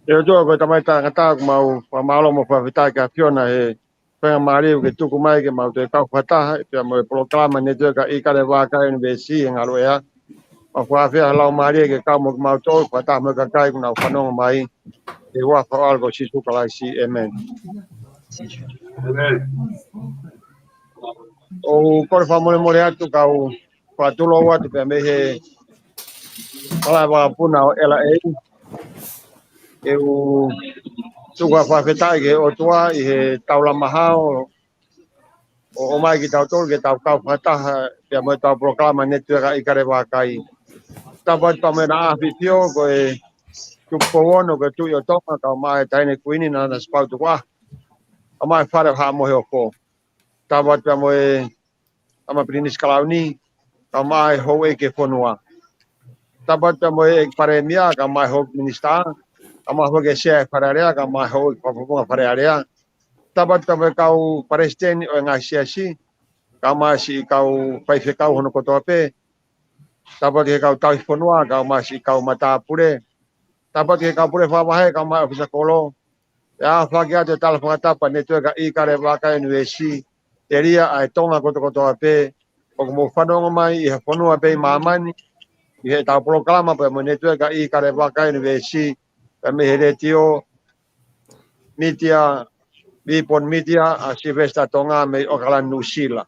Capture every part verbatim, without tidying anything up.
ʻE ʻOtua, ko e Tamai taʻengata, ʻoku mau fakamālō mo fakafetaʻi ki he ʻAfiona he faingamālie ʻoku ke tuku mai ke mau toe kau fakataha pea mo e polokalama Netiueka ʻIkale Vākai ʻUnivēsiti he ngaluʻea. Mau fakafetaʻi he Laumālie ke kau mo kimautolu, fakataha mo e kakai kuo nau fanongo mai. ʻI he huafa ʻo ho ʻAlo ko Sīsū Kalaisi. ʻĒmeni. ʻOku ou kole fakamolemole atu kau fakatulou atu pea mei he palai vakapuna ʻo L A. ʻOku ou tuku ʻa e fakafetaʻi ki he ʻOtua ʻi he taulama hao ʻo ʻomai kitautolu ke tau kau fakataha pea mo ʻetau polokalama Netiueka ʻIkale Vākai. Tapu atu pea mo ʻEna ʻAfifio, ko e Tupou Ono, ko e Tuʻi ʻo Tonga, kae ʻumaʻā e Taʻahine Kuini Nanasipauʻu Tukuʻaho, kae ʻumaʻā e Fale ʻo Haʻa Moheofo. Tapu atu pea mo e Tama Pilinisi Kalauni, kae ʻumaʻā e houʻeiki e fonua. Tapu atu pea mo e ʻEiki Palēmia, kae ʻumaʻā e houʻeiki minisitā, kae ʻumaʻā foki e Sea e Fale Alea, kae ʻumaʻā e houʻeiki fakafofonga Fale Alea. Tapu atu pea mo e kau palesiteni ʻo e ngaahi siasi, kae ʻumaʻā siʻi kau faifekau hono kotoa pē. Tapu atu ki he kau tauhi fonua, kae ʻumaʻā siʻi kau matāpule. Tapu atu ki he kau pule fakavahe, kae ʻumaʻā e ʻōfisa kolo. ʻE aofaki atu e tala fakatapu ʻa Netiueka ʻIkale Vākai ʻUnivēsiti, telia ʻa e Tonga kotokotoa pē ʻoku mou fanongo mai ʻi ha fonua pē ʻi māmani, ʻi heʻetau polokalama pea mo Netiueka ʻIkale Vākai ʻUnivēsiti, pea mei he Letiō Mītia, Vipon Mītia, ʻa Silivesitā Tonga mei ʻAokalani, Nuʻusila.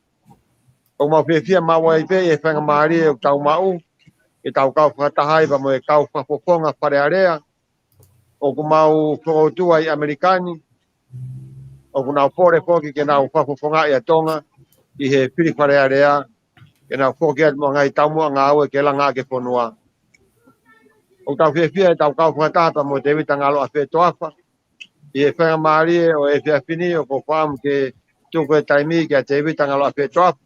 ʻOku mau fiefia maʻu ai pē ʻi he faingamālie ʻoku tau maʻu ke tau kau fakataha ai pea mo e kau fakafofonga Fale Alea ʻoku mau fokoutua ʻi ʻAmelika ni, ʻoku nau pole foki ke nau fakafofongaʻi ʻa Tonga ʻi he fili Fale Alea, ke nau foki atu mo e ngaahi taumuʻa ngāue ke langa ʻaki e fonua. ʻOku tau fiefia ʻi heʻetau kau fakataha pea mo Tēvita Ngalo ʻAfetoafa ʻi he faingamālie ʻo e efiafi ni. ʻOku ou fakaʻamu ke tuku e taimi kia Tēvita Ngalo ʻAfetoafa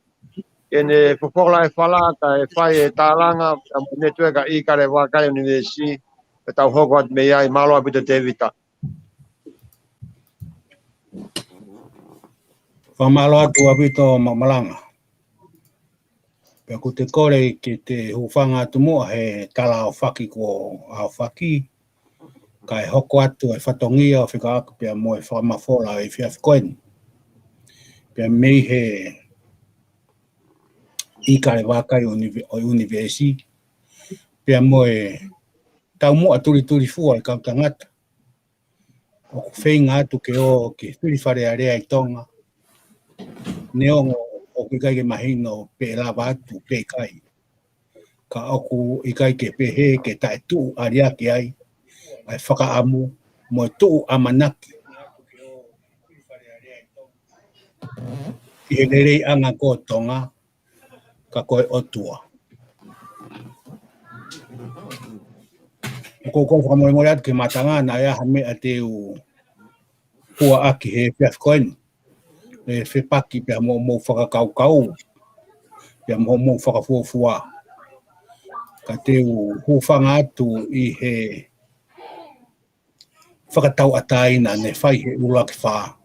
ke ne fofola e fala kae fai e tālanga pea mo Netiueka ʻIkale Vākai ʻUnivēsiti, pea tau hoko atu mei ai. Mālō ʻaupito Tēvita. Fakamālō atu ʻaupito Maʻumalanga. Pea ʻoku te kole ke te hūfanga atu muʻa he tala aofaki kuo aofaki, kae hoko atu e fatongia ʻo fekauʻaki pea mo e fakamafola ʻo e efiafi ko eni, pea mei he ʻIkale Vākai ʻUnive-, ʻo e ʻUnivēsiti, pea mo e taumuʻa tulitulifua e kau tangata ʻoku feinga atu ke ō ki he fili Fale Alea ʻi Tonga, neongo ʻoku ʻikai ke mahino pe ʻe lava atu pe ʻikai. Ka ʻoku ʻikai ke pehē ke taʻetuʻu aliaki ai ʻa e fakaʻamu mo e tuʻu ʻamanaki ʻi he leleiʻanga ko Tonga, ka ko e ʻOtua. ʻOku ou kole fakamolemole atu ki he mātanga, naʻe ʻi ai ha meʻa te u hua ʻaki he efiafi ko eni, ʻe fepaki pea mo hoʻomou fakakaukau pea mo hoʻomou fakafuofua. Ka te u hūfanga atu ʻi he fakatauʻatāina ne fai he ʻuluaki fā.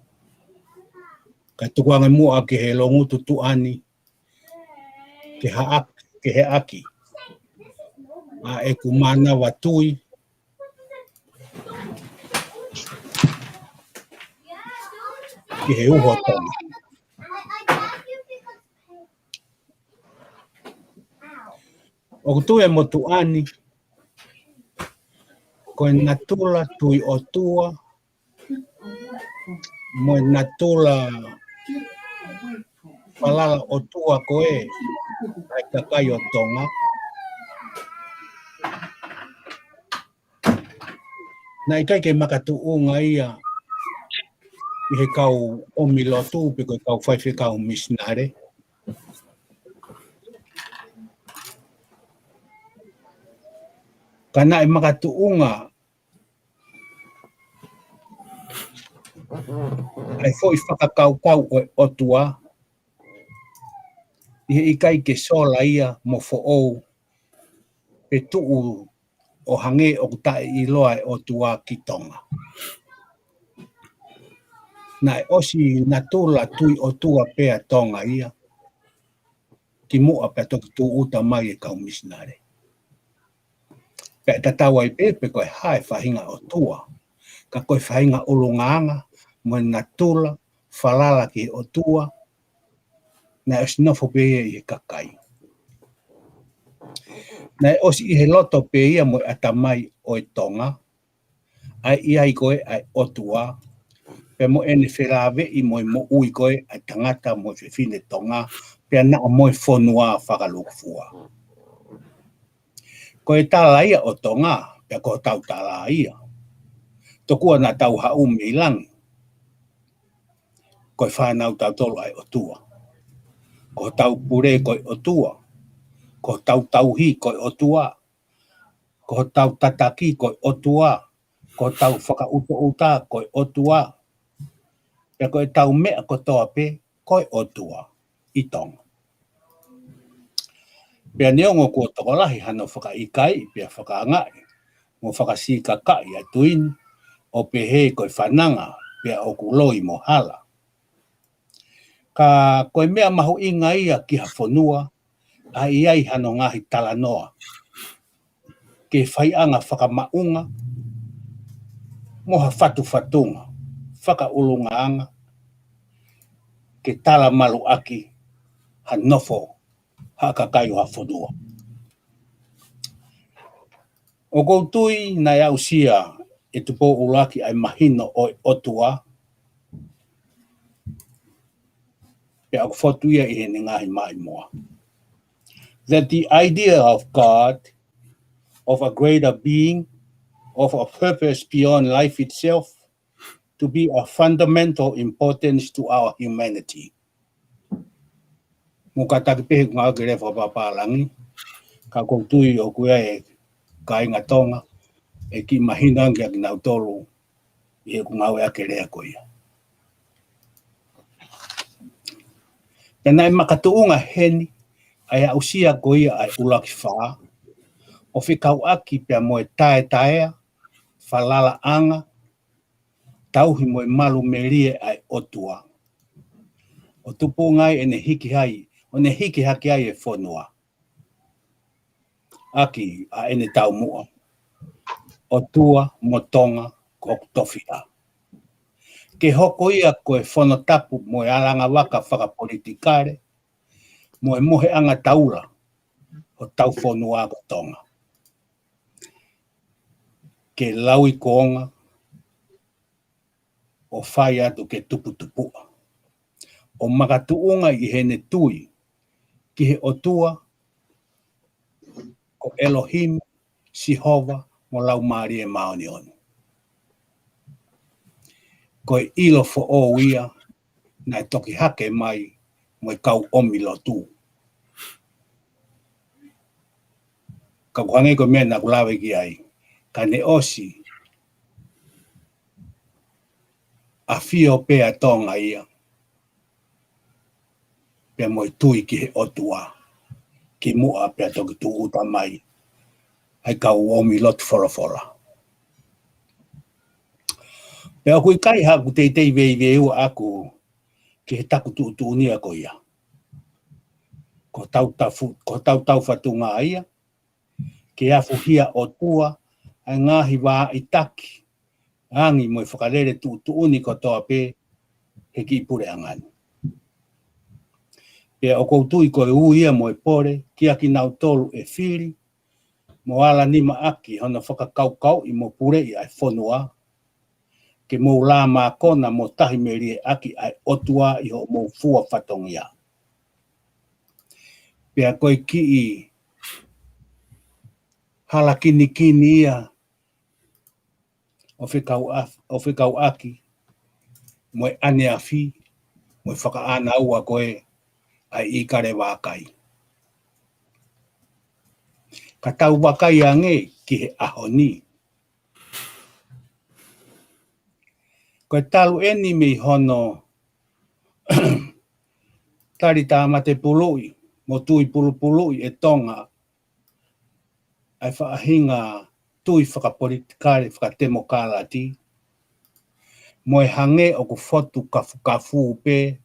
Kae tuku ange muʻa ki he Longotuʻa Tuʻani ke haʻaki, ke heʻaki ʻa ʻeku mānava tui ki he uho Tonga. ʻOku tui e motuʻa ni ko e natula tui ʻOtua mo e natula falala ʻOtua ko ē ʻa e kakai ʻo Tonga. Naʻe ʻikai ke makatuʻunga ia ʻi he kau ʻomi lotu pe ko e kau faifekau misinale. Ka naʻe makatuʻunga ʻa e foʻi fakakaukau ʻo e ʻOtua ʻi he ʻikai ke sola ia mo foʻou pe tuʻu ʻo hangē ʻoku taʻeʻiloa e ʻOtua ki Tonga. Naʻe ʻosi natula tui ʻOtua pē ʻa Tonga ia kimuʻa pea toki tūʻuta mai e kau misinale. Pea ʻe tatau ai pē pe ko e hā e faʻahinga ʻOtua Ka ko e faʻahinga ʻulungaanga mo e natula falala ki he ʻOtua, naʻe ʻosi nofo pē ia ʻi he kakai. Naʻe ʻosi ʻi he loto pē ia mo e ʻatamai ʻo e Tonga ʻa e ʻi ai ko ē ʻa e ʻOtua, pea mo ʻene felāveʻi mo e moʻui ko ē ʻa e tangata mo e fefine Tonga, pea naʻa mo e fonua fakalūkufua. Ko e tala ia ʻo Tonga, pea ko hotau tala ia. Tokua naʻa tau haʻu mei langi, ko e fānau tautolu ʻa e ʻOtua. Ko hotau pule ko e ʻOtua. Ko hotau tauhi ko e ʻOtua. Ko hotau tataki ko e ʻOtua. Ko hotau fakaʻutoʻuta ko e ʻOtua. Pea ko ʻetau meʻa kotoa pē ko e ʻOtua ʻi Tonga. Pea neongo kuo tokolahi hano fakaʻikaiʻi pea fakaangaʻi mo fakasīkakaʻi ʻa e tui ni, ʻo pehē ko e fananga pea ʻoku loi mo hala. Ka ko e meʻa mahuʻinga ia ki ha fonua ʻa e ʻi ai hano ngaahi talanoa ki he faiʻanga fakamaʻunga mo ha fatufatunga fakaʻulungaanga ke talamaluʻaki ha nofo ha kakai ʻo ha fonua. ʻOku ou tui naʻe aʻusia ʻe Tupou ʻUluaki ʻa e mahino ʻo e ʻOtua, pea ʻoku fotu ia ʻi heʻene ngaahi maʻimoa. That the idea of God, of a greater being, of a purpose beyond life itself, to be of fundamental importance to our humanity. Mou kātaki pē he ʻoku ngāue ke lea fakapapālangi, ka ʻoku ou tui ʻoku ʻi ai e kāinga Tonga ʻe kiʻi mahino ange kia kinautolu ʻi heʻeku ngāueʻaki e lea ko ia. Pea naʻe makatuʻunga heni ʻa e aʻusia ko ia ʻa e ʻUluaki Fā, ʻo fekauʻaki pea mo e taetaea, falalaʻanga, tauhi mo e malu melie ʻa e ʻOtua, ʻo tupunga ai ʻene hiki ai, ʻo ne hiki hake ai e fonua ʻaki ʻa ʻene taumuʻa, ʻOtua mo Tonga ko hoku tofiʻa. Ke hoko ia ko e fono tapu mo e alangavaka fakapolitikale mo e moheʻanga taula hotau fonua ko Tonga. Ke lauikuonga ʻo fai atu ke tuputupuʻa, ʻo makatuʻunga ʻi heʻene tui ki he ʻOtua ko ʻElohimi, Sihova mo Laumālie Māʻoniʻoni. Ko e ʻilo foʻou ia naʻe toki hake mai mo e kau ʻomi lotu. Ka ʻoku hangē ko e meʻa naʻa ku lave ki ai, ka ne ʻosi ʻafio pē ʻa Tonga ia pea mo e tui ki he ʻOtua kimuʻa pea toki tūʻuta mai ʻa e kau ʻomi lotu folofola. Pea ʻoku ʻikai haʻaku teitei veiveiua ʻaʻaku ki he taku tuʻutuʻuni ia ko ia. Ko hotau tafu-, ko hotau taufatunga ia, ke afuhia ʻOtua ʻa e ngaahi vāʻitaki angi mo e fakalele tuʻutuʻuni kotoa pē he kiʻi puleʻanga ni. Pea ʻoku ou tui ko e ui ia mo e pole kia kinautolu ʻe fili mo ala nima ʻaki hono fakakaukauʻi mo puleʻi ʻa e fonua, ke mou lā mākona mo tahi melie ʻaki ʻa e ʻOtua ʻi hoʻomou fua fatongia. Pea ko e kiʻi hala kinikini ia ʻo fekau af-, ʻo fekauʻaki mo e ʻaneafi mo e fakaʻānaua ko ē ʻa e ʻīkale vakai. Ka tau vakai ange ki he ʻaho ni. Ko e talu eni mei hono tali tāmate puluʻi mo tui pulupuluʻi ʻe Tonga ʻa e faʻahinga tui fakapolitikale fakatemokālati, mo e hangē ʻoku fotu kafukafu pē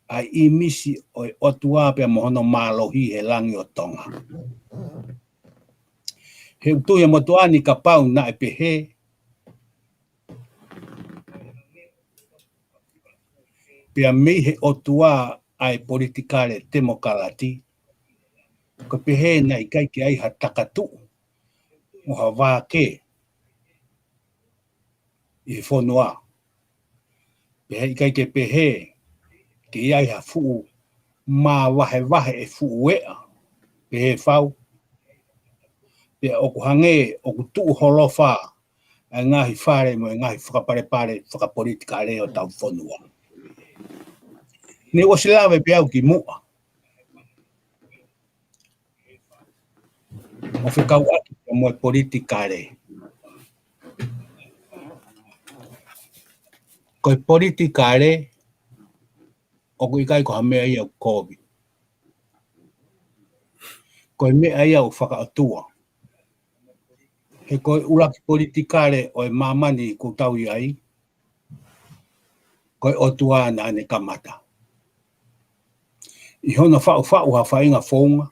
ʻa e ʻīmisi ʻo e ʻOtua pea mo hono mālohi he langi ʻo Tonga. He ʻoku ou tui ʻe motuʻa ni kapau naʻe pehē, pea mei he ʻOtua ʻa e politikale temokalati, ko e pehē naʻe ʻikai ke ʻi ai ha takatuʻu ʻo ha vākē ʻi he fonua. Pea heʻikai ke pehē ke ʻi ai ha fuʻu māvahevahe ʻe fuʻu eʻa, pehē fau. Pea ʻoku hangē ʻoku tuʻu holofa ʻa e ngaahi fale mo e ngaahi fakapalepale fakapolitikale ʻo hotau fonua. Ne u ʻosi lave pē au ki muʻa ʻo fekauʻaki mo e politikale. Ko e politikale ʻoku ʻikai ko ha meʻa ia ʻoku kovi. Ko e meʻa ia ʻoku fakaʻotua. He ko e ʻuluaki politikale ʻo e māmani ʻoku tau ʻi ai, ko e ʻOtua naʻa ne kamata. ʻI hono faʻufaʻu ha faʻahinga founga,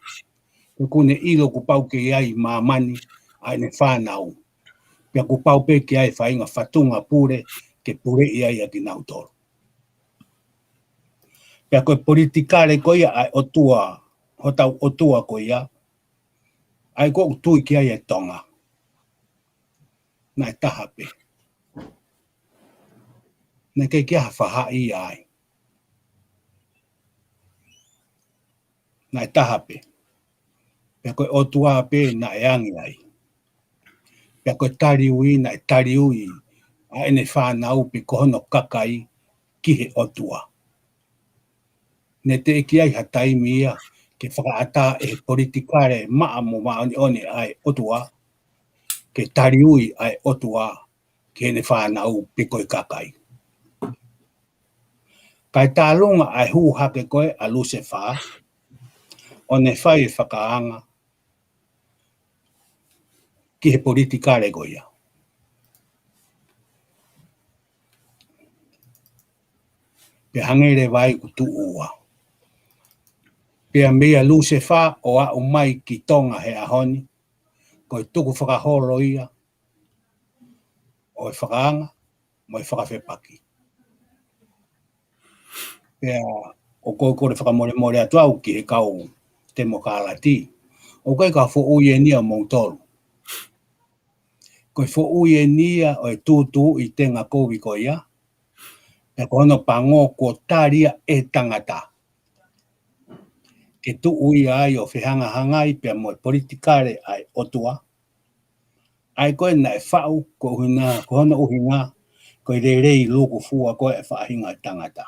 ʻoku ne ʻilo kuo pau ke ʻi ai ʻi māmani ʻa ʻene fānau. Pea kuo pau pē ke ʻi ai e faʻahinga fatunga pule ke puleʻi ai ʻa kinautolu. Pea ko e politikale ko ia ʻa e ʻOtua, hotau ʻOtua ko ia, ʻa ia ʻoku tui ki ai ʻa Tonga, naʻe taha pē. Naʻe ʻikai ke ʻi ai ha faʻahi ai. Naʻe taha pē. Pea ko e ʻOtua pē naʻe angi ai. Pea ko e taliui naʻe taliui ʻa ʻene fānau pe ko hono kakai ki he ʻOtua. Ne teʻeki ai ha taimi ia ke fakaʻatā ʻe he politikale maʻa mo māʻoniʻoni ʻa e ʻOtua ke taliui ʻa e ʻOtua ki heʻene fānau pe ko e kakai. Kae tālunga ʻa e hū hake ko ē ʻa Lusefā ʻo ne fai e fakaanga ki he politikale ko ia. Pea hangē leva ia ʻoku tuʻu ua. Pea meia Lusefā ʻo aʻu mai ki Tonga he ʻaho ni, ko e tukufakaholo ia ʻo e fakaanga mo e fakafepaki. Pea ʻoku ou kole fakamolemole atu au ki he kau temokalati. ʻOku ʻikai ko ha foʻui eni ia ʻo moutolu. Ko e foʻui eni ia ʻo e tūtuuʻi tenga kovi ko ia. Pea ko hono pango kuo tali ia ʻe he tangata ke tuʻu ia ai ʻo fehangahangai pea mo e politikale ʻa e ʻOtua. ʻA ia ko ē naʻe faʻu ko e ʻuhinga, ko hono ʻuhinga, ko e lelei lukufua ko ē ʻa e faʻahinga tangata.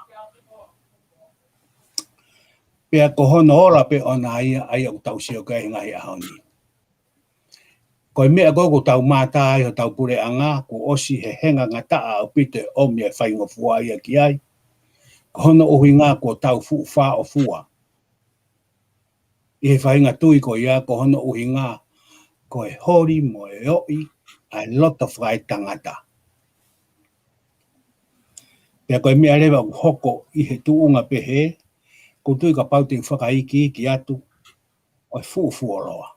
Pea ko hono ola pē ʻona ia, ʻa ia ʻoku tau sio ki ai he ngaahi ʻaho ni. Ko e meʻa ko ē ʻoku tau mātā ai hotau puleʻanga, kuo ʻosi hehenga ngataʻa ʻaupito e ʻomi e faingofua ia ki ai. Ko hono ʻuhinga kuo tau fuʻu fāʻofua ʻi he faʻahinga tui ko ia, ko hono ʻuhinga ko e holi mo e oʻi ʻa e loto fakaetangata. Pea ko e meʻa leva ʻoku hoko ʻi he tuʻunga pehē, ʻoku ou tui kapau te u fakaikiiki atu, ʻo e fuʻu fuoloa.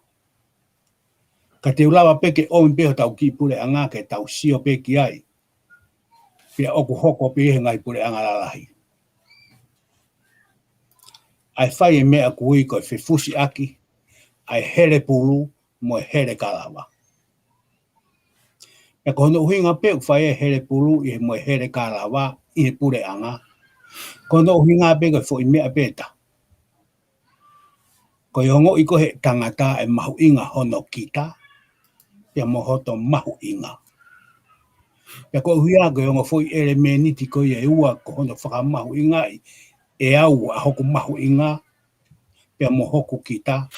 Ka te u lava pē ke ʻomi pē hotau kiʻi puleʻanga ke tau sio pē ki ai. Pea ʻoku hoko pē he ngaahi puleʻanga lalahi. ʻA e fai e meʻa ʻoku ui ko e fefusiʻaki ʻa e hele pulu mo e hele kalava. Pea ko hono ʻuhinga pē ʻoku fai e hele pulu ʻi he mo e hele kalava ʻi he puleʻanga, ko hono ʻuhinga pē ko e foʻi meʻa pē ʻe taha. Ko e ongoʻi ko ē ʻe he tangata ʻe mahuʻinga hono kita, pea mo hoto mahuʻinga. Pea ko e ʻuhinga ko e ongo foʻi ʻelemēniti ko ia ʻe ua ko hono fakamahuʻingaʻi ʻe au ʻa hoku mahuʻinga, pea mo hoku kita,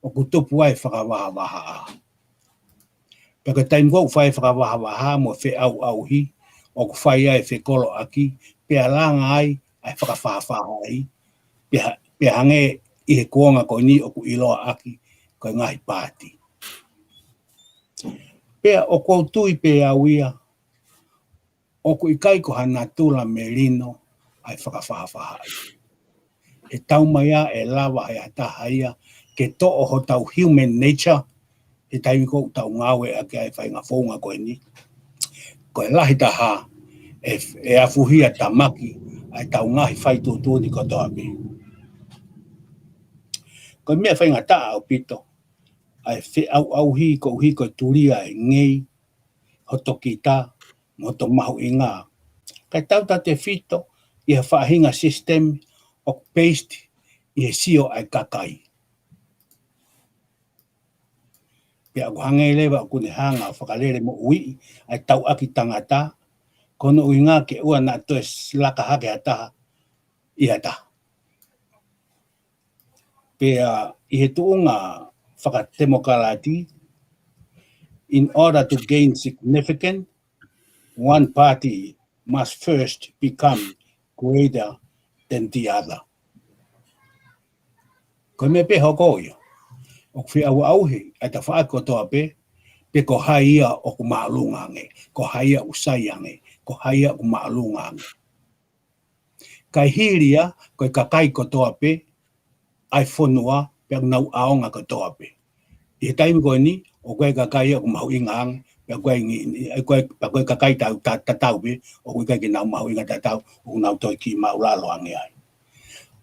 ʻoku tupu ai e fakavahavahaʻa. Pea ko e taimi ko ē ʻoku fai e fakavahavahaʻa mo e feʻauʻauhi, ʻoku fai ai e fekoloʻaki, pea langa ai ʻa e fakafahafahaʻi, pea, pea hangē ʻi he kuonga ko eni ʻoku ʻiloa ʻaki ko e ngaahi paati. Pea ʻoku ou tui pē au ia, ʻoku ʻikai ko ha natula melino ʻa e fakafahafahaʻi. He taumaiā ʻe lava ʻe ha taha ia ke toʻo hotau human nature, he taimi ko ē ʻoku tau ngāueʻaki ai e faʻahinga founga ko eni. Ko e lahi taha, ʻe, ʻe afuhia tamaki, ʻa e tau ngaahi faituʻutuʻuni kotoa pē. Ko e meʻa faingataʻa ʻaupito ʻa e feʻauʻauhi koeʻuhi ko e tulia e ngei hoto kita mo hoto mahuʻinga, kae tautautefito ʻi ha faʻahinga system ʻoku based ʻi he sio ʻa e kakai. Pea ʻoku hangē leva ʻoku ne hanga ʻo fakalele moʻui ʻa e tauʻaki tangata, ko hono ʻuhinga ke ʻoua naʻa toe laka hake ha taha ʻi ha taha. Pea ʻi he tuʻunga fakatemokalati, in order to gain significance, one party must first become greater than the other. Ko e meʻa pē hoko ia. ʻOku feʻauʻauhi ʻa e tafaʻaki kotoa pē, pe ko hai ia ʻoku māʻolunga ange, ko hai ia ʻoku sai ange, ko hai ia ʻoku māʻolunga ange. Kae hili ia, ko e kakai kotoa pē ʻa e fonua, pea ʻoku nau ʻaonga kotoa pē. ʻI he taimi ko eni, ʻoku ʻi ai e kakai ia ʻoku mahuʻinga ange, pea ʻoku ʻi ai ngi-, ʻi ai, ʻoku ʻi ai, pea ko e kakai tau, ta-, tatau pē, ʻoku ʻikai ke nau mahuʻinga tatau, ʻoku nau toe kiʻi māʻulalo ange ai.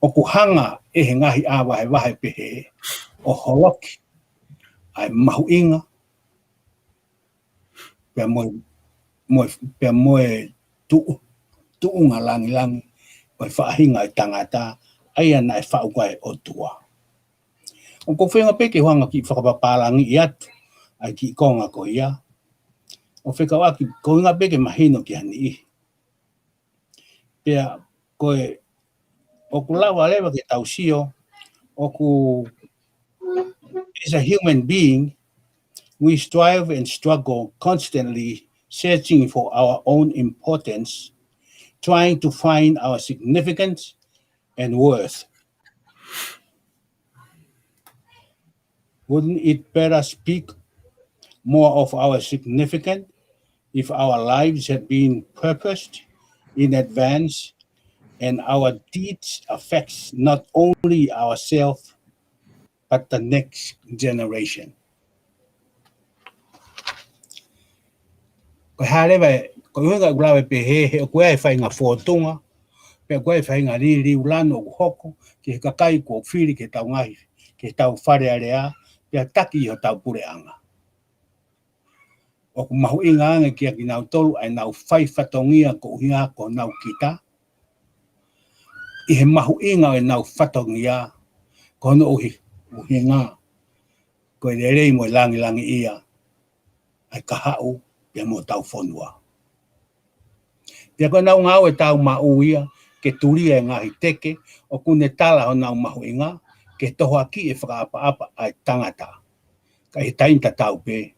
ʻOku hanga ʻe he ngaahi ʻā vahevahe pehē ʻo holoki ʻa e mahuʻinga, pea mo e, mo e, pea mo e tuʻu, tuʻunga langilangi ʻo e faʻahinga ʻo e tangata, ʻa ia naʻe faʻu ko ē ʻe he ʻOtua. ʻOku ou feinga pē ke u hanga ʻo kiʻi fakapapālangiʻi atu ʻa e kiʻi konga ko ia. ʻO fekauʻaki, ko e ʻuhinga pē ke mahino ki ha niʻihi. Pea ko e, ʻoku lava leva ke tau sio, ʻoku, as a human being, we strive and struggle constantly searching for our own importance, trying to find our significance and worth. Wouldn't it better speak more of our significance if our lives had been purposed in advance and our deeds affects not only ourselves but the next generation? Ko e hā leva, ko e ʻuhinga ʻoku lave pehē, he ʻoku ʻi ai e faʻahinga fōtunga, pea ʻoku ʻi ai e faʻahinga liliu lanu ʻoku hoko ki he kakai kuo fili ke tau ngaahi, ke tau Fale Alea, pea taki ʻi hotau puleʻanga. ʻOku mahuʻinga ange kiate kinautolu ʻa ʻenau fai fatongia ko e ʻuhinga ko honau kita, ʻi he mahuʻinga ʻo ʻenau fatongia, ko hono ʻuhi-, ʻuhinga ko e lelei mo e langilangiʻia ʻa e kahaʻu pea mo hotau fonua. Pea ko ʻenau ngāue tau maʻu ia ke tulia e ngaahi teke ʻoku ne tala honau mahuʻinga, ke tohoakiʻi e fakaʻapaʻapa ʻa e tangata. Ka ʻi he taimi tatau pē,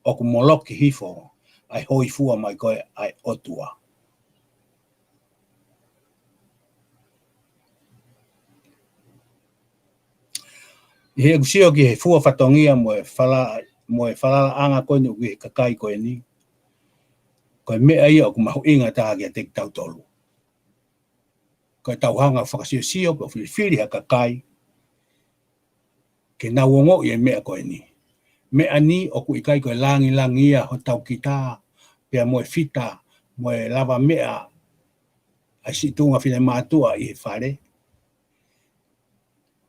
ʻoku moloki hifo ʻa e hōifua mai ko ē ʻa e ʻOtua. ʻI heʻeku sio ki he fua fatongia mo e fala-, mo e falalaʻanga ko eni ʻoku ʻi he kakai ko eni, ko e meʻa ia ʻoku mahuʻinga taha kiate kitautolu. Ko e tau hanga ʻo fakasiosio pe ʻo filifili ha kakai ke nau ongoʻi e meʻa ko eni. Meʻa ni ʻoku ʻikai ko e langilangiʻia hotau kita, pea mo e fita, mo e lavameʻa ʻa e siʻi tuʻunga finemātuʻa ʻi he fale.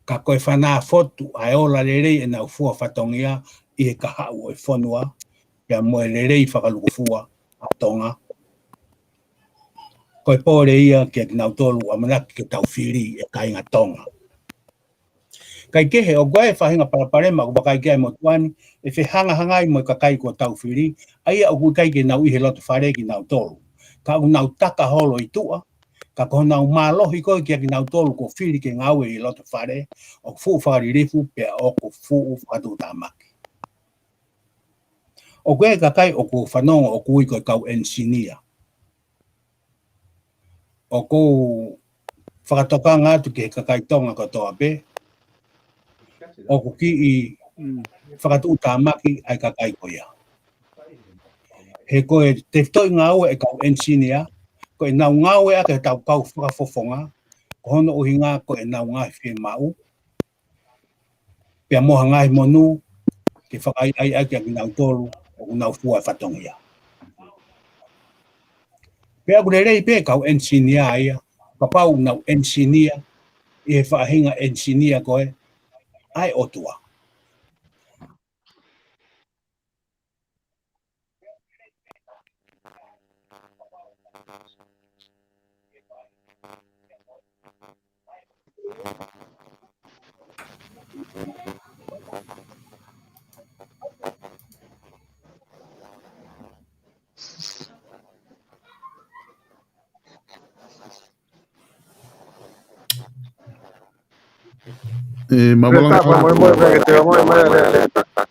Ka ko e fanāfotu ʻa e ola lelei ʻenau fua fatongia ʻi he kahaʻu ʻo e fonua, pea mo e lelei fakalukufua ʻa Tonga. Ko e pole ia kiate kinautolu ʻamanaki ke tau fili e kāinga Tonga. Kae kehe, ʻoku ʻi ai e faʻahinga palopalema ʻoku vakai ki ai e motuʻa ni, ʻe fehangahangai mo e kakai kuo tau fili, ʻa ia ʻoku ʻikai ke nau ʻi he loto fale kinautolu. Ka ʻoku nau taka holo ʻi tuʻa, ka ko honau mālohi ko ē kiate kinautolu kuo fili ke ngāue ʻi loto fale, ʻoku fuʻu fakalilifu pea ʻoku fuʻu fakatuʻutāmaki. ʻOku ʻi ai e kakai ʻoku fanongo ʻoku ui ko e kau enisinia. ʻOku ou fakatokanga atu ki he kakai Tonga kotoa pē, ʻoku kiʻi fakatuʻutāmaki ʻa e kakai ko ia. He ko e tefitoʻi ngāue e kau enisinia, ko ʻenau ngāueʻaki hotau kau fakafofonga, ko hono ʻuhinga ko ʻenau ngaahi fiemaʻu, pea mo ha ngaahi monū ke fakaʻaiʻaiʻaki ʻa kinautolu ʻoku nau fua e fatongia. Pea ʻoku lelei pē kau enisinia ia, kapau nau enisinia, ʻi he faʻahinga enisinia ko ē ʻa e ʻOtua. ʻE, mālō. Pea langa tā, fā. Mo, mo, mo, ke te, mo, mo, mo.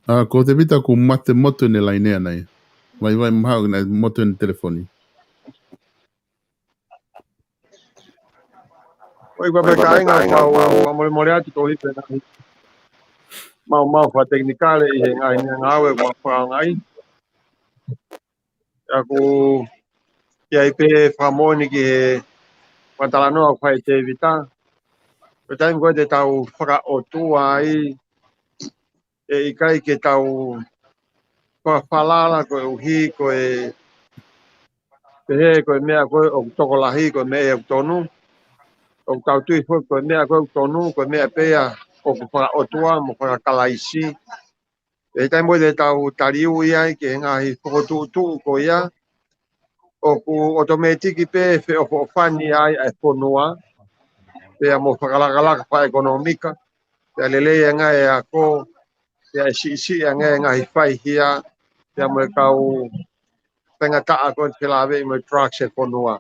ʻA, ko Tēvita kuo mate motu ʻene laine ʻanai. Vaivai mahalo naʻe motu ʻene telefoni. ʻOi, ʻoku ou pehē kāinga, mau, mau molemole atu koeʻuhi pē naʻe mau, mau fakatekinikale ʻi he ngaahi meʻangāue ʻoku mau fakaʻaongaʻi. ʻA ia ʻoku ʻi ai pē fakamoʻoni ki he fakatalanoa ʻoku fai ʻe Tēvita. Ko e taimi ko ē te tau fakaʻotua ai, ʻe ʻikai ke tau fakafalala koeʻuhi ko e pehē ko e meʻa ko ē ʻoku tokolahi ko e meʻa ia ʻoku tonu. ʻOku tau tui foki ko e meʻa ko ē ʻoku tonu, ko e meʻa pē ia ʻoku fakaʻotua mo fakakalaisi. ʻI he taimi ko ē te tau taliui ai ki he ngaahi fokotuʻutuʻu ko ia, ʻoku ʻotomētiki pē feʻofoʻofani ai ʻa e fonua, pea mo fakalakalaka fakaʻekonōmika, pea lelei ange ʻa e ako, pea ʻe siʻisiʻi ange ʻa e ngaahi faihia, pea mo e kau faingataʻa ko ē ʻoku felāveʻi mo e drugs ʻi he fonua.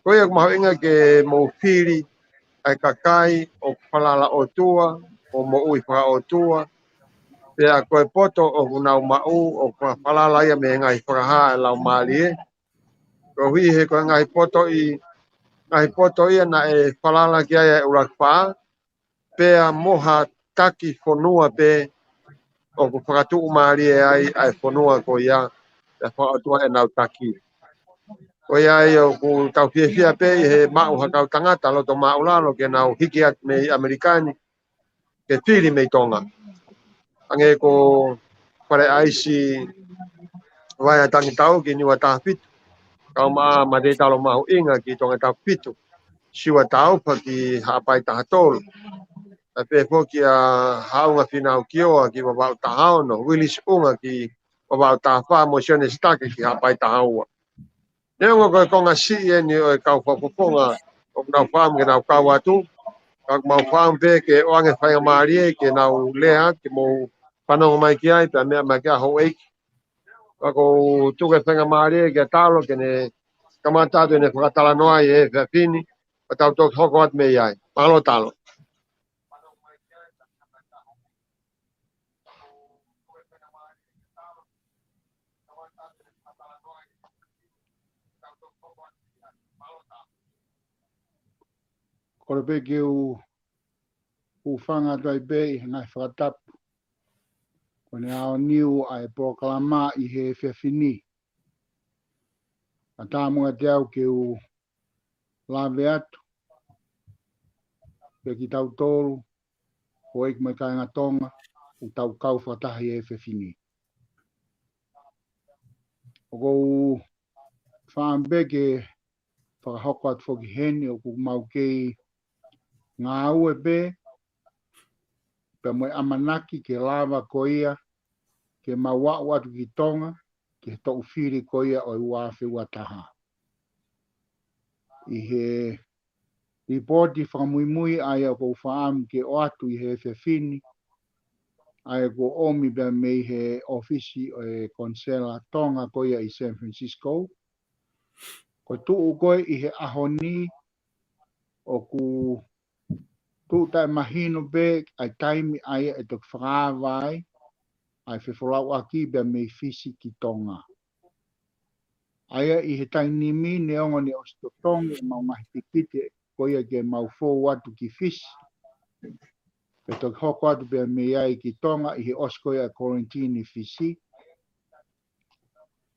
Ko ia ʻoku mahuʻinga ke mou fili ʻa e kakai ʻoku falala ʻOtua, ʻo moʻui fakaʻotua, pea ko e poto ʻoku nau maʻu, ʻoku falala ia mei he ngaahi fakahā ʻa e Laumālie. Koeʻuhi he ko e ngaahi potoʻi, ngaahi poto ia naʻe falala ki ai ʻa e ʻUluaki Fā, pea mo ha taki fonua pē ʻoku fakatuʻumālie ai ʻa e fonua ko ia, pea fakaʻotua ʻenau taki. Ko ia ai ʻoku tau fiefia pē ʻi he maʻu ha kau tangata loto māʻulalo ke nau hiki atu mei ʻAmelika ni, ke fili mei Tonga. Hangē ko Fale ʻAisi Vai ʻa Tangitau ki Niuatahafito, kau maʻa Mateitalo Mahuʻinga ki Tongatapu fitu, Siua Taufa ki Haʻapai taha tolu, ʻa pē foki ʻa Haʻunga Fīnau Kioa ki Vavaʻu taha ono, Willis ʻUnga ki Vavaʻu taha fā, mo Sione Sitake ki Haʻapai taha ua. Neongo ko e konga siʻi eni ʻo e kau fakafofonga ʻoku nau fakaʻamu ke nau kau atu, ka ʻoku mau fakaʻamu pē ke ʻoange faingamālie ke nau lea, ke mou fanongo mai ki ai, pea meʻa mai ki ai houʻeiki. Ka ʻoku ou tuku e faingamālie kia Talo ke ne kamata atu ʻene fakatalanoa ʻi he efiafi ni, pea tau toki hoko atu mei ai. Mālō Talo. Kole pē ke u, u hūfanga atu ai pē ʻi he ngaahi fakatapu. Ko ʻene aoniu ʻa e polokalama ʻi he efiafi ni. Ka tā muʻa te au ke u lave atu pē kia kitautolu, houʻeiki mo e kāinga Tonga, ʻoku tau kau fakataha ʻi he efiafi ni. ʻOku ou fakaʻamu pē ke fakahoko atu foki heni ʻoku mau kei ngāue pē, pea mo e ʻamanaki ke lava ko ia ke mau aʻu atu ki Tonga, ki he toʻu fili ko ia ʻo e ua afe ua taha. ʻI he lipooti fakamuimui ʻa ia ʻoku ou fakaʻamu ke ʻoatu ʻi he efiafi ni, ʻa ia kuo ʻomi pē mei he ʻōfisi ʻo e Konisela Tonga ko ia ʻi San Francisco. Ko e tuʻu ko ē ʻi he ʻaho ni ʻoku tuʻu taʻemahino pē ʻa e taimi ʻa ia ʻe toki fakaava ai ʻa e fefolauʻaki pē mei Fisi ki Tonga. ʻA ia ʻi he taimi ni neongo ne ʻosi totongi ʻemau ngaahi tikite ko ia ke mau fou atu ki Fisi, pea toki hoko atu pē mei ai ki Tonga ʻi he ʻosi ko ia e quarantine ʻi Fisi.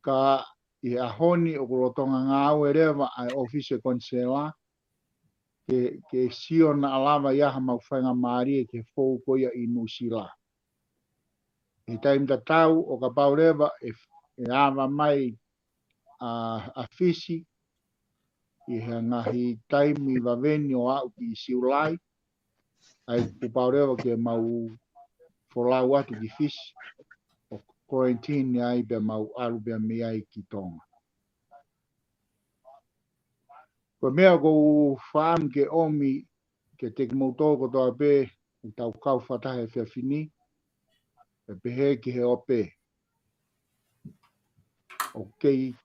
Ka ʻi he ʻaho ni ʻoku lolotonga ngāue leva ʻa e ʻōfisi ʻo e Konisela ke, ke sio naʻa lava ʻi ai haʻamau faingamālie ke fou ko ia ʻi Nuʻusila. ʻI he taimi tatau ʻo kapau leva ʻe, ʻe ava mai ʻa, ʻa Fisi, ʻi he ngaahi taimi vave ni ʻo aʻu ki Siulai, ʻa ia kuo pau leva ke mau folau atu ki Fisi, ʻo quarantine ai pea mau ʻalu pea mei ai ki Tonga. Ko e meʻa ʻoku ou fakaʻamu ke ʻomi kiate kimoutolu kotoa pē ʻoku tau kau fakataha he efiafi ni, ʻe pehē ki he ope. ʻOku kei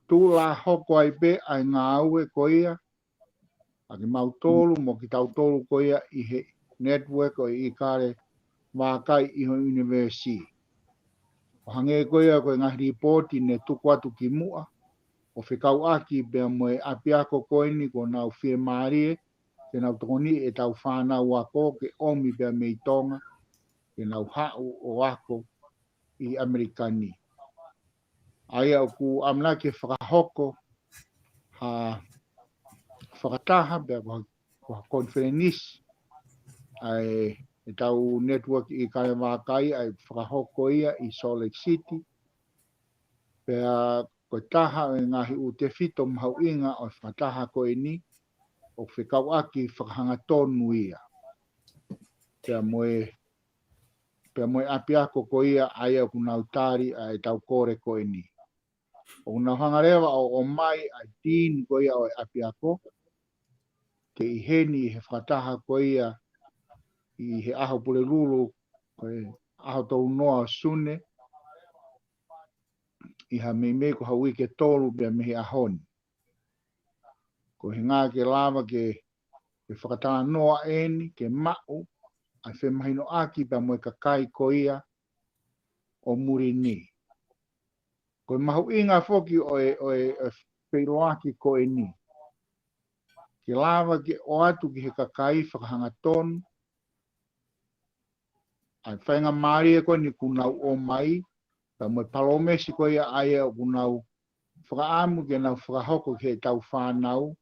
tuʻu lā hoko ai pē ʻa e ngāue ko ia ʻa kimautolu mo kitautolu ko ia ʻi he network ʻo e ʻIkale Vākai ʻi he university. ʻO hangē ko ia ko e ngaahi lipooti ne tuku atu ki muʻa, ʻo fekauʻaki pea mo e ʻapiako ko eni kuo nau fiemālie ke nau tokoniʻi ʻetau fānau ako ke ʻomi pea mei Tonga, ke nau haʻu ʻo ako ʻi ʻAmelika ni. ʻA ia ʻoku ʻamanaki ke fakahoko ha fakataha pea ko ha, ko ha konifelenisi ʻa e, ʻetau network ʻIkale Vākai, ʻa ia ʻoku fakahoko ia ʻi Salt Lake City. Pea ko e taha ʻo e ngaahi ʻū tefito mahuʻinga ʻo e fakataha ko eni, ʻoku fekauʻaki fakahangatonu ia pea mo e, pea mo e ʻapiako ko ia ʻa ia ʻoku nau tali ʻa ʻetau kole ko eni. ʻOku nau hanga leva ʻo, ʻomai ʻa e dean ko ia ʻo e ʻapiako ke ʻi heni he fakataha ko ia ʻi he ʻaho Pulelulu, ko e ʻaho tolu noa ʻo Sune, ʻi ha meimei ko ha uike ʻe tolu pea mei he ʻaho ni. Ko e ʻuhinga ke lava ke, ke fakatalanoa eni, ke maʻu ʻa e femahinoʻaki pea mo e kakai ko ia ʻo muli ni. Ko e mahuʻinga foki ʻo e, ʻo e, ʻo e feʻiloaki ko eni, ke lava ke ʻoatu ki he kakai fakahangatonu ʻa e faingamālie ko eni ʻoku nau ʻomai, pea mo e palōmesi ko ia ʻa ia ʻoku nau fakaʻamu ke nau fakahoko ki heʻetau fānau,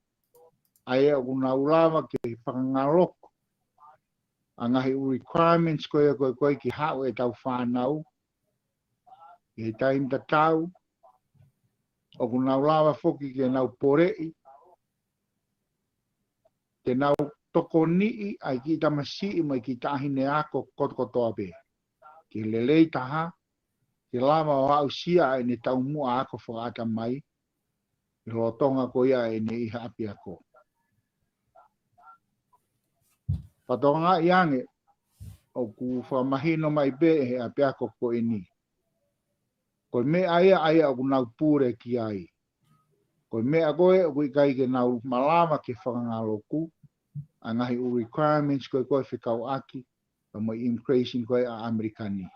ʻa ia ʻoku nau lava ke fakangaloku ʻa e ngaahi requirements ko ia ko ē, ko ē ke haʻu ʻetau fānau ʻi he taimi tatau. ʻOku nau lava foki ke nau poleʻi, ke nau tokoniʻi ʻa e kiʻi tamasiʻi mo e kiʻi taʻahine ako kotokotoa pē ke lelei taha, ke lava ʻo aʻusia ʻa ʻene taumuʻa ako fakaʻatamai ʻi he lolotonga ko ia ʻene ʻi he ʻapiako. Fakatokangaʻi ange ʻoku fakamahino mai pē ʻe he ʻapiako ko eni ko e meʻa ia ʻa ia ʻoku nau pule ki ai. Ko e meʻa ko ē ʻoku ʻikai ke nau malava ke fakangaloku ʻa e ngaahi ʻū requirements ko ē, ko ē fekauʻaki pea mo e immigration ko ē ʻa ʻAmelika ni.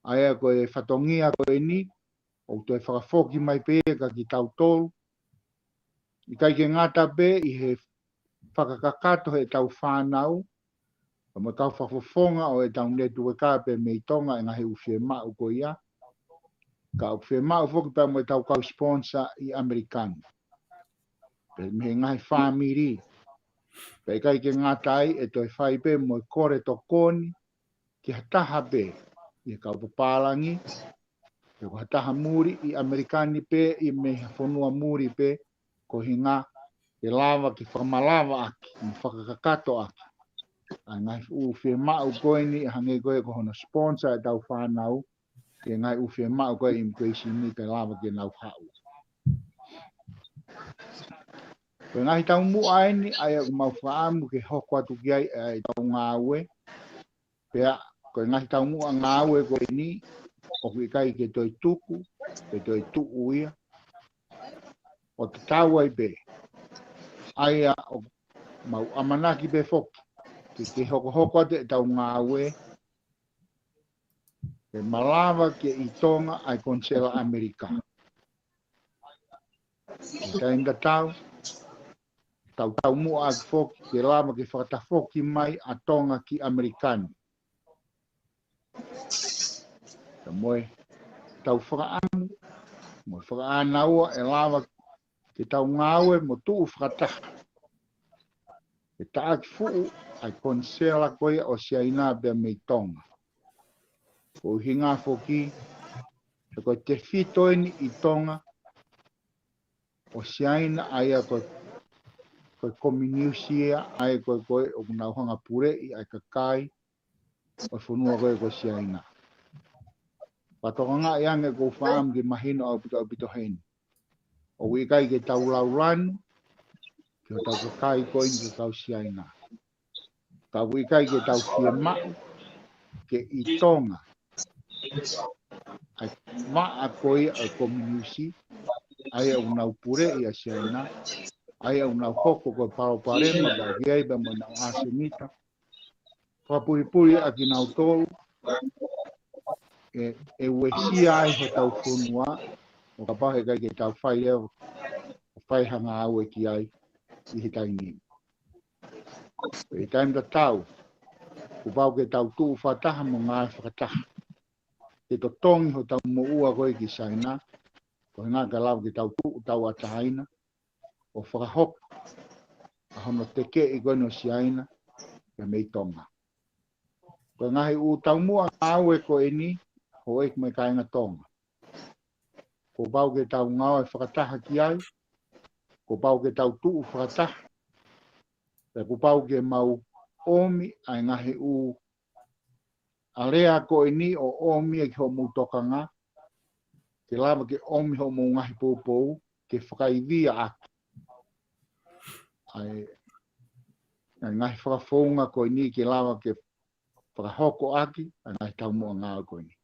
ʻA ia ko e fatongia ko eni ʻoku toe fakafoki mai pē ia kia kitautolu. ʻIkai ke ngata pē ʻi he fakakakato heʻetau fānau, pea mo e kau fakafofonga ʻo ʻetau network pea mei Tonga ʻa e ngaahi ʻū fiemaʻu ko ia, ka ʻoku fiemaʻu foki pea mo ʻetau kau sponsor ʻi ʻAmelika ni, pea mei he ngaahi fāmili. Pea ʻikai ke ngata ai, ʻe toe fai pē mo e kole tokoni ki ha taha pē ʻi he kau papālangi, pe ko ha taha muli ʻi ʻAmelika ni pē, ʻi mei ha fonua muli pē, ko e ʻuhinga ke lava ke fakamalavaʻaki mo fakakakatoʻaki ʻa e ngaahi ʻū fiemaʻu ko eni, hangē ko ē ko hono sponsor ʻetau fānau ki he ngaahi ʻū fiemaʻu ko ē immigration ni, ke lava ke nau haʻu. Ko e ngaahi taumuʻa eni ʻa ia ʻoku mau fakaʻamu ke hoko atu ki ai ʻa ʻetau ngāue. Pea ko e ngaahi taumuʻa ngāue ko eni ʻoku ʻikai ke toe tuku, ke toe tuʻu ia, ʻo tatau ai pē, ʻa ia ʻoku mau ʻamanaki pē foki ke, ke hokohoko atu ʻetau ngāue, ke malava ke ʻi Tonga ʻa e konisela ʻAmelika. ʻI he taimi tatau, tau taumuʻa ʻaki foki ke lava ke fakatafoki mai ʻa Tonga ki ʻAmelika ni. Pea mo ʻetau fakaʻamu mo e fakaʻānaua ʻe lava ke tau ngāue mo tuʻu fakataha ke taʻaki fuʻu ʻa e konisela ko ia ʻo Siaina pea mei Tonga. Ko e ʻuhinga foki he ko e tefito eni ʻi Tonga ʻo Siaina, ʻa ia ko e, ko e kominiusi ia, ʻa ia ko e, ko e ʻoku nau hanga puleʻi ʻa e kakai ʻo e fonua ko ē ko Siaina. Pea tokangaʻi ange ʻoku ou faʻa ʻamu ke mahino ʻaupito ʻaupito heni. ʻOku ʻikai ke tau laulanu ki hotau kakai ko eni ko e kau Siaina. Ka ʻoku ʻikai ke tau fiemaʻu ke ʻi Tonga ʻa e maʻa ko ia ʻo e kominiusi, ʻa ia ʻoku nau puleʻi ʻa Siaina, ʻa ia ʻoku nau hoko ko e palopalema pea ʻoku ʻi ai pea mo ʻenau ʻasenita. Fakapulipuli ʻa kinautolu, ʻe, ʻe uesia ai hotau fonua, ʻo kapau he ʻikai ke tau fai leva, ʻo fai ha ngāue ki ai ʻi he taimi ni. ʻI he taimi tatau, kuo pau ke tau tuʻu fakataha mo ngāue fakataha. Ke totongi hotau moʻua ko ē ki Siaina, koeʻuhi ke lava ke tau tuʻu tauʻatāina, ʻo fakahoko ʻa hono tekeʻi ko eni ʻo Siaina, pea mei Tonga. Ko e ngaahi ʻū taumuʻa ngāue ko eni, houʻeiki mo e kāinga Tonga. Kuo pau ke tau ngāue fakataha ki ai, kuo pau ke tau tuʻu fakataha, pea kuo pau ke mau ʻomi ʻa e ngaahi ʻū alea ko eni ʻo ʻomi ia ki hoʻomou tokanga, ke lava ke ʻomi hoʻomou ngaahi poupou, ke fakaivia ʻaki ʻa e, ʻa e ngaahi fakafounga ko eni ke lava ke fakahoko ʻaki ʻa e ngaahi taumuʻa ngāue ko eni.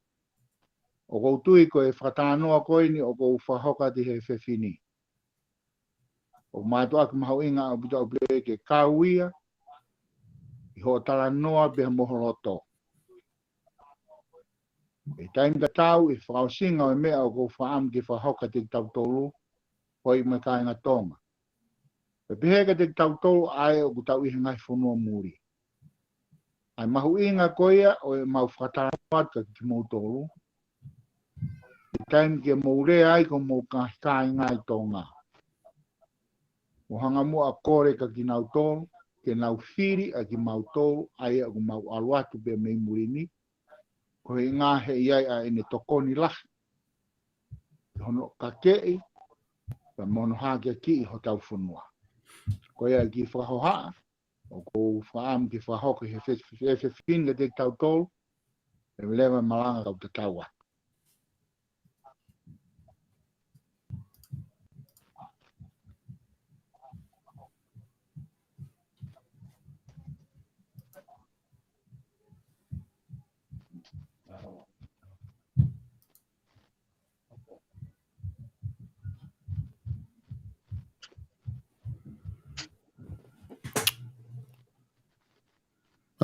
ʻOku ou tui ko e fakatalanoa ko eni ʻoku ou fakahoko atu he efiafi ni, ʻoku mātuʻaki mahuʻinga ʻaupito ʻaupito ke kau ia ʻi hoʻo talanoa pea mo ho loto. ʻI he taimi tatau, ʻi he fakaʻosinga ʻo e meʻa ʻoku ou faʻa ʻamu ke fakahoko kiate kitautolu, houʻeiki mo e kāinga Tonga, pea pehē kiate kitautolu ʻa ē ʻoku tau ʻi he ngaahi fonua muli. ʻA e mahuʻinga ko ia ʻo ʻemau fakatalanoa atu kiate kimoutolu, ʻi he taimi ke mou lea ai ki homou kāinga ʻi Tonga, mou hanga muʻa ʻo kole kiate kinautolu ke nau fili ʻa kimautolu, ʻa ia ʻoku mau ʻalu atu pea mei muli ni, koeʻuhi he ʻe ʻi ai ʻa ʻene tokoni lahi ki hono kakeʻi pea mo hono hakeakiʻi hotau fonua. Ko ia e kiʻi fakahohaʻa ʻoku ou faʻa ʻamu ke fakahoko he efiafi ni kiate kitautolu, ʻe leva e malanga ka u tatau atu.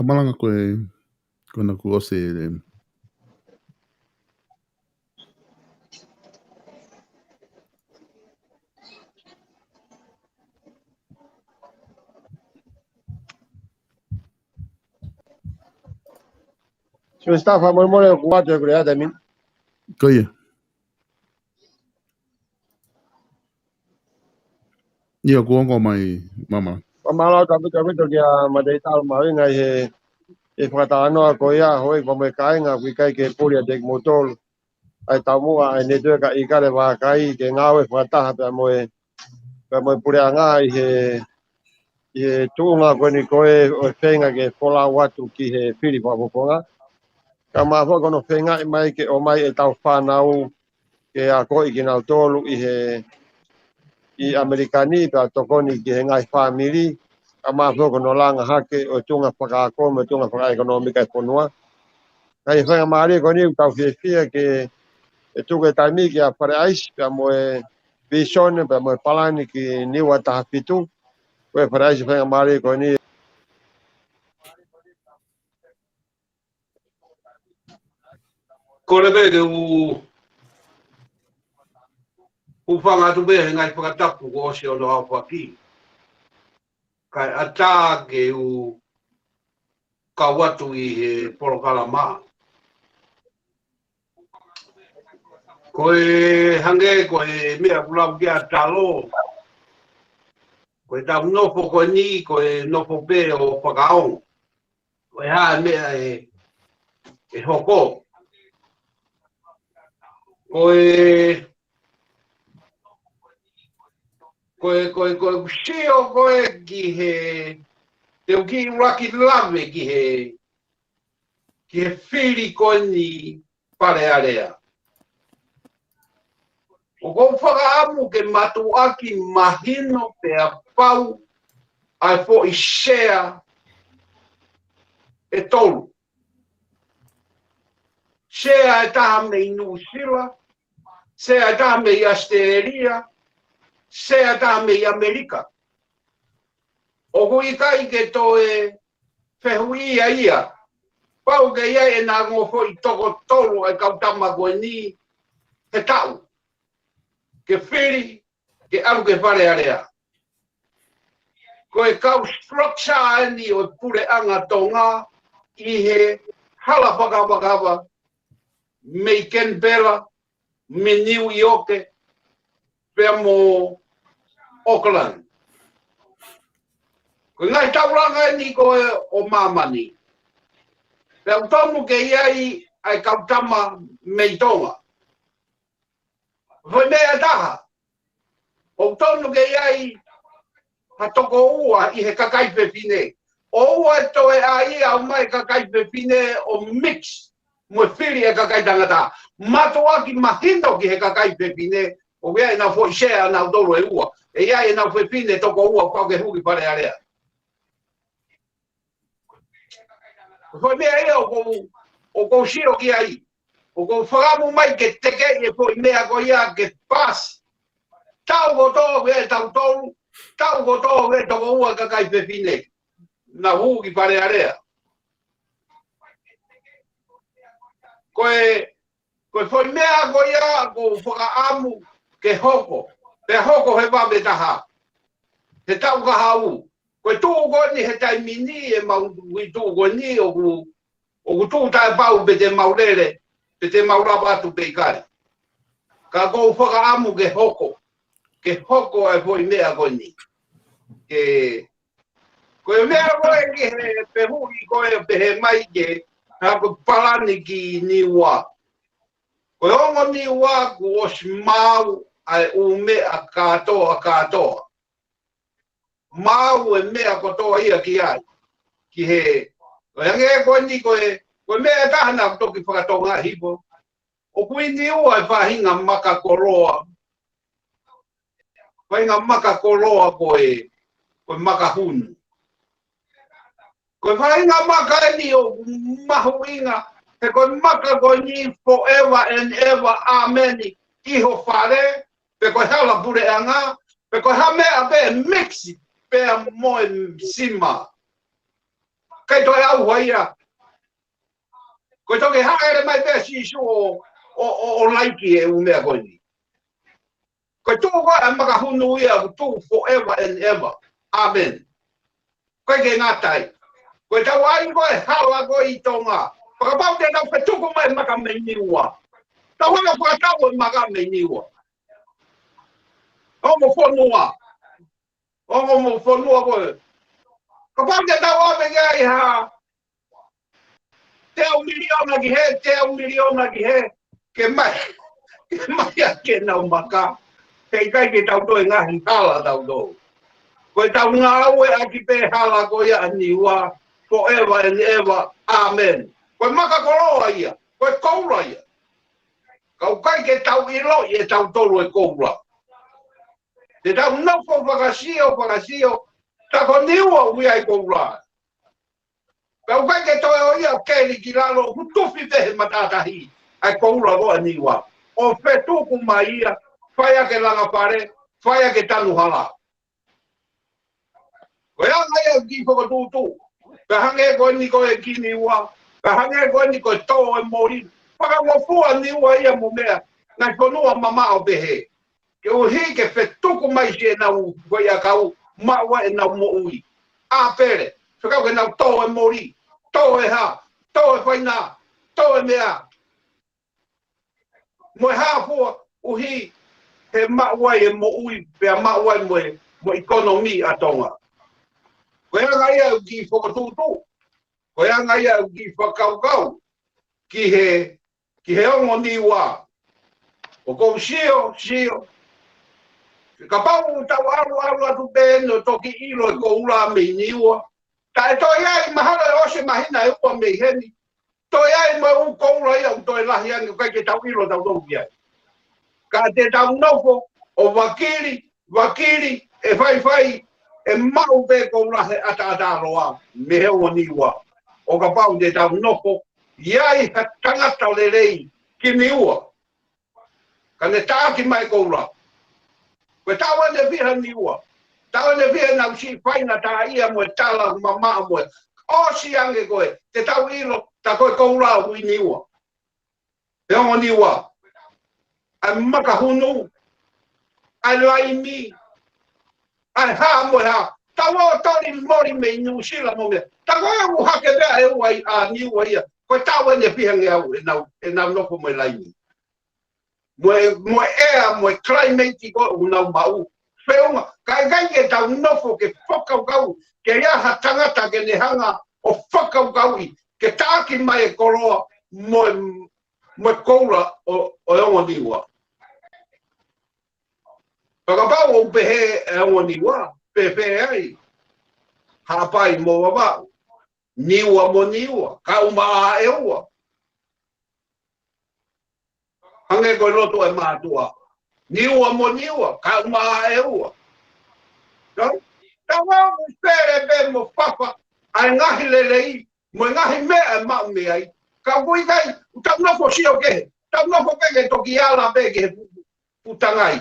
ʻA e malanga ko ē, ko ena kuo ʻosi e, Sio, Stava, fakamolemole ʻoku ou ʻoatu ʻeku lea he taimi ni. Ko ia. ʻIo, kuo ongo mai, Mama. Fakamālō atu ʻaupito kia Mataʻitalu Mahuʻinga ʻi he, he fakatalanoa ko ia, houʻeiki pea mo e kāinga, ʻoku ʻikai ke puli ʻiate kimoutolu ʻa e taumuʻa ʻa e Netiueka ʻIkale Vākai ke ngāue fakataha pea mo e, pea mo e puleʻanga ʻi he, ʻi he tuʻunga ko eni ko ē ʻo e feinga ke folau atu ki he fili fakafofonga. Kae ʻumaʻā foki hono feingaʻi mai ke ʻomai ʻetau fānau ke akoʻi kinautolu ʻi he, ʻi ʻAmelika ni, pea tokoni ki he ngaahi fāmili, kae ʻumaʻā foki hono langa hake ʻo e tuʻunga fakaako mo e tuʻunga fakaʻekonōmika ʻo e fonua. Ka ʻi he faingamālie ko eni ʻoku tau fiefia ke, ʻe tuku e taimi kia Fale ʻAisi, pea mo e vīsone, pea mo e palani ki Niua taha fitu, ko e Fale ʻAisi faingamālie ko eni. Kole pē ke u, u hūfanga atu pē he ngaahi fakatapu kuo ʻosi hono aofaki. Kae ʻatā ke u kau atu ʻi he polokalama. Ko e hangē ko e meʻa ʻoku lau kia Talo, ko ʻetau nofo ko eni, ko e nofo pē ʻo fakaongo. Ko e hā e meʻa ʻe, ʻe hoko. Ko e, Ko e, ko e, ko e sio ko ē ki he, te u kiʻi ʻuluaki lave ki he, ki he fili ko eni Fale Alea. ʻOku ou fakaʻamu ke mātuʻaki mahino pea pau ʻa e foʻi sea ʻe tolu. Sea ʻe taha mei Nuʻusila, sea ʻe taha mei ʻAositelēlia, sea ʻe taha mei ʻAmelika. ʻOku ʻikai ke toe fehuʻia ia. Pau ke ʻi ai ʻenau ongo foʻi toko tolu ʻa e kau tama ko eni he taʻu. Ke fili, ke ʻalu ki Fale Alea. Ko e kau structure eni ʻo e puleʻanga Tonga ʻi he hala fakavakava mei Kenipela, mei Niu ʻIoke, pea mo Auckland. Ko e ngaahi taulanga eni ko ē ʻo māmani. Pea ʻoku tonu ke ʻi ai ʻa e kau tama mei Tonga. Foʻi meʻa ʻe taha. ʻOku tonu ke ʻi ai ha toko ua ʻi he kakai fefine. ʻOua ʻe toe ʻai ʻo ʻomai kakai fefine ʻo mix mo e fili ʻa e kakai tangata. Mātuʻaki mahino ki he kakai fefine, ʻoku ʻi ai ʻenau foʻi sea ʻanautolu ʻe ua. ʻE ʻi ai ʻenau fefine toko ua pau ke hū ki Fale Alea. Ko e foʻi meʻa ia ʻoku ou, ʻoku ou sio ki ai. ʻOku ou fakaʻamu mai ke tekeʻi e foʻi meʻa ko ia ke paasi. Taʻu kotoa ʻoku ʻi ai ʻe tautolu, taʻu kotoa ʻoku ʻi ai ʻe toko ua kakai fefine naʻa nau hū ki Fale Alea. Ko e, ko e foʻi meʻa ko ia ʻoku ou fakaʻamu ke hoko, pea hoko he vave taha, he taʻu kahaʻu. Ko e tuʻu ko eni he taimi ni, ʻemau ui tuʻu ko eni ʻoku, ʻoku tuʻu taʻepau pe te mau lele, pe te mau lava atu pe ʻikai. Ka ʻoku ou fakaʻamu ke hoko, ke hoko e foʻi meʻa ko eni. Ke, ko e meʻa ko ē ki he fehuʻi ko ē pehē mai ke, ha ko e palani ki Niua. Ko e ongo Niua kuo ʻosi maau ʻa e ʻū meʻa kātoa, kātoa. Maau e meʻa kotoa ia ki ai. Ki he, ʻo hangē ko eni ko e, ko e meʻa ʻe taha naʻa ku toki fakatonga hifo. ʻOku ʻi Niua e faʻahinga maka koloa. Faʻahinga maka koloa ko e, ko e maka hunu. Ko e faʻahinga maka eni ʻoku mahuʻinga, he ko e maka ko eni forever and ever, ʻāmeni, ʻi ho fale, pe ko e hala puleʻanga, pe ko e hā meʻa pē mix pea mo e sima. ʻIkai toe ʻauha ia. Ko e toki hāʻele mai pē ʻa Sīsū ʻo, ʻo, ʻo, ʻo laiki e ʻū meʻa ko eni. Ko e tuʻu ko ē ʻa e maka hunu ia ʻoku tuʻu forever and ever. ʻĀmeni. ʻIkai ke ngata ai. Ko e tau ʻai ko ē hala ko ē ʻi Tonga. Fakapapau te tau fetuku mai maka mei Niua. Tau hanga fakatau e maka mei Niua. Ongo fonua. Ongo mo fonua ko ē. Kapau te tau ʻave ki ai ha teau miliona ki hē, teau miliona ki hē, ke mai, ke mai ʻa ke nau maka. He ʻikai ke tau toe ngaahi hala tau tō. Ko e tau ngāueʻaki pē hala ko ia ʻa Niua, forever and ever. ʻĀmeni. Ko e maka koloa ia, ko e koula ia. Ka ʻoku ʻikai ke tau ʻiloʻi ʻe tautolu e koula. Te tau nofo fakasio, fakasio, ta ko Niua ʻoku ʻi ai e koula. Pea ʻoku ʻikai ke toe ʻo ia ʻo keli ki lalo, ʻoku tufi pē he matātahi ʻa e koula ko ē ʻa Niua. ʻO fetuku mai ia, fai ʻaki e langa fale, fai ʻaki e tanu hala. Ko e anga ia ʻoku kiʻi fokotuʻutuʻu. Pea hangē ko eni ko ē ki Niua. Pea hangē ko eni ko e tō e moli. Fakangofua Niua ia mo e meʻa. Ngaahi fonua mamaʻo pehē. Koeʻuhi ke fetuku mai siʻenau foʻiʻakau, maʻu ai ʻenau moʻui. ʻĀ pele. Fekau ke nau tō e moli. Tō e hā. Tō e faina. Tō e meʻa. Mo e hā fua ʻuhi he maʻu ai e moʻui, pea maʻu ai mo e, mo e ʻekonōmika ʻa Tonga. Ko e anga ia ʻoku kiʻi fokotuʻutuʻu. Ko e anga ia ʻoku kiʻi fakakaukau. Ki he, ki he ongo Niua. ʻOku ou sio, sio. Kapau ʻoku tau ʻalu ʻalu atu pē ʻo toki ʻilo e koula mei Niua. Taʻe toe ʻi ai mahalo ʻe ʻosi e māhina ʻe ua mei heni. Toe ʻi ai mo e ʻū koula ia ʻoku toe lahi ange ʻoku ʻikai ke tau ʻilo tautolu ki ai. Ka te tau nofo ʻo vakili, vakili, ʻe faifai, ʻe maʻu pē koula he ʻataʻatā loa, mei he ongo Niua. ʻO kapau te tau nofo, ʻi ai ha tangata lelei ki Niua. Ka ne taʻaki mai koula. Ko e taʻu ʻeni ʻe fiha Niua. Taʻu ʻeni ʻe fiha ʻenau siʻi faingataʻaʻia mo e tala mamaʻo mo e. ʻOsi ange ko ē, te tau ʻilo, tā ko e koula ʻoku ʻi Niua. He ongo Niua. ʻA e makahunu. ʻA e laimi. ʻA e hā mo e hā. Tau ō toli moli mei New Zealand mo meʻa. Tā ko ē ʻoku hake pē ʻa e ua ʻi ʻa Niua ia. Ko e taʻu ʻeni ʻe fiha ngeau ʻenau, ʻenau nofo mo e laimi. Mo e, mo e ʻea, mo e climate ko ē ʻoku nau maʻu. Feʻunga, ka ʻikai ke tau nofo ke fakakaukau, ke ʻi ai ha tangata ke ne hanga ʻo fakakaukauʻi, ke taʻaki mai e koloa mo e, mo e koula ʻo, ʻo e ongo Niua. Fakapapau ʻoku pehē e ongo Niua, pehē ai. Haʻapai mo Vavaʻu. Niua mo Niua, kae ʻumaʻā ʻEua. Hangē ko e lotu ʻa e mātuʻa. Niua mo Niua, kae ʻumaʻā ʻEua. Nō? Tau au pele pē mo fafa, ʻa e ngaahi lelei, mo e ngaahi meʻa ʻe maʻu mei ai. Ka ʻoku ʻikai, ʻoku tau nofo sio kehe. Tau nofo pē ke toki ala pē ke he pu-, putangai.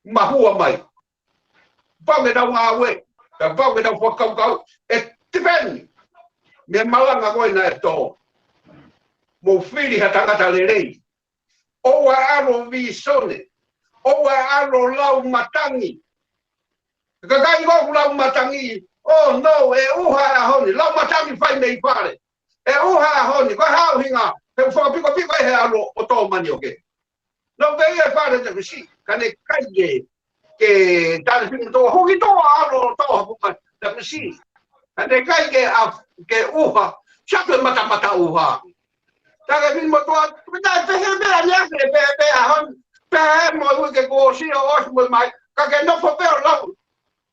Mahua mai. Pau ke tau ngāue, ka pau ke tau fakakaukau, ʻe tipeni. Mei he malanga ko ē naʻe tō. Mou fili ha tangata lelei. ʻOua ʻe ʻalu ʻo vīsone. ʻOua ʻe ʻalu ʻo lau matangi. Ka kai ko ʻoku lau matangi, oh no, ʻe ʻuha e ʻaho ni, lau matangi fai mei fale. ʻE ʻuha e ʻaho ni, ko e hā ʻuhinga, he fakapikopiko ʻe he ʻalu ʻo tō mani ʻo ke. Nō pē ia fale te kusi, ka ne kai ke, ke tale finu tō, huki tō ʻalu ʻo tō hapu mani, te kusi. Ka ne kai ke a, ke ʻuha, sa ke matamata ʻuha. Taka finu mo toa, pita te he mea ni ake, pē, pē, ʻaho ni, pē, mo ui ke kuo ʻosi ʻo ʻosi mo mai, ka ke nofo pē ʻo lau.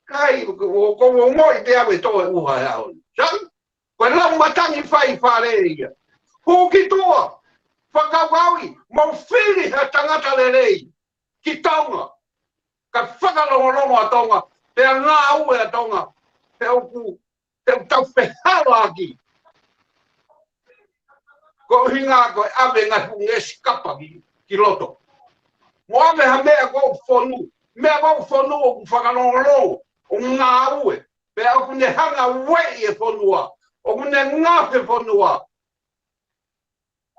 Kai, ko, ko, ko, mo i pē ʻave tō e ʻuha e ʻaho ni. Sa? Ko e lau matangi fai fale ia. Huki tō, fakakaukauʻi, mou fili ha tangata lelei ki Tonga. Ka fakalongolongo ʻa Tonga, pea ngāue ʻa Tonga, pea ʻoku, pea ʻoku tau fehālaaki. Ko e ʻuhinga ko e ʻave ngaahi fuʻu ngeʻesi kapa ki, ki loto. Mo ʻave ha meʻa ko ʻoku fonu, meʻa ko ʻoku fonu ʻoku fakalongolongo, ʻo ngāue. Pea ʻoku ne hanga ueʻi e fonua. ʻOku ne ngaohi e fonua.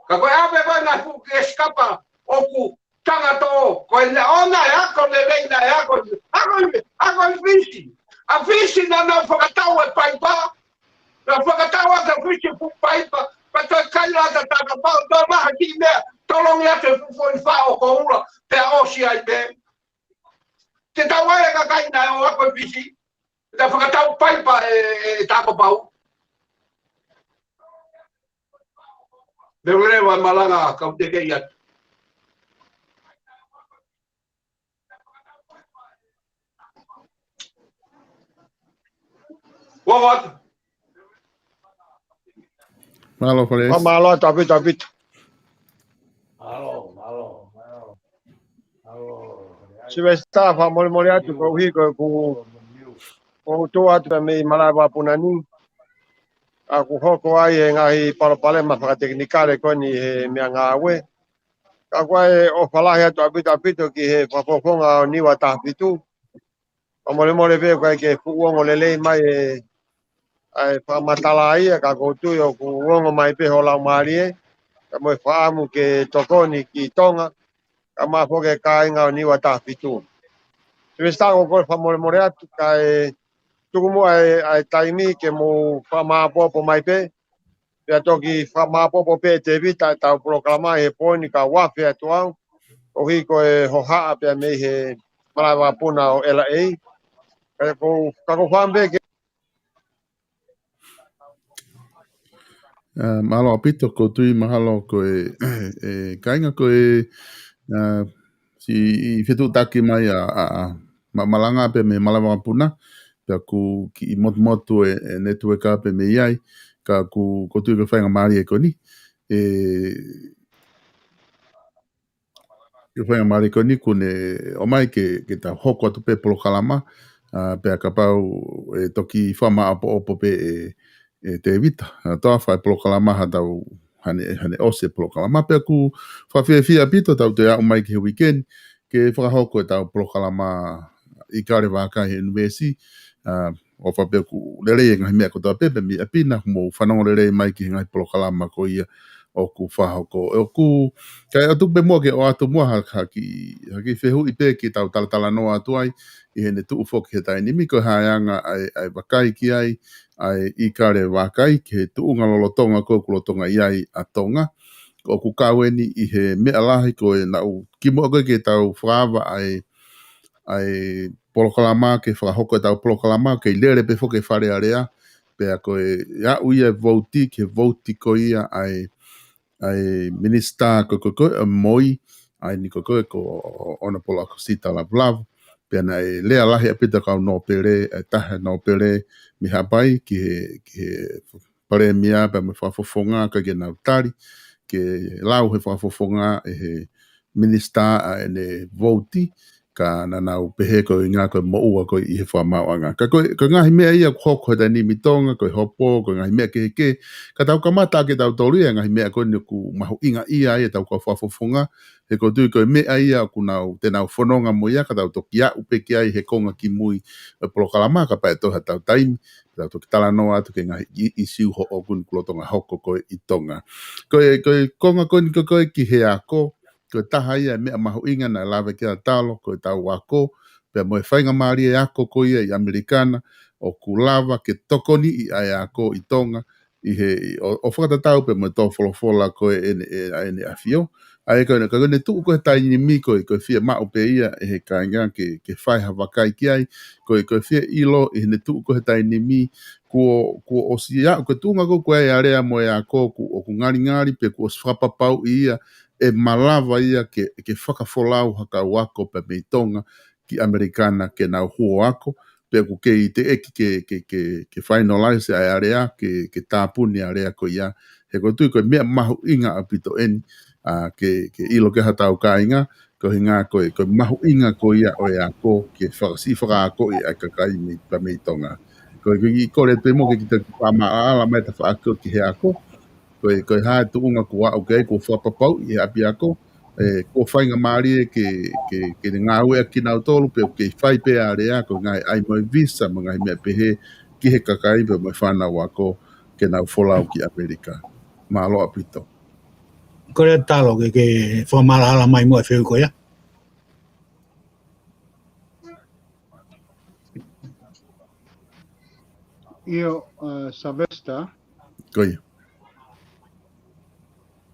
Ka ko e ʻave ko ē ngaahi fuʻu ngeʻesi kapa ʻoku tanga tō. Ko e ne ona e ako lelei naʻe ako. Ako i, ako i Fisi. ʻA Fisi naʻa nau fakatau e paipa. Naʻa nau fakatau ʻa Fisi fuʻu paipa. Pea toe kai lata tata pau. Toe maha ki meʻa. Tolongi atu e fuʻu foʻi fā ʻo koula. Pea ʻosi ai pē. Te tau ai e kakai naʻe ō ako i Fisi. Naʻa fakatau paipa e, e, e tako pau. Leveleva e malanga kau te kei atu. Ua atu. Mālō, Fale. Mālō, Tavita, Tavita. Silivesitā, fakamolemole atu, koeʻuhi ko ʻeku, ʻoku ou tuʻu atu pē mei malaʻe vakapuna ni. ʻA ʻoku hoko ai e ngaahi palopalema fakatekinikale ko eni he meʻangāue. Ka ʻoku ou ʻofa lahi atu ʻaupito ʻaupito ki he fakafofonga ʻo Niua taha fitu. Fakamolemole pē ʻoku ʻikai ke fuʻu ongo lelei mai e, ʻa e fakamatala ia, ka ʻoku ou tui ʻoku ongo mai pē ho laumālie, ka mo e fakaʻamu ke tokoni ki Tonga, ka mo e foki e kāinga ʻo Niua taha fitu. Silivesitā, ʻoku ou kole fakamolemole atu, kae tuku muʻa e, ʻa e taimi ke mou fakamāʻopoʻopo mai pē, pea toki fakamāʻopoʻopo pē ʻe Tēvita ʻetau polokalama he poini ka ua fea atu au, koeʻuhi ko e hohaʻa pea mei he malaʻe vakapuna ʻo L A. Ka ʻoku ou, ka ʻoku ou fakaʻamu pē ke ʻA, mālō ʻaupito, ʻoku ou tui mahalo ko e, e, kāinga ko e, ʻa, ʻi, ʻi fetuʻutaki mai ʻa, ʻa, ʻa ma-, malanga pē mei he malanga puna, pea ʻoku kiʻi motumotu e, e network pē mei ai, ka ʻoku, ʻoku ou tui ko e faingamālie ko eni, e, ko e faingamālie ko eni kuo ne ʻomai ke, ke tau hoko atu pē polokalama, ʻa, pea kapau ʻe toki fakamāʻopoʻopo pē ʻe, ʻe Tēvita, ʻa, Toafa e polokalama ha tau hane, hane ʻosi e polokalama. Pea ʻoku fakafiefia ʻaupito tau toe aʻu mai ki he weekend, ke fakahoko e tau polokalama ʻIkale Vākai he ʻunivēsi, ʻa, ʻofa pē ʻoku lelei e ngaahi meʻa kotoa pē, pea mei ʻapi na, mou fanongo lelei mai ki he ngaahi polokalama ko ia ʻoku fakahoko. ʻOku, kae ʻatu pē muʻa ke ʻoatu muʻa ha, ha kiʻi, ha kiʻi fehuʻi pē ke tau talatalanoa atu ai, ʻi heʻene tuʻu foki he taimi ni, ko e hā e anga ʻa e, ʻa e vakai ki ai, ʻa e ʻIkale Vākai, ki he tuʻunga lolotonga ko ē ʻoku lolotonga ʻi ai ʻa Tonga. ʻOku kau eni ʻi he meʻa lahi ko ē naʻu kimuʻa ko ē ke tau fakaava ʻa e, ʻa e polokalama, ke fakahoko e tau polokalama, ke lele pē foki e Fale Alea, pea ko e aʻu ia e vouti, ki he vouti ko ia ʻa e, ʻa e minisitā ko, ko, ko, ʻa Moi, ʻa eni ko, ko, ko Honourable ʻAkosita Lavulavu, pea naʻe lea lahi ʻaupito kau nōpele, e taha nōpele mei Haʻapai, ki he, ki he palēmia pea mo e fakafofonga ka ke nau tali, ke lau he fakafofonga ʻe he minisitā ʻa ʻene vouti, ka naʻa nau pehē ko e ʻuhinga ko e moʻua ko ē ʻi he fakamaauʻanga. Ka ko e, ko e ngaahi meʻa ia ʻoku hoko he taimi ni ʻi Tonga, ko e hopo, ko e ngaahi meʻa kehekehe, ka tau kamata ʻaki ʻe tautolu ia e ngaahi meʻa ko eni ʻoku mahuʻinga ia ai e tau kau fakafofonga, he ʻoku ou tui ko e meʻa ia ʻoku nau, te nau fononga mo ia, ka tau toki aʻu pē ki ai he konga kimui e polokalama, kapau ʻe toe ha tau taimi, tau toki talanoa atu ki he ngaahi ʻi-, ʻisiū hoʻo ʻoku ne lolotonga hoko ko ē ʻi Tonga. Ko e, ko e konga ko eni ko ē ki he ako, ko e taha ia e meʻa mahuʻinga naʻe lave ki ai ʻa Talo, ko e tau ako, pea mo e faingamālie ako ko ia ʻi ʻAmelika na, ʻoku lava ke tokoniʻi ʻa e ako ʻi Tonga, ʻi he, ʻo, ʻo fakatatau pē mo e tō folofola ko ē ʻene, ʻe, ʻa ʻEne ʻAfio. ʻA ia ko ē, ka ko ʻene tuʻu ko ē he taimi ni ko ē, ko e fiemaʻu pē ia ʻe he kāinga ke, ke fai ha vakai ki ai, ko e, ko e fie ʻilo ʻi heʻene tuʻu ko ē he taimi ni, kuo, kuo ʻosi ia, ko e tuʻunga ko ē ko ē ʻa e alea mo e ako, kuo, ʻoku ngalingali pē kuo ʻosi fakapapauʻi ia, ʻe malava ia ke, ke fakafolau ha kau ako pē mei Tonga ki ʻAmelika na ke nau huo ako, pea ʻoku kei teʻeki ke, ke, ke, ke finalize ʻa e alea, ke, ke tāpuni alea ko ia. He ʻoku ou tui ko e meʻa mahuʻinga ʻaupito eni, ʻa, ke, ke ʻilo ki ai ha tau kāinga, ko e ʻuhinga ko e, ko e mahuʻinga ko ia ʻo e ako, ke fakasiʻi fakaakoʻi ʻa e kakai mei, pē mei Tonga. Ko e, ko e, kole pē mo ke kita ki fakamaʻala mai e tafaʻaki ki he ako, ko e, ko e hā e tuʻunga kuo aʻu ki ai, kuo fakapapauʻi ʻe he ʻapiako, ʻe, kuo faingamālie ke, ke, ke ngāueʻaki kinautolu, pea ʻoku kei fai pē alea, ko e ngaahi ʻai mo e visa, mo e ngaahi meʻa pehē, ki he kakai, pea mo e fānau ako, ke nau folau ki ʻAmelika. Mālō ʻaupito. Kole Talo ke, ke fakamaʻalaʻala mai muʻa e fehuʻi ko ia. ʻIo, ʻa, Sylvester. Ko ia.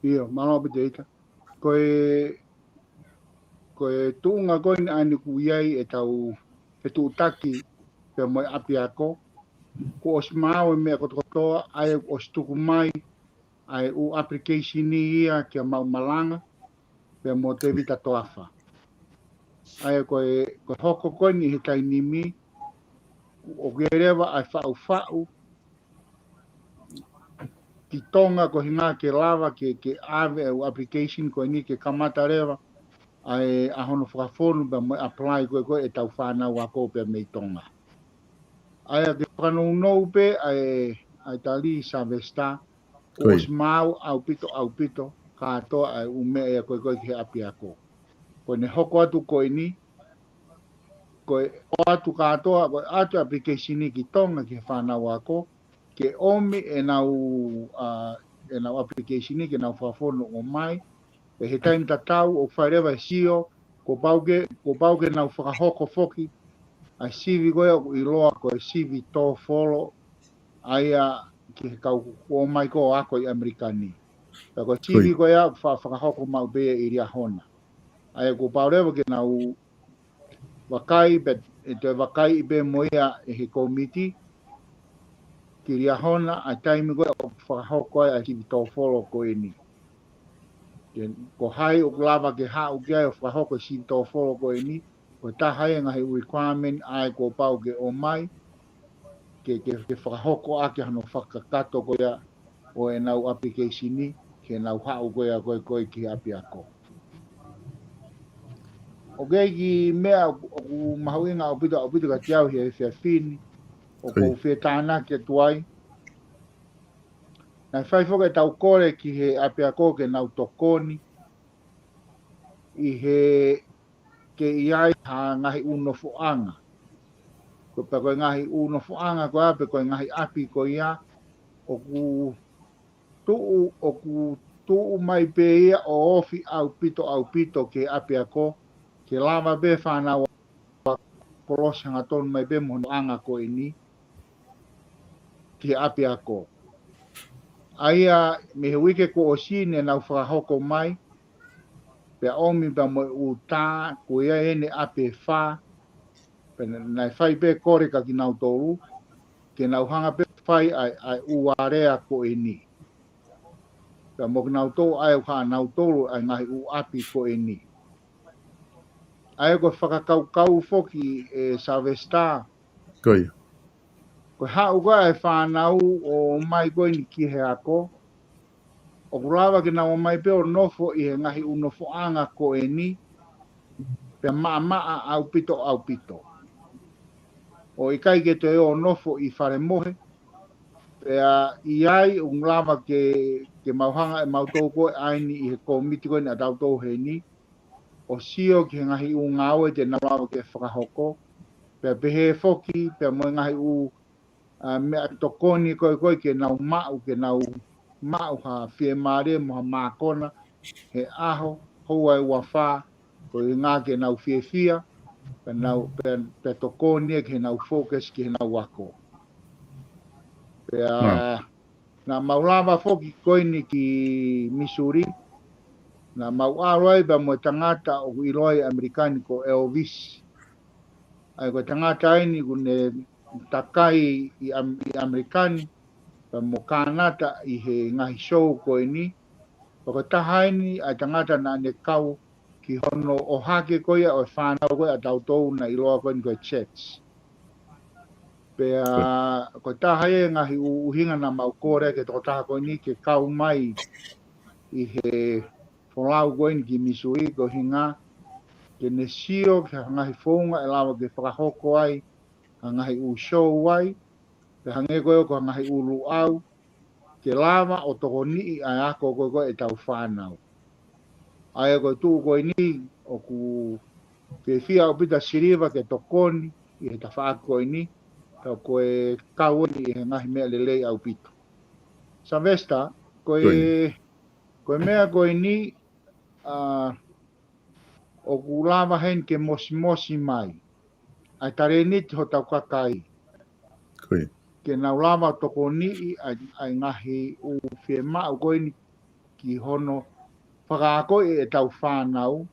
ʻIo, mālō ʻaupito ʻEita. Ko e, ko e tuʻunga ko eni ʻa eni ʻoku ʻi ai e tau fetuʻutaki pea mo e ʻapiako. Kuo ʻosi maau e meʻa kotokotoa, ʻa ia kuo ʻosi tuku mai ʻa e ʻū application ia kia Mau Malanga, pea mo Tēvita Toafa. ʻA ia ko e, ko e hoko ko eni he taimi ni, ʻoku ʻi ai leva ʻa e faʻufaʻu ki Tonga ko e ʻuhinga ke lava ke, ke ʻave e ʻū application ko eni ke kamata leva ʻa e, ʻa hono fakafonu pea mo e apply ko ē, ko ē e tau fānau ako pea mei Tonga. ʻA ia ke fakanounou pē ʻa e, ʻa e tali Sylvester, kuo ʻosi maau ʻaupito, ʻaupito, kātoa ʻa e ʻū meʻa ia ko ē, ko ē ki he ʻapiako. Ko ʻene hoko atu ko eni, ko e ʻoatu kātoa, ko e ʻoatu application ki Tonga ki he fānau ako, ke ʻomi ʻenau, ʻa, ʻenau application ke nau fakafonu ʻo mai, pea he taimi tatau ʻoku fai leva e sio, kuo pau ke, kuo pau ke nau fakahoko foki ʻa e sivi ko ē ʻoku ʻiloa ko e sivi tōfolo, ʻa ia ki he kau kuo ʻomai ko ē ʻo ako ʻi ʻAmelika ni. Pea ko e sivi ko ia ʻoku fa-, fakahoko maʻu pē ia ʻi Liahona. ʻA ia kuo pau leva ke nau vakai pē, ʻe toe vakai pē mo ia ʻe he kōmiti ki Liahona ʻa e taimi ko ē ʻoku fakahoko ai ʻa e sivi tōfolo ko eni. Ke, ko hai ʻoku lava ke haʻu ki ai ʻo fakahoko e sītōfolo ko eni, ko e taha ia e ngaahi requirement ʻa ia kuo pau ke ʻomai, ke, ke, ke fakahoko ʻaki hano fakakakato ko ia ʻo ʻenau application ni, ke nau haʻu ko ia ko ē ko ē ki he ʻapiako. ʻOku ʻi ai e kiʻi meʻa ʻoku, ʻoku mahuʻinga ʻaupito, ʻaupito kiate au he efiafi ni, ʻoku ou fie tānaki atu ai. Naʻe fai foki ʻetau kole ki he ʻapiako ke nau tokoni, ʻi he ke ʻi ai ha ngaahi ʻū nofoʻanga. Ko e pea ko e ngaahi ʻū nofoʻanga ko ia pe ko e ngaahi ʻapi ko ia, ʻoku tuʻu, ʻoku tuʻu mai pē ia ʻo ofi ʻaupito, ʻaupito ki he ʻapiako, ke lava pē fānau ʻo kolosi hangatonu mai pē mo hono ʻanga ko eni ki he ʻapiako. ʻA ia mei he uike kuo ʻosi ne nau fakahoko mai, pea ʻomi pea mo e ʻū tā, ko ia ʻene ʻapi ʻe fā, pea naʻe fai pē kole kia kinautolu, ke nau hanga pē fai ʻa e, ʻa e ʻū alea ko eni. Pea mo kinautolu ʻa e ʻū haʻanautolu ʻa e ngaahi ʻū ʻapi ko eni. ʻA ia ko e fakakaukau foki ʻe Sylvester. Ko ia. Ko e haʻu ko ē e fānau ʻo mai ko eni ki he ako, ʻoku lava ke nau ō mai pē ʻo nofo ʻi he ngaahi ʻū nofoʻanga ko eni, pea maʻamaʻa ʻaupito, ʻaupito. ʻO ʻikai ke toe ō nofo ʻi fale mohe, pea ʻi ai ʻoku lava ke, ke mau hanga ʻe mautolu ko ē ʻa eni ʻi he kōmiti ko eni ʻatautolu heni, ʻo sio ki he ngaahi ʻū ngāue te nau lava ke fakahoko, pea pehē foki, pea mo e ngaahi ʻū, ʻa, meʻatokoni ko ē ko ē ke nau maʻu, ke nau maʻu ha fiemālie mo ha mākona, he ʻaho, houa ʻe ua fā, ko e ʻuhinga ke nau fiefia, pea nau, pea, pea tokoni ia ke nau focus ki heʻenau ako. Pea, naʻa mau lava foki ko eni ki Missouri, naʻa mau ʻalu ai pea mo e tangata ʻoku ʻiloa ʻi ʻAmelika ni ko Elvis. ʻA ia ko e tangata eni ʻoku ne takai ʻi ʻAm-, ʻi ʻAmelika ni, pea mo Kānata ʻi he ngaahi show ko eni. Pea ko e taha eni ʻa e tangata naʻa ne kau ki hono ʻohake ko ia ʻo e fānau ko ē ʻatautolu naʻe ʻiloa ko eni ko e Jets. Pea ko e taha ia e ngaahi ʻū ʻuhinga naʻa mau kole ki he tokotaha ko eni ke kau mai ʻi he folau ko eni ki Missouri ko e ʻuhinga ke ne sio ki he ngaahi founga ʻe lava ke fakahoko ai ha ngaahi ʻū show ai, pea hangē ko ē ko ha ngaahi ʻū luʻau, ke lava ʻo tokoniʻi ʻa e ako ko ē ko ē ʻetau fānau. ʻA ia ko e tuʻu ko eni ʻoku fiefia ʻaupito ʻa Siliva ke tokoni ʻi he tafaʻaki ko eni, ka ko e kau eni ʻi he ngaahi meʻa lelei ʻaupito. Sylvester, ko e, ko e meʻa ko eni, ʻa, ʻoku lava heni ke mosimosi mai ʻa e talēniti hotau kakai. Ke nau lava tokoniʻi ʻa e, ʻa e ngaahi ʻū fiemaʻu ko eni ki hono fakaakoʻi ʻetau fānau,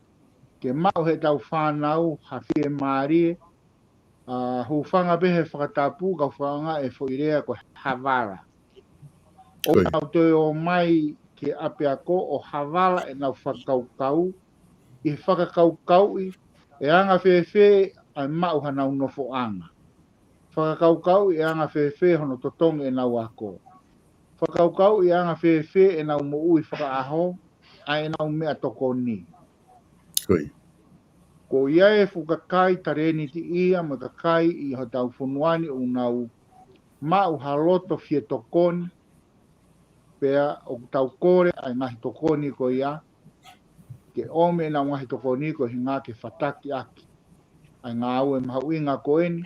ke maʻu heʻetau fānau ha fiemālie, ʻa, hūfanga pē he fakatapu, kau fakaʻaongaʻi e foʻi lea ko e havala. ʻOku nau toe ō mai ki he ʻapiako ʻo havala ʻenau fakakaukau, ʻi he fakakaukauʻi ʻe anga fēfē ʻa e maʻu hanau nofoʻanga. Fakakaukauʻi ʻe anga fēfē hono totongi ʻenau ako. Fakakaukauʻi ʻe anga fēfē ʻenau moʻui fakaʻaho, ʻa ʻenau meʻatokoni. Ko ia e fuʻu kakai talēniti ia mo e kakai ʻi hotau fonua ni ʻoku nau maʻu ha loto fie tokoni, pea ʻoku tau kole ʻa e ngaahi tokoni ko ia, ke ʻomi ʻenau ngaahi tokoni ko e ʻuhinga ke fataki ʻaki ʻa e ngāue mahuʻinga ko eni,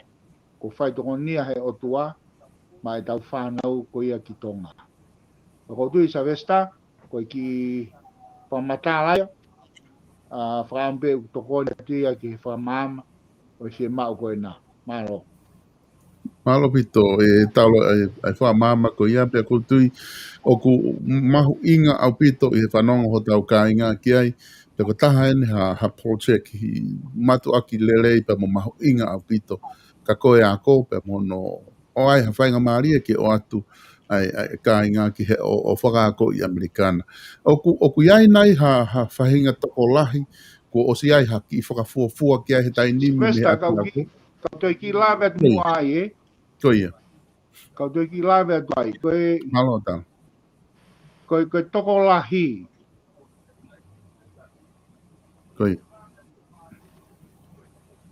ʻoku fai tokonia he ʻOtua maʻa ʻetau fānau ko ia ki Tonga. Pea ʻoku ou tui Sylvester, ko e kiʻi fakamatala ia, ʻa, fakaʻamu pē ʻoku tokoni atu ia ki he fakamaama ʻo e fiemaʻu ko ena. Mālō. Mālō ʻaupito, ʻe tau ʻai, ʻai fakamaama ko ia pea ʻoku ou tui, ʻoku mahuʻinga ʻaupito ʻi he fanongo hotau kāinga ki ai, pea ko e taha eni ha, ha project ʻi mātuʻaki lelei pea mo mahuʻinga ʻaupito. Ka ko e ako pea mo hono ʻoange ha faingamālie ke ʻoatu ʻa e kāinga ki he ʻo, ʻo fakaako ʻi ʻAmelika na. ʻOku, ʻoku ʻi ai nai ha, ha faʻahinga tokolahi, kuo ʻosi ʻi ai ha kiʻi fakafuofua ki ai he taimi ni mei he Sylvester, kau ʻapiako. Ki-, kau toe kiʻi lave atu muʻa ai, ē? Ko ia. Kau toe kiʻi lave atu ai. Ko e, mālō Tala. Ko e, ko e tokolahi. Ko ia.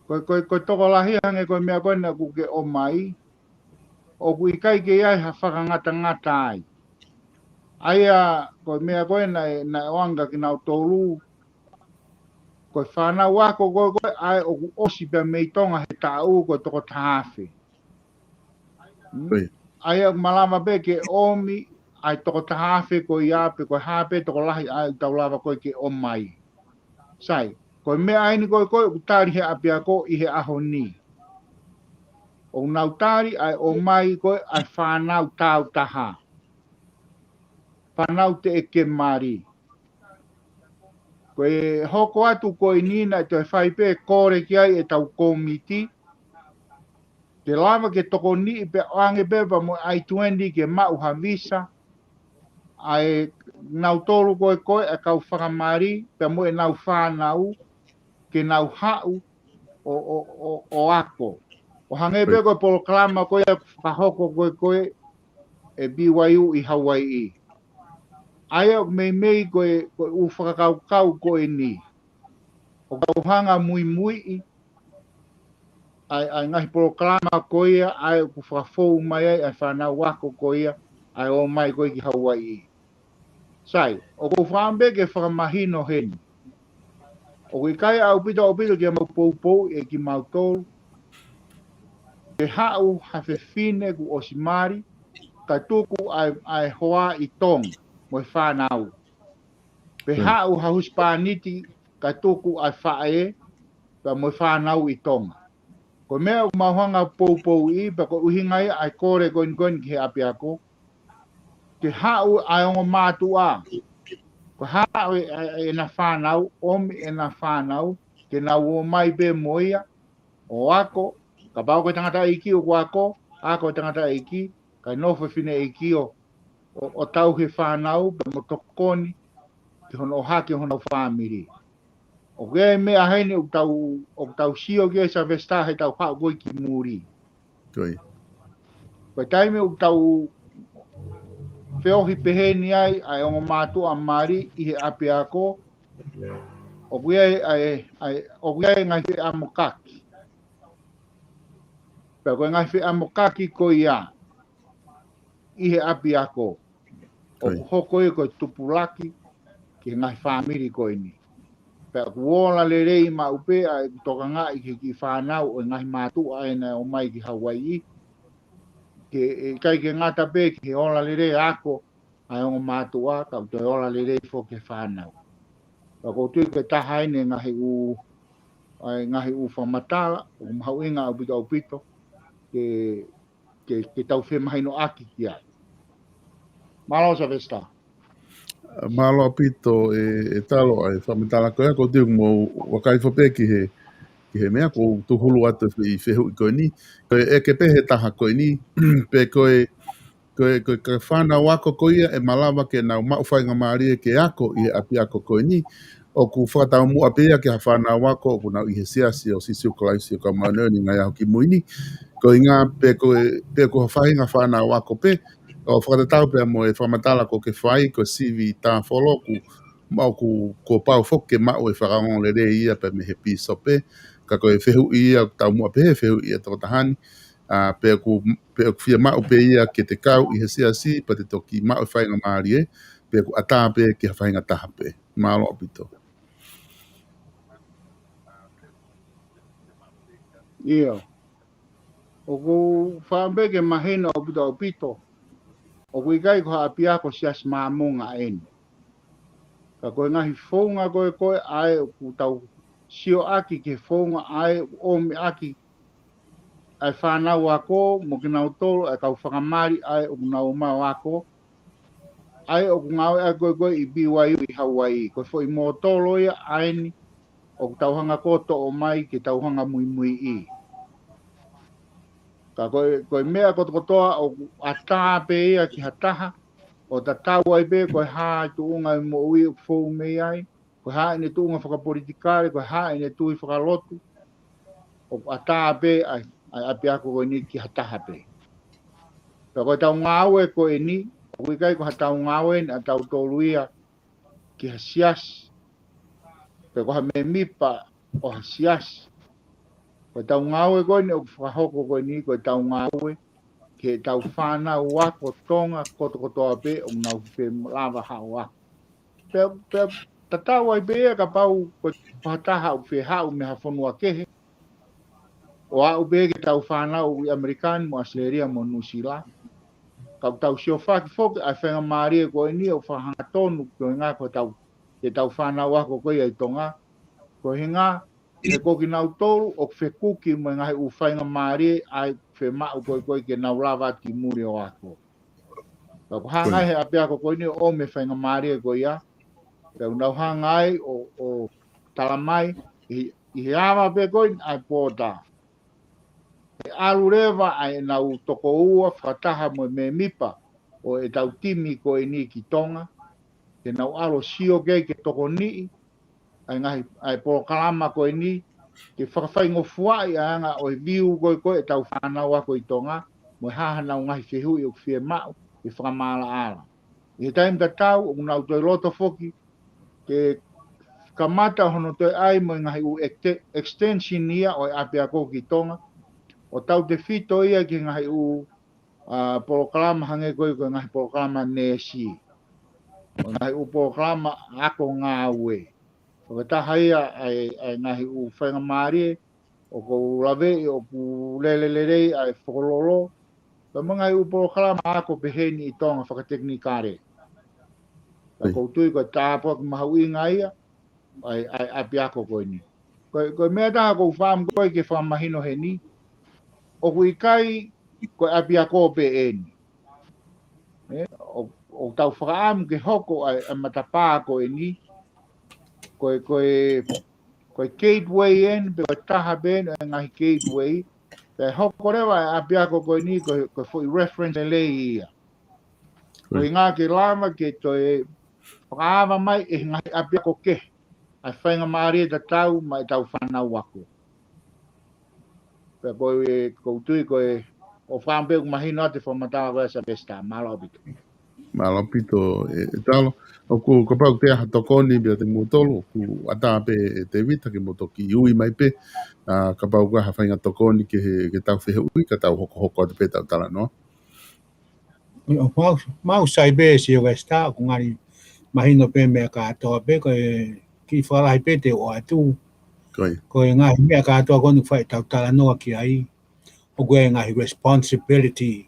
Ko e, ko e, ko e tokolahi hangē ko e meʻa ko ena ʻoku ke ʻomai. ʻOku ʻikai ke ʻi ai ha fakangatangata ai. ʻA ia, ko e meʻa ko ena ē, naʻe ʻoange kia kinautolu. Ko e fānau ako ko ē, ko ē, ʻa ē ʻoku ʻosi pea mei Tonga he taʻu ko e toko taha afe. Hmm? Ko ia. ʻA ia ʻoku malava pē ke ʻomi ʻa e toko taha afe ko ia pe ko e hā pē tokolahi ʻa ē ʻoku tau lava ko ē ke ʻomai. Sai, ko e meʻa eni ko ē, ko ē ʻoku tali he ʻapiako ʻi he ʻaho ni. ʻOku nau tali ʻa e ʻomai ko ē ʻa e fānau tautaha. Fānau teʻeki mali. Ko e hoko atu ko eni naʻe toe fai pē kole ki ai ʻetau kōmiti. Ke lava ke tokoniʻi pē ʻoange pē pea mo e I twenty ke maʻu ha visa. ʻA e nautolu ko ē, ko ē ʻa e kau fakamali, pea mo ʻenau fānau, ke nau haʻu ʻo, ʻo, ʻo, ʻo ako. ʻO hangē pē ko e polokalama ko ia fakahoko ko ē, ko ē ʻe B Y U ʻi Hauaiʻi. ʻA ia ʻoku meimei ko e, ko e ʻū fakakaukau ko eni. ʻOku tau hanga muimuiʻi ʻa e, ʻa e ngaahi polokalama ko ia, ʻa ē ʻoku fakafou mai ai ʻa e fānau ako ko ia, ʻa e ō mai ko ē ki Hauaiʻi. Sai, ʻoku ou fakaʻamu pē ke fakamahino heni. ʻOku ʻikai ʻaupito ʻaupito ke mau poupou ʻe kimautolu. Ke haʻu ha fefine kuo ʻosi mali, kae tuku ʻa e, ʻa e hoa ʻi Tonga, mo e fānau. Pe haʻu ha husepāniti, kae tuku ʻa e faʻē, pea mo e fānau ʻi Tonga. Ko e meʻa ʻoku mau hanga poupouʻi, pea ko e ʻuhinga ia ʻa e kole ko eni ko eni ki he ʻapiako. Ke haʻu ʻa e ongo mātuʻa. Ko e haʻu ʻe, ʻe, ʻe ʻena fānau, ʻomi ʻena fānau, ke nau ō mai pē mo ia, ʻo ako, kapau ko e tangataʻeiki ʻoku ako, ako e tangataʻeiki, kae nofo e fineʻeiki ʻo, ʻo, ʻo tauhi e fānau, pea mo tokoni, ki hono ʻohake honau fāmili. ʻOku ʻi ai e meʻa heni ʻoku tau, ʻoku tau sio ki ai Sylvester heʻetau haʻu ko ē ki muli. Ko ia. Ko e taimi ʻoku tau feohi pehē ni ai, ʻa e ongo mātuʻa mali ʻi he ʻapiako, ʻoku ʻi ai, ʻa e, ʻa e, ʻoku ʻi ai e ngaahi feʻamokaki. Pea ko e ngaahi feʻamokaki ko ia ʻi he ʻapiako. ʻOku hoko ia ko e tupulaki ki he ngaahi fāmili ko eni. Pea ʻoku ola lelei maʻu pē ʻa e tokangaʻi ki he kiʻi fānau ʻo e ngaahi mātuʻa ʻena ʻomai ki Hauaiʻi. Ke, ʻe ʻikai ke ngata pē ki he ola lelei ako ʻa e ongo mātuʻa, ka ʻoku toe ola lelei foki e fānau. Pea ʻoku ou tui ko e taha eni e ngaahi ʻū, ʻa e ngaahi ʻū fakamatala, ʻoku mahuʻinga ʻaupito ʻaupito, ke ke, ke tau femahinoʻaki ki ai. Mālō Sylvester. Mālō ʻaupito ē, ē Talo ʻa e fakamatala ko ia, ʻoku ou tui ʻoku mou vakai fua pē ki he, ki he meʻa, ʻoku ou tūhulu atu ʻi he fehuʻi ko eni. Ko e ʻeke pē he taha ko eni, pe ko e, ko e, ko e, ko e fānau ako ko ia ʻe malava ke nau maʻu faingamālie ke ako ʻi he ʻapiako ko eni. ʻOku fakataumuʻa pē ia ki ha fānau ako ʻoku nau ʻi he Siasi ʻo Sīsū Kalaisi ʻo e Kau Māʻoniʻoni ʻi he Ngaahi ʻAho Kimui Ni. Koeʻuhinga pē ko e, pē ko ha faʻahinga fānau ako pē, ʻo fakatatau pea mo e fakamatala kuo ke fai, ko e sivi tāfolo ʻoku maʻu, ʻoku, kuo pau foki ke maʻu e fakaongoongo lelei ia pē mei he pīsope. Ka ko e fehuʻi ia, taumuʻa pē he fehuʻi ia tokotaha ni, ʻa, pe ʻoku, pe ʻoku fiemaʻu pē ia ke te kau ʻi he Siasi, pea te toki maʻu e faingamālie, pe ʻoku ʻatā pē ki ha faʻahinga taha pē. Mālō ʻaupito. ʻIo. ʻOku ou fakaʻamu pē ke mahino ʻaupito ʻaupito. ʻOku ʻikai ko ha ʻapiako Siasi Māmonga eni. Ka ko e ngaahi founga ko ē, ko ē ʻa ē ʻoku tau sioʻaki ki he founga ʻa ē ʻoku ʻomiʻaki ʻa e fānau ako, mo kinautolu ʻa e kau fakamali ʻa ē ʻoku nau ō mai ʻo ako, ʻa ē ʻoku ngāueʻaki ko ē, ko ē ʻi B Y U ʻi Hauaiʻi, ko e foʻi mōtolo ia ʻa eni ʻoku tau hanga ko ē ʻo toʻo mai ke tau hanga muimuiʻi. Ka ko e, ko e meʻa kotokotoa ʻoku ʻatā pē ia ki ha taha, ʻo tatau ai pē ko e hā e tuʻunga e moʻui ʻoku fou mei ai, ko e hā ʻene tuʻunga fakapolitikale, ko e hā ʻene tui fakalotu, ʻoku ʻatā pē ʻa e, ʻa e ʻapiako ko eni ki ha taha pē. Pea ko e tau ngāue ko eni, ʻoku ʻikai ko ha tau ngāue eni ʻa tautolu ia ki ha siasi, pe ko ha mēmipa ʻo ha siasi. Ko e tau ngāue ko eni ʻoku fakahoko ko eni, ko e tau ngāue ki he tau fānau ako Tonga kotokotoa pē ʻoku nau fie lava haʻu ako. Pea, pea tatau ai pē ia kapau ko ha taha ʻoku fie haʻu mei ha fonua kehe, ʻo aʻu pē ki he tau fānau ʻi ʻAmelika ni mo ʻAositelēlia mo Nuʻusila. Ka ʻoku tau siofaki foki ʻa e faingamālie ko eni ʻo fakahangatonu ki he ngaahi ko e tau, ki he tau fānau ako ko ia ʻi Tonga. Ko e ʻuhinga, he ko kinautolu ʻoku fekuki mo e ngaahi ʻū faingamālie ʻa e fiemaʻu ko ē ko ē ke nau lava atu ki muli ʻo ako. Ka ʻoku hanga ai he ʻapiako ko eni ʻo ʻomai e faingamālie ko ia. Pea ʻoku nau hanga ai ʻo, ʻo talamai, ʻi, ʻi he ava pē ko eni ʻa e pōta, ʻe ʻalu leva ʻa ʻenau tokoua fakataha mo e mēmipa ʻo e tau timi ko eni ki Tonga, ke nau ʻalu ʻo sio ki ai ke tokoniʻi ʻa e ngaahi, ʻa e polokalama ko eni, ke fakafaingofuaʻi ʻa e anga ʻo e view ko ē ko ē e tau fānau ako ʻi Tonga, mo e hā hanau ngaahi fehuʻi ʻoku fiemaʻu ke fakamaʻalaʻala. ʻI he taimi tatau, ʻoku nau toe loto foki ke kamata hono toe ʻai mo e ngaahi ʻū ekte-, extension ia ʻo e ʻapiako ki Tonga, ʻo tautefito ia ki he ngaahi ʻū, ʻa, polokalama hangē ko ē ko e ngaahi polokalama neesi, ʻo e ngaahi ʻū polokalama ako ngāue. Fakataha ia ʻa e, ʻa e ngaahi ʻū faingamālie ʻoku ou laveʻi ʻoku lele lelei ʻa e fokololo, pea mo e ngaahi ʻū polokalama ako pehē ni ʻi Tonga fakatekinikale. Ka ʻoku ou tui ko e tāpuaki mahuʻinga ia ʻa e, ʻa e ʻapiako ko eni. Ko e, ko e meʻa taha ʻoku ou fakaʻamu ko ē ke fakamahino heni, ʻoku ʻikai ko e ʻapiako pē eni. ʻE, ʻo, ʻoku tau fakaʻamu ke hoko ʻa e, ʻa e matapā ko eni, ko e, ko e, ko e gateway eni, pe ko e taha pē eni ʻo e ngaahi gateway, pea hoko leva ʻa e ʻapiako ko eni, ko e, ko e foʻi reference lelei ia. Ko e ʻuhinga ke lava ke toe fakaava mai ʻe he ngaahi ʻapiako kehe ʻa e faingamālie tatau maʻa e tau fānau ako. Pea ko e, ʻoku ou tui ko e, ʻoku ou fakaʻamu pē ʻoku mahino atu e fakamatala ko ē ʻa Sylvester, mālō ʻaupito. Mālō ʻaupito, ʻe, ʻe Talo. ʻOku, kapau ʻoku ʻi ai ha tokoni pē ʻa kimoutolu, ʻoku ʻatā pē ʻe Tēvita ke mou toki ui mai pē, ʻa, kapau ʻoku ʻi ai ha faʻahinga tokoni ki he, ki he tau fehuʻi, ka tau hokohoko atu pē ʻetau talanoa. ʻIo, mau, mau sai pē Sylvester, ʻoku ngali mahino pē meʻa kātoa pē, ko e kiʻi fakalahi pē te u ʻoatu. Ko ia. Ko e ngaahi meʻa kātoa ko eni ʻoku fai ʻetau talanoa ki ai, ʻoku ʻi ai e ngaahi responsibility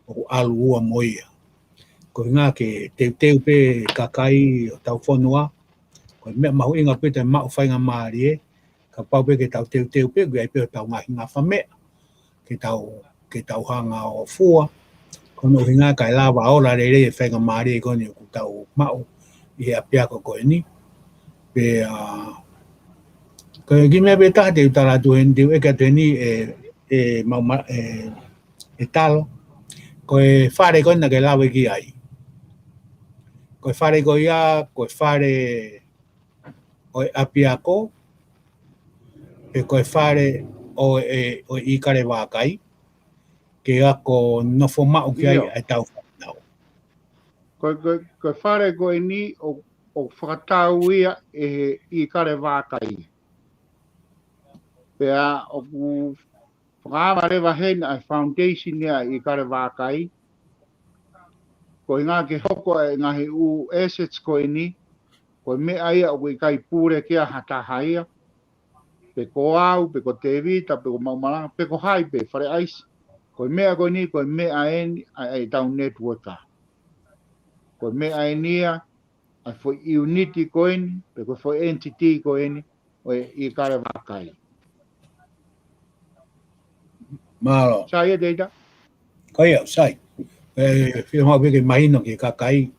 ʻoku ʻalu ua mo ia. Ko e ʻuhinga ke teuteu pē kakai ʻo hotau fonua, ko e meʻa mahuʻinga pē te maʻu faingamālie, kapau pē ke tau teuteu pē, ʻoku ʻi ai pē hotau ngaahi ngafa meʻa ke tau, ke tau hanga ʻo fua. Ko hono ʻuhinga kae lava ʻo ola lelei e faingamālie ko eni ʻoku tau maʻu ʻi he ʻapiako ko eni. Pea, ʻa, ko e kiʻi meʻa pē taha te u tala atu heni, te u ʻeke atu heni ʻe, ʻe mau ma-, ʻe, ʻe Talo. Ko e fale ko ena ke lave ki ai, ko e fale ko ia, ko e fale ʻo e ʻapiako, pe ko e fale ʻo e, ʻo e ʻīkale vākai, ke ako nofo maʻu ki ai ʻa e tau fānau. Ko, ko, ko e fale ko eni ʻoku, ʻoku fakatau ia ʻe he ʻīkale vākai. Pea ʻoku fakaava leva heni ʻa e foundation ia ʻa e ʻīkale vākai. Ko e ʻuhinga ke hoko ʻa e ngaahi ʻū assets ko eni, ko e meʻa ia ʻoku ʻikai pule ki ai ha taha ia, pe ko au, pe ko Tēvita, pe ko Maʻumalanga, pe ko hai pē, Fale ʻAisi. Ko e meʻa ko eni, ko e meʻa eni ʻa e, ʻa e tau networker. Ko e meʻa eni ia, ʻa e foʻi unit ko eni, pe ko e foʻi entity ko eni, ʻo e ʻīkale vākai. Mālō. Sai ia Tēvita? Ko ia, sai. ʻE, fiemaʻu pē ke mahino ki he kakai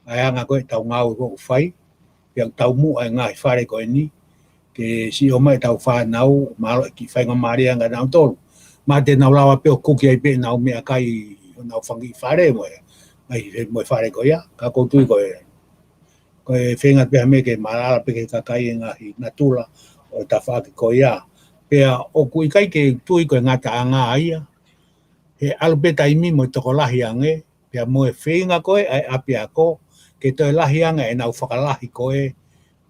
ʻa e anga ko ē ʻetau ngāue ʻoku fai, pea ʻoku tau muʻa e ngaahi fale ko eni, ke siʻi ʻomai ʻetau fānau, mālō e kiʻi faingamālie ange ʻanautolu. Ma te nau lava pē ʻo kuki ai pē ʻenau meʻakai ʻo nau fanga kiʻi fale mo e, mai he mo e fale ko ia, ka ʻoku ou tui ko e, ko e feinga pē ha meʻa ke malala pē ke kakai e ngaahi natula ʻo e tafaʻaki ko ia. Pea ʻoku ʻikai ke tui ko e ngataʻanga ia, he ʻalu pē taimi mo e tokolahi ange, pea mo e feinga ko ē ʻa e ʻapiako, ke toe lahi ange ʻenau fakalahi ko ē,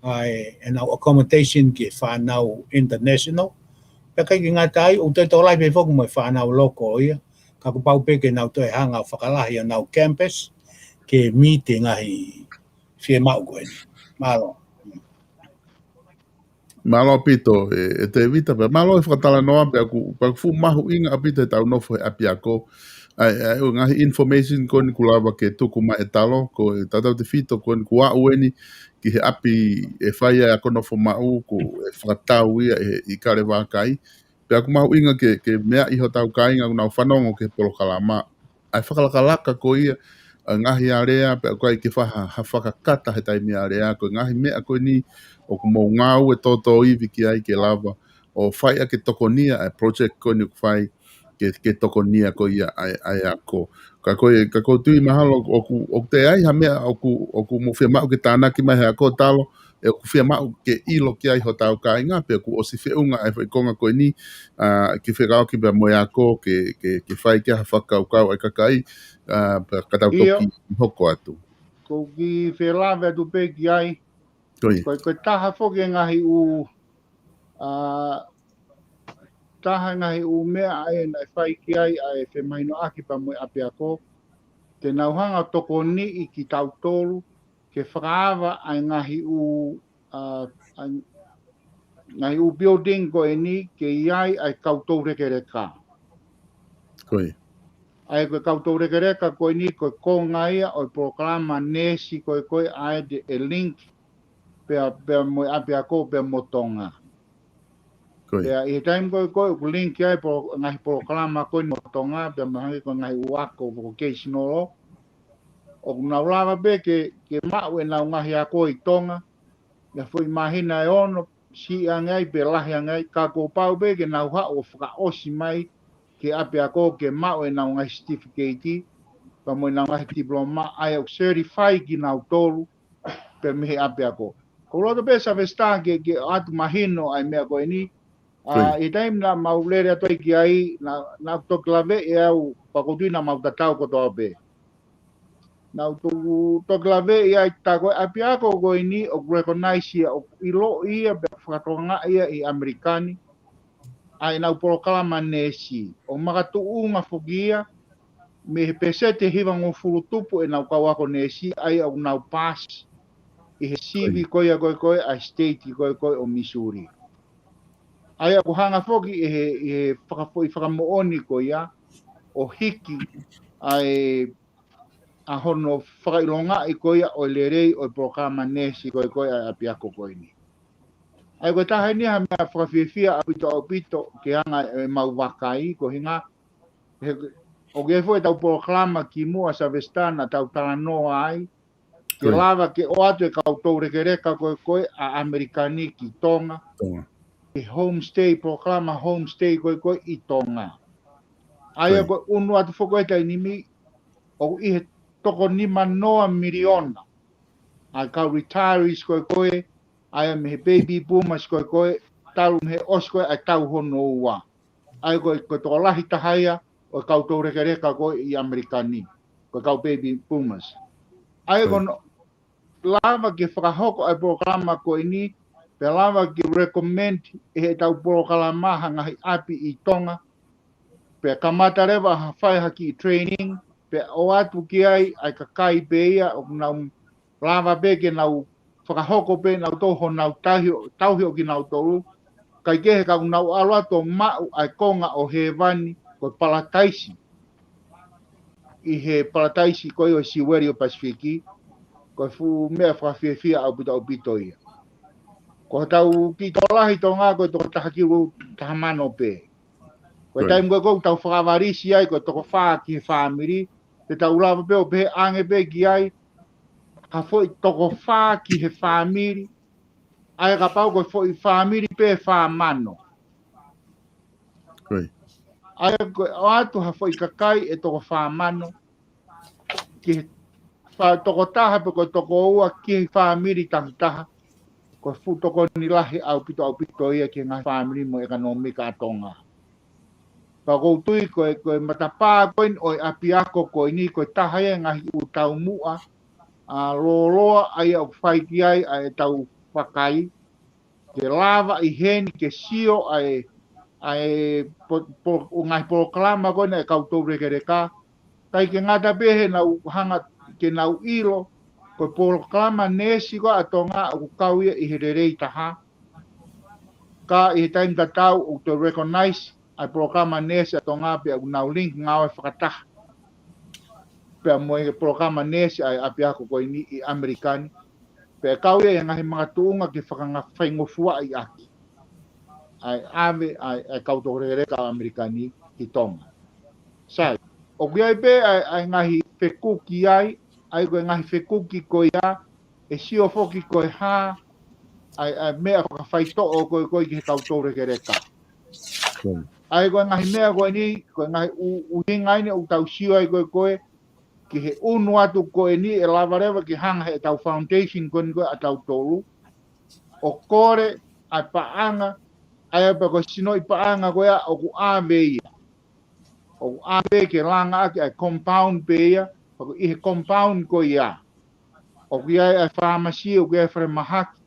ʻa e, ʻenau accommodation ki he fānau international. Pea ʻikai ke ngata ai, ʻoku toe tokolahi pē foki mo e fānau loko ia, ka kuo pau pē ke nau toe hanga ʻo fakalahi ʻenau campus, ke meet e ngaahi fiemaʻu ko eni. Mālō. Mālō ʻaupito, e, e Tevita pea. Mālō e fakatalanoa pea ʻoku, pea ʻoku fuʻu mahuʻinga ʻaupito ʻetau nofo he ʻapiako. ʻA e, ʻa e, ʻo e ngaahi information ko eni kuo lava ke tuku mai ʻe Talo, ko e tautautefito ko eni kuo aʻu eni ki he ʻapi ʻe fai ai ako nofo maʻu, ko e fakatau ia ʻe, ʻi Kalevakai. Pea ʻoku mahuʻinga ke, ke meaʻi hotau kāinga ʻoku nau fanongo ki he polokalama. ʻA e fakalakalaka ko ia, ʻa e ngaahi alea, pea ʻoku ʻikai ke fai ha, ha fakakata he taimi alea, ko e ngaahi meʻa ko eni, ʻoku mou ngāue tōtōivi ki ai ke lava, ʻo fai ʻaki e tokonia, ʻa e project ko eni ʻoku fai, ke, ke tokonia ko ia, ʻa e, ʻa e ako. Ka ko e, ka ʻoku ou tui mahalo, ʻoku, ʻoku toe ʻi ai ha meʻa, ʻoku, ʻoku mou fiemaʻu ke tānaki mai he ako Talo, ʻe ʻoku fiemaʻu ke ʻilo ki ai hotau kāinga, pea kuo ʻosi feʻunga ʻa e foʻi konga ko eni, ʻa, ke fekauʻaki pea mo e ako, ke, ke, ke fai ki ai ha fakakaukau ʻa e kakai, ʻa, pea ka tau ʻIo. toki hoko atu. Ko e kiʻi felāveʻi atu pē ki ai. Ko ia. Ko e, ko e taha foki e ngaahi ʻū, ʻa, taha e ngaahi ʻū meʻa ʻa ē naʻe fai ki ai ʻa e femahinoʻaki pea mo e ʻapiako. Te nau hanga ʻo tokoniʻi kitautolu, ke fakaava ʻa e ngaahi ʻū, ʻa, ʻa e ngaahi ʻū building ko eni ke ʻi ai ʻa e kau toulekeleka. Ko ia. ʻA ia ko e kau toulekeleka ko eni ko e konga ia ʻo e polokalama neesi ko ē ko ē ʻa ē te ʻe link pea, pea mo e ʻapiako pea mo Tonga. Ko ia. Pea ʻi he taimi ko ē ko ē ʻoku link ai polo-, ngaahi polokalama ko eni mo Tonga, pea mo e hangē ko e ngaahi ʻū ako vocational, ʻoku nau lava pē ke, ke maʻu ʻenau ngaahi ako ʻi Tonga, ʻi ha foʻi māhina ʻe ono, siʻi ange ai pe lahi ange ai, ka kuo pau pē ke nau haʻu ʻo fakaʻosi mai ki he ʻapiako ke maʻu ʻenau ngaahi certificate, pea mo ʻenau ngaahi diploma, ʻa ia ʻoku certify kinautolu, pea mei he ʻapiako. ʻOku ou loto pē Savesta ke, ke ʻoatu mahino ʻa e meʻa ko eni, ʻa, Ko ia. ʻI he taimi naʻa mau lele atu ai ki ai, naʻa, naʻa ku toki laveʻi ʻe au, pea ʻoku ou tui naʻa mau tatau kotoa pē. Naʻa ku toki laveʻi ai tā ko e ʻapiako ko eni ʻoku recognize ia, ʻoku ʻiloʻi ia, pea fakatokangaʻi ia ʻi ʻAmelika ni, ʻa ʻenau polokalama neesi. ʻOku makatuʻunga foki ia, mei he peseti ʻe hivangofulu tupu ʻenau kau ako neesi, ʻa ia ʻoku nau pass ʻi he sivi Ko ia. ko ia ko ē ko ē, ʻa e state ko ia ko ē ʻo Missouri. ʻA ia ʻoku hanga foki ʻe he, ʻe he fakafoʻi fakamoʻoni ko ia, ʻo hiki ʻa e, ʻa hono fakaʻilongaʻi ko ia ʻo e lelei ʻo e polokalama neesi ko ia ko ē ʻa e ʻapiako ko eni. ʻA ia ko e taha eni ha meʻa fakafiefia ʻaupito ʻaupito ke anga ʻemau vakai, ko e ʻuhinga, he, ʻoku ʻi ai foki ʻetau polokalama kimuʻa Savesta naʻa tau talanoa ai, ke Ko ia. lava ke ʻoatu e kau toulekeleka ko ē ko ē ʻa ʻAmelika ni ki Tonga. Tonga. He homestay, polokalama homestay ko ē ko ē ʻi Tonga. ʻA ia Ko ia. ko e ʻunu atu foki ʻo e taimi ni, ʻoku ʻi he toko nima noa miliona ʻa e kau retirees ko ē ko ē, ʻa ia mei he baby boomers ko ē ko ē, talu mei he ʻosi ko ē ʻa e tau hono ua. ʻA ia ko e, ko e tokolahi taha ia ʻo e kau toulekeleka ko ē ʻi ʻAmelika ni, ko e kau baby boomers. ʻA ia Ko ia. ko hono lava ke fakahoko ʻa e polokalama ko eni, pea lava ke recommend ʻe heʻetau polokalama ha ngaahi ʻapi ʻi Tonga, pea kamata leva ha fai ha kiʻi training, pea ʻoatu ki ai ʻa e kakai pē ia ʻoku nau lava pē ke nau fakahoko pē nautolu honau tauhi, tauhi ʻo kinautolu, kae kehe ka ʻoku nau ʻalu atu ʻo maʻu ʻa e konga ʻo hēvani, ko e palataisi. ʻI he palataisi ko ia ʻo e Siueli ʻo Pasifiki, ko e fuʻu meʻa fakafiefia ʻaupito ʻaupito ia. Ko hotau kiʻi tokolahi Tonga ko e toko taha kilu taha mano pē. Ko e Ko ia. taimi ko ē ʻoku tau fakavalisi ai ko e toko fā ki he fāmili, te tau lava pē ʻo pehē ange pē ki ai, ha foʻi toko fā ki he fāmili, ʻa ia kapau ko e foʻi fāmili pē fā mano. Ko ia. ʻA ia ko e ʻoatu ha foʻi kakai ʻe toko fā mano ki he fa-, tokotaha pe ko e toko ua ki he fāmili takitaha. Ko e fuʻu tokoni lahi ʻaupito ʻaupito ia ki he ngaahi fāmili mo e ʻekonōmika ʻa Tonga. Pea ʻoku ou tui ko e, ko e matapā ko eni ʻo e ʻapiako ko eni ko e taha ia e ngaahi ʻū taumuʻa ʻa lōloa ʻa ia ʻoku fai ki ai ʻa e tau fakai, ke lava ʻi heni ke sio ʻa e, ʻa e po-, po-, ʻū ngaahi polokalama ko ena ʻa e kau toulekeleka, kae ʻikai ke ngata pē he nau hanga ke nau ʻilo, ko e polokalama neesi ko ē ʻa Tonga ʻoku kau ia ʻi he lelei taha. Ka ʻi he taimi tatau ʻoku toe recognize ʻa e polokalama neesi ʻa Tonga pea ʻoku nau link ngāue fakataha pea mo e polokalama neesi ʻa e ʻapiako ko eni ʻi ʻAmelika ni. Pea kau ia ʻi he ngaahi makatuʻunga ke fakanga-, faingofuaʻi ʻaki ʻa e ʻave ʻa e, ʻa e kau toulekeleka ʻo ʻAmelika ni ki Tonga. Sai, ʻoku ʻi ai pē ʻa e, ʻa e ngaahi fekuki ai, ʻa ia ko e ngaahi fekuki ko ia, ʻe sio foki ko e hā ʻa e, ʻa e meʻa fakafaitoʻo ko ē ko ē ki he kau toulekeleka. ʻA ia ko e ngaahi meʻa ko eni, ko e ngaahi ʻu-, ʻuhinga eni ʻoku tau sio ai ko ē ko ē, ki he ʻunu atu ko eni ʻe lava leva ke hanga he ʻetau foundation ko eni ko ē ʻa tautolu ʻo kole ʻa e paʻanga, ʻa ia pea ko e sinoʻi paʻanga ko ia ʻoku ʻave ia. ʻOku ʻave ke langa ʻaki ʻa e compound pē ia, pea ko ʻi he compound ko ia ʻoku ʻi ai ʻa e fāmasi, ʻoku ʻi ai e falemahaki,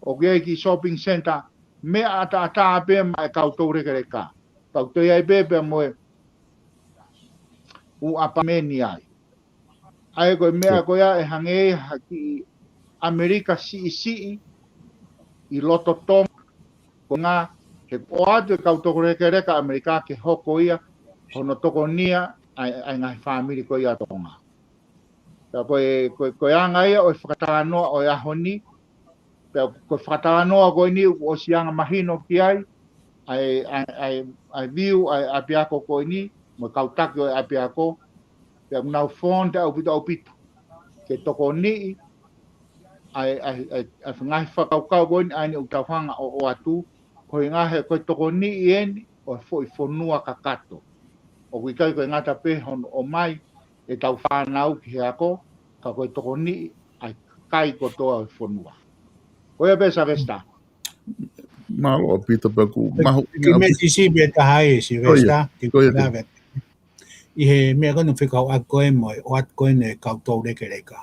ʻoku ʻi ai e kiʻi shopping center, meʻa ʻataʻatā pē maʻa e kau toulekeleka. Pea ʻoku toe ʻi ai pē pea mo e ʻū ʻapameni ai. ʻA ia ko e meʻa ko ia ʻe hangē ha kiʻi ʻAmelika siʻisiʻi ʻi loto Tonga, ko e ngaahi, he ʻoatu e kau toulekeleka ʻAmelika ke hoko ia hono tokonia ʻa e, ʻa e ngaahi fāmili ko ia ʻa Tonga. Pea ko e, ko e, ko e anga ia ʻo e fakatalanoa ʻo e ʻaho ni, pea ko e fakatalanoa ko eni ʻoku ʻosi anga mahino ki ai ʻa e, ʻa e, ʻa e, ʻa e view ʻa e ʻapiako ko eni, mo e kau taki ʻo e ʻapiako, pea ʻoku nau fond ʻaupito ʻaupito ke tokoniʻi ʻa e, ʻa e, ʻa e, ʻa e ngaahi fakakaukau ko eni ʻa eni ʻoku tau hanga ʻo, ʻoatu, ko e ngaahi, ko e tokoniʻi eni ʻo e foʻi fonua kakato. ʻOku ʻikai ko e ngata pē hono ʻomai ʻetau fānau ki he ako, ka ko e tokoniʻi ʻa e kakai kotoa ʻo e fonua. Ko ia pē Sylvester. Mālō ʻaupito pea ʻoku mahuʻinga ʻaupito. Kiʻi meʻa siʻi pē taha ia Sylvester, kiʻi lave. ʻI he meʻa ko ena fekauʻaki ko ē mo e ʻoatu ko ena e kau toulekeleka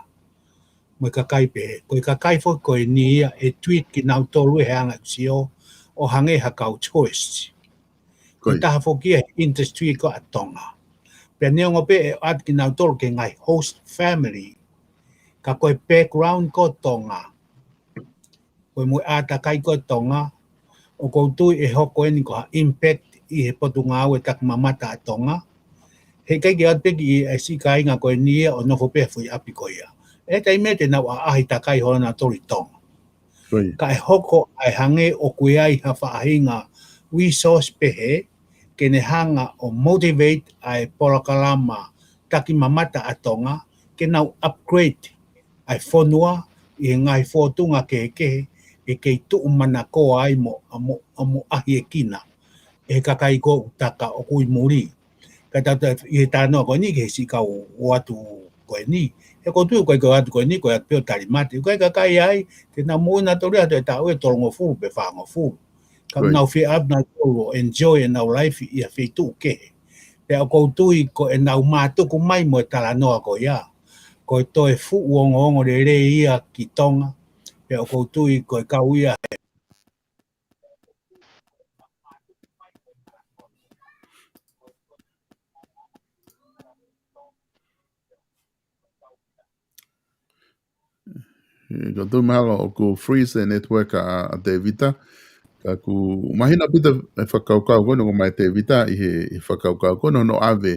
mo e kakai pehē. Ko e kakai foki ko eni ia ʻe treat kinautolu ʻe he anga ʻeku sio ʻo hangē ha kau tourist. Ko e taha foki ia he industry ko ē ʻa Tonga. Pea neongo pē ʻe ʻoatu kinautolu ki he ngaahi host family, ka ko e background ko Tonga, ko e mo e ʻātakai ko Tonga, ʻoku ou tui ʻe hoko eni ko ha impact ʻi he Potungāue Takimamata ʻa Tonga. He ʻikai ke ʻoatu pē ki he siʻi kāinga ko eni ia ʻo nofo pē he foʻi ʻapi ko ia. ʻE taimi ia te nau ʻaʻahi takai holo nautolu ʻi Tonga. Ka ʻe hoko ʻa e hangē ʻoku ʻi ai ha faʻahinga resource pehē, ke ne hanga ʻo motivate ʻa e polokalama takimamata ʻa Tonga, ke nau upgrade ʻa e fonua ʻi he ngaahi fōtunga kehekehe, ʻe kei tuʻu manakoa ai mo, mo, mo ʻahiʻakina ʻe he kakai ko ē ʻoku taka ʻoku ʻi muli. Ka tau ʻi he talanoa ko eni ki he siʻi kau ʻoatu ko eni, he ʻoku ou tui ko e ʻoatu ko eni, ko e ʻoatu pē ʻo tali mate. ʻOku ʻi ai kakai ai, te nau moʻui nautolu ʻi ha toe taʻu ʻe tolungofulu pe fāngofulu. Ka nau fie ʻalu nautolu ʻo enjoy ʻenau life ʻi ha feituʻu kehe. Pea ʻoku ou tui ko ʻenau mātuku mai mo e talanoa ko ia, ko e toe fuʻu ongoongo lelei ia ki Tonga. Pea ʻoku ou tui ko e kau ia he Ko e tuʻu mahalo ʻoku freeze e network ʻa, ʻa Tēvita. Ka ʻoku mahino ʻaupito e fakakaukau ko eni ʻoku ʻomai ʻe Tēvita ʻi he, ʻi he fakakaukau ko eni hono ʻave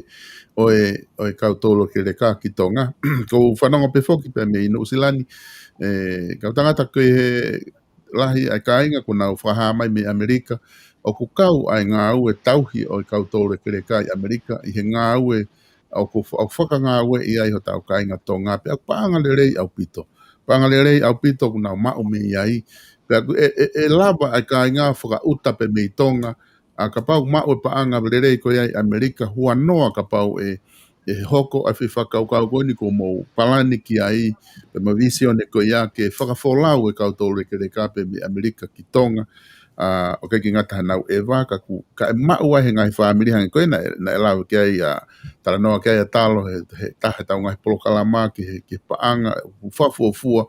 ʻo e, ʻo e kau toulekeleka ki Tonga. ʻOku ou fanongo pē foki pē mei Nuʻusila ni, e, kau tangata ko e he lahi ʻa e kāinga kuo nau fakahā mai mei ʻAmelika, ʻoku kau ʻa e ngāue tauhi ʻo e kau toulekeleka ʻi ʻAmelika, ʻi he ngāue ʻoku fa-, ʻoku fakangāueʻi ai hotau kāinga Tonga, pea ʻoku paʻanga lelei ʻaupito. Paʻanga lelei ʻaupito ʻoku nau maʻu mei ai. Pea ʻoku, ʻe, ʻe, ʻe lava ʻa e kāinga fakaʻuta pē mei Tonga, ʻa kapau maʻu e paʻanga lelei ko ia ʻi ʻAmelika, huanoa kapau ʻe, ʻe hoko ʻa e foʻi fakakaukau ko eni kuo mou palani ki ai, pea mo e vīsone ko ia ke fakafolau e kau toulekeleka pē mei ʻAmelika ki Tonga, ʻa, ʻoku ʻikai ke ngata heʻenau ʻeva, ka kuo, ka ʻe maʻu ai he ngaahi fāmili hangē ko ē naʻe, naʻe lave ki ai ʻa, talanoa ki ai ʻa Talo, he, he taha ʻetau ngaahi polokalama ki he, ki he paʻanga, ʻoku fakafuofua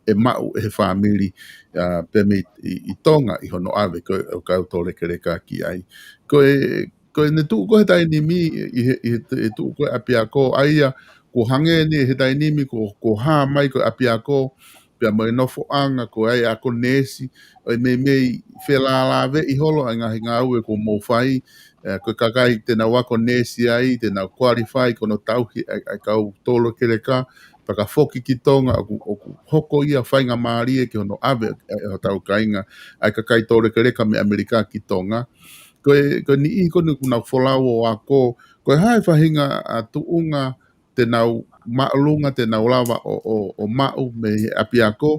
ʻe maʻu ʻe he fāmili, ʻa, pē mei ʻi, ʻi Tonga ʻi hono ʻave ko ē ʻo e kau toulekeleka ki ai. Ko e, ko ʻene tuʻu ko ē he taimi ni, ʻi he, ʻi he, ʻi he tuʻu ko ē ʻapiako, ʻa ia, kuo hangē ni he taimi ni, kuo, kuo hā mai ko ē ʻapiako, pea mo e nofoʻanga, ko e ako neesi, ʻo e meimei felālāveʻi holo ʻa e ngaahi ngāue kuo mou fai, ʻa, ko e kakai te nau ako neesi ai, te nau qualify, ko hono tauhi ʻa e, ʻa e kau toulekeleka, pea ka foki ki Tonga, ʻoku, ʻoku hoko ia faingamālie ki hono ʻave ʻa, ʻa hotau kāinga, ʻa e kakai toulekeleka mei ʻAmelika ki Tonga. Ko e, ko e niʻihi ko eni ʻoku nau folau ʻo ako, ko e hā e faʻahinga ʻa e tuʻunga te nau māʻolunga, te nau lava ʻo, ʻo, ʻo maʻu mei he ʻapiako,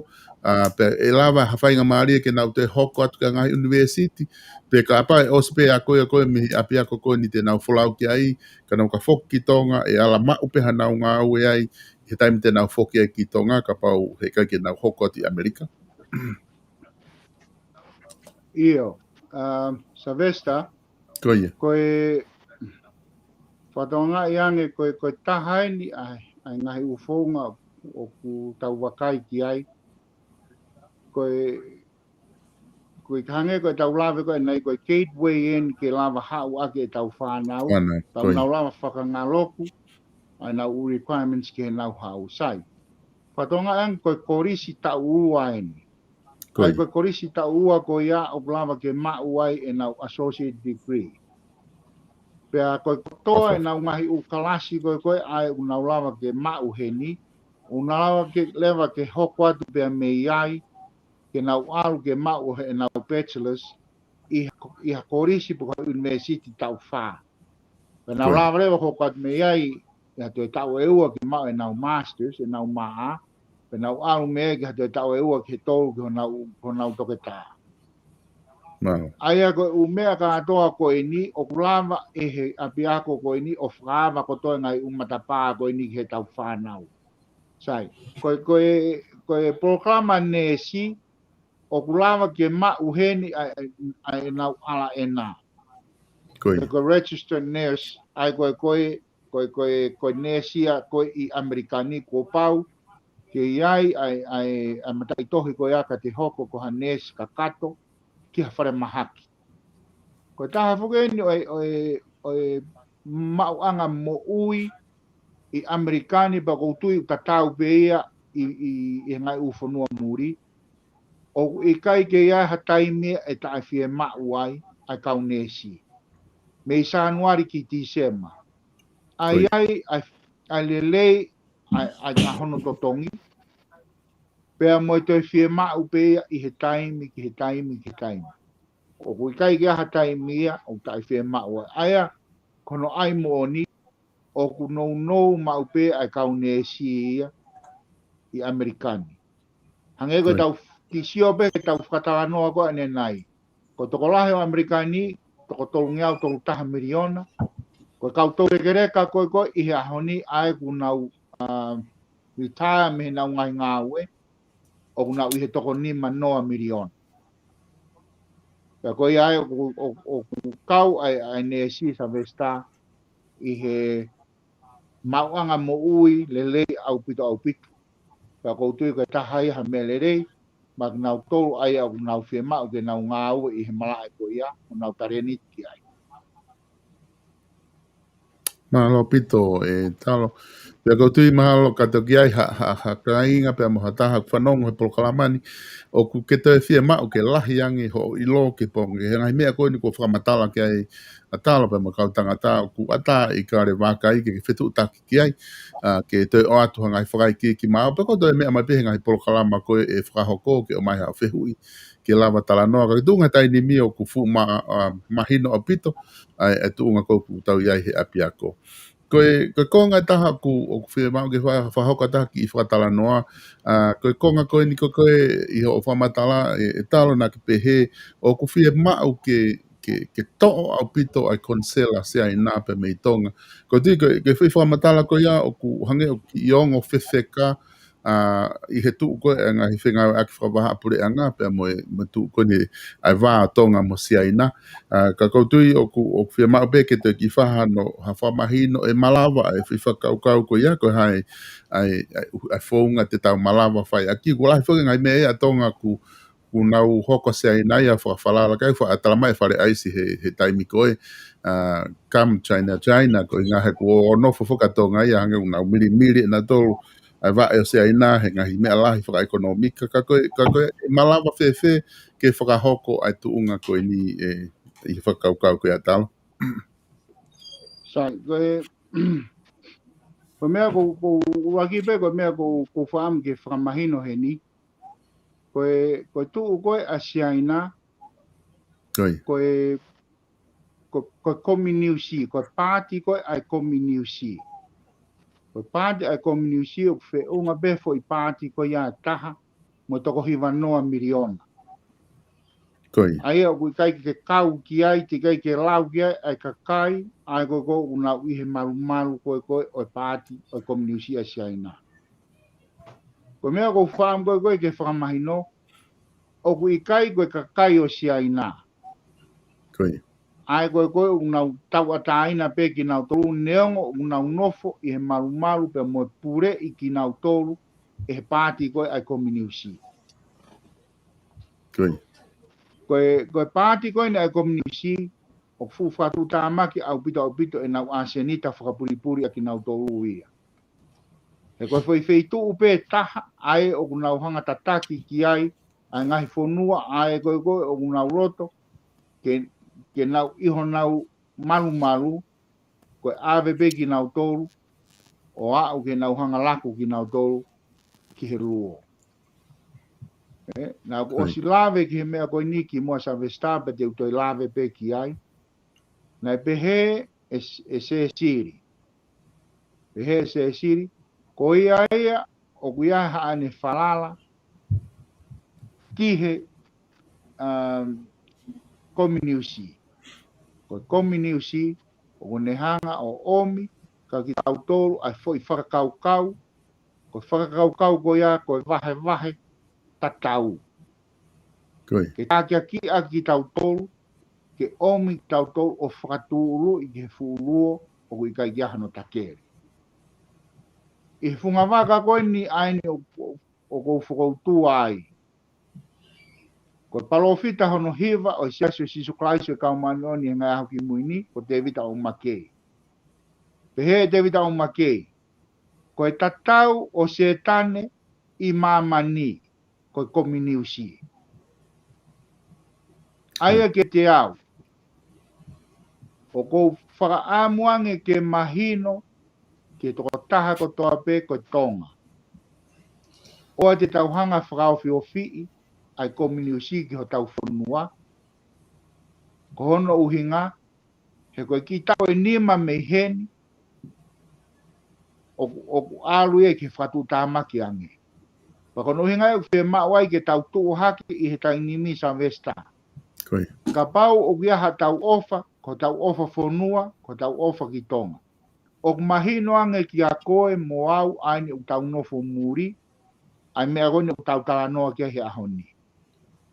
ʻa, pea ʻe lava ha faingamālie ke nau toe hoko atu ki he ngaahi ʻunivēsiti, pe kapau ʻe ʻosi pē ako ia ko ē mei he ʻapiako ko eni te nau folau ki ai, ka nau ka foki ki Tonga, ʻe ala maʻu pē haʻanau ngāue ai, he taimi te nau foki ai ki Tonga, kapau heʻikai ke nau hoko atu ʻi ʻAmelika. ʻIo, ʻa, Sylvester, Ko ia. ko e fakatokangaʻi ange, ko e, ko e taha eni ʻa e, ʻa e ngaahi ʻū founga ʻoku tau vakai ki ai. Ko e, ko e hangē ko ʻetau lave ko ē ʻanenai, ko e gateway eni ke lava haʻu ʻaki ʻetau fānau. Fānau, Tau ko ia. nau lava fakangaloku, ʻa ʻenau requirements ke nau haʻu, sai. Fakatokangaʻi ange ko e kolisi taʻu ua eni. Ko ʻA ia. ko e kolisi taʻu ua ko ia ʻoku lava ke maʻu ai ʻenau associate degree. Pea ko e kotoa ʻenau ngaahi ʻū kalasi ko ē ko ē ʻa ē ʻoku nau lava ke maʻu heni, ʻoku nau lava ke leva ke hoko atu pea mei ai, ke nau ʻalu ke maʻu heʻenau bachelors, ʻi ha, ʻi ha kolisi pe ko ha ʻunivēsiti taʻu fā. Pea nau Ko ia. lava leva hoko atu mei ai, ʻi ha toe taʻu ʻe ua ke maʻu ʻenau masters, ʻenau M A, pea nau ʻalu mei ai ki ha toe taʻu ʻe ua ki he tolu ki honau, honau toketā. Mālō. ʻA ia ko e ʻū meʻa kātoa ko eni, ʻoku lava ʻe he ʻapiako ko eni ʻo fakaava kotoa e ngaahi ʻū matapā ko eni ki heʻetau fānau. Sai, ko e, ko e, ko e polokalama neesi, ʻoku lava ke maʻu heni ʻa, ʻa, ʻa ʻenau R N. Ko ia. Ko e registered nurse, ʻa ia ko e, ko e, ko e, ko e, ko e neesi ia ko ē ʻi ʻAmelika ni kuo pau ke ʻi ai ʻa e, ʻa e, ʻa e mataʻitohi ko ia ka te hoko ko ha neesi kakato ki ha falemahaki. Ko e taha foki eni ʻo e, ʻo e, ʻo e maʻuʻanga moʻui ʻi ʻAmelika ni pea ʻoku ou tui ʻoku tatau pē ia ʻi, ʻi, ʻi he ngaahi ʻū fonua muli. ʻOku ʻikai ke ʻi ai ha taimi ʻe taʻefiemaʻu ai ʻa e kau neesi. Mei Sānuali ki Tīsema. ʻA ia ʻa e, ʻa e lelei, ʻa e, ʻa e, ʻa hono totongi. Pea mo e toe fiemaʻu pē ia ʻi he taimi, ki he taimi, ki he taimi. ʻOku ʻikai ke ʻi ai ha taimi ia, ʻoku taʻefiemaʻu ai. ʻA ia, ko hono ʻai moʻoni, ʻoku nounou maʻu pē ʻa e kau neesi ia ʻi ʻAmelika ni. Hangē ko ʻetau, kiʻi sio pē ki heʻetau fakatalanoa ko ē ʻanenai. Ko e tokolahi ʻo ʻAmelika ni, toko tolungeau tolu taha miliona. Ko e kau toulekeleka ko ē ko ē ʻi he ʻaho ni ʻa ē ʻoku nau, ʻa, retire mei heʻenau ngaahi ngāue, ʻoku nau ʻi he toko nima noa miliona. Pea ko ia ai ʻoku, ʻoku, ʻoku kau ai ʻa e neesi Sylvester ʻi he maʻuʻanga moʻui lelei ʻaupito ʻaupito. Pea ʻoku ou tui ko e taha ia ha meʻa lelei, maʻa kinautolu ʻa ia ʻoku nau fiemaʻu ke nau ngāue ʻi he malaʻe ko ia, ʻoku nau talēniti ai. Mālō ʻaupito ʻe Talo. Pea ʻoku ou tui mahalo ka toki ʻi ai ha, ha, ha kāinga pea mo ha taha ʻoku fanongo he polokalama ni, ʻoku ke toe fiemaʻu ke lahi ange hoʻo ʻilo ki he pongipongi, he ngaahi meʻa ko eni kuo fakamatala ki ai ʻa Talo pea mo e kau tangata ʻoku ʻatā ʻi Kalevaka ai ke, ke fetuʻutaki ki ai, ʻa, ke toe ʻoatu ha ngaahi fakaikiiki maʻau, pea ko e toe meʻa mai pē he ngaahi polokalama ko ē ʻe fakahoko ke ʻomai haʻo fehuʻi, ke lava talanoa, ka ki tuʻunga he taimi ni ʻoku fuʻu ma-, ʻa, mahino ʻaupito, ʻa, ʻa e tuʻunga ko ē ʻoku tau ʻi ai he ʻapiako. Ko e, ko e konga ʻe taha ʻoku, ʻoku fiemaʻu ke fa-, fakahoko ʻa e taha kiʻi fakatalanoa, ʻa, ko e konga ko eni ko ē ʻi hoʻo fakamatala ʻe, ʻe Talo naʻa ke pehē, ʻoku fiemaʻu ke, ke, ke toʻo ʻaupito ʻa e konisela Siaina pea mei Tonga. Ko e tui ko e, ko e foʻi fakamatala ko ia ʻoku hangē ʻoku kiʻi ongo fefeka, ʻa, ʻi he tuʻu ko ē ʻa e ngaahi fengāueʻaki fakavahaʻapuleʻanga pea mo e, mo e tuʻu ko eni ʻa e vā ʻo Tonga mo Siaina. ʻA, ka ʻoku ou tui ʻoku, ʻoku fiemaʻu pē ke toe kiʻi fai hano, ha fakamahino ʻe malava ʻa e foʻi fakakaukau ko ia, ko e hā ʻa e, ʻa e, ʻa e founga te tau malava fai ʻaki. Kuo lahi foki e ngaahi meʻa ia ʻa Tonga ʻoku, ʻoku nau hoko Siaina ia fakafalala ki ai, faʻa talamai ʻe Fale ʻAisi he, he taimi ko ē, ʻa, come China, China, ko e ʻuhinga he kuo nofo foki ʻa Tonga ia hangē ʻoku nau milimili ʻe nautolu ʻa e vaʻe ʻo Siaina he ngaahi meʻa lahi fakaʻekonōmika, ka ko e, ka ko e malava fēfē ke fakahoko ʻa e tuʻunga ko eni ē, ʻi he fakakaukau ko ia Talo. Sai, ko e, ko e meʻa ʻoku, ʻoku, ʻuluaki pē, ko e meʻa ʻoku, ʻoku ou fakaʻamu ke fakamahino heni. Ko e, ko e tuʻu ko ē ʻa Siaina, Ko ia. ko e, ko, ko e kominiusi, ko e paati ko ē ʻa e kominiusi. Ko e paati ʻa e kominiusi ʻoku feʻunga pē foʻi paati ko ia ʻe taha mo e toko hiva noa miliona. Ko ia. ʻA ia ʻoku ʻikai ke kau ki ai, teʻeki ai ke lau ki ai ʻa e kakai, ʻa ia ko ē ʻoku nau ʻi he malumalu ko ē ko ē ʻo e paati ʻo e kominiusi ʻa Siaina. Ko e meʻa ʻoku ou fakaʻamu ko ē ko ē ke fakamahino, ʻoku ʻikai ko e kakai ʻo Siaina. Ko ia. ʻA ia ko ē ko ē ʻoku nau tauʻatāina pē kinautolu neongo ʻoku nau nofo ʻi he malumalu pea mo e puleʻi kinautolu ʻe he paati ko ē ʻa e kominiusi. Ko ia. Ko e, ko e paati ko eni ʻa e kominiusi, ʻoku fuʻu fakatuʻutāmaki ʻaupito ʻaupito ʻenau ʻasenita fakapulipuli ʻa kinautolu ia. He ko e foʻi feituʻu pē taha ʻa ē ʻoku nau hanga tataki ki ai ʻa e ngaahi fonua ʻa ē ko ē ko ē ʻoku nau loto ke, ke nau ʻi honau malumalu, ko e ʻave pē kinautolu ʻo aʻu ke nau hanga laku kinautolu ki he luo. ʻE, naʻa ku Ko ia. ʻosi lave ki he meʻa ko eni kimuʻa Savesita pea te u toe lave pē ki ai. Naʻe pehē ʻe, ʻe Sesili. Pehē ʻe Sesili, ko ia ia ʻoku ʻi ai haʻane falala ki he, um, kominiusi. Ko e kominiusi ʻoku ne hanga ʻo ʻomi kia kitautolu ʻa e foʻi fakakaukau, ko e fakakaukau ko ia ko e vahevahe tatau. Ko ia. Ke takiakiʻi kitautolu, ke ʻomi kitautolu ʻo fakatūʻuluʻi ki he fuʻu luo ʻoku ʻikai ke ʻi ai hano takele. ʻI he funga vaka ko eni ʻa eni ʻo, ʻo, ʻoku ou fokoutua ai. Ko e palōfita hono hiva ʻo e Siasi ʻo Sīsū Kalaisi ʻo e Kau Māʻoniʻoni ʻi he Ngaahi ʻAho Kimui Ni, ko Tēvita O. Makei. Pehē ʻe Tēvita O. Makei, ko e tatau ʻo Sētane ʻi māmani, ko e kominiusi. ʻA ia kiate au, ʻoku ou fakaʻamu ange ke mahino ki he tokotaha kotoa pē ko e Tonga. ʻOua te tau hanga fakaofiofiʻi ʻa e kominiusi ki hotau fonua. Ko hono ʻuhinga, he ko e kiʻi taʻu ʻe nima mei heni, ʻoku, ʻoku ʻalu ia ki he fakatuʻutāmaki ange. Pea ko hono ʻuhinga ia ʻoku fiemaʻu ai ke tau tuʻu hake ʻi he taimi ni Savesita. Ko ia. Kapau ʻoku ʻi ai haʻatau ʻofa, ko hotau ʻofa fonua, ko hotau ʻofa ki Tonga. ʻOku mahino ange kia koe mo au ʻa eni ʻoku tau nofo muli, ʻa e meʻa ko eni ʻoku tau talanoa ki ai he ʻaho ni.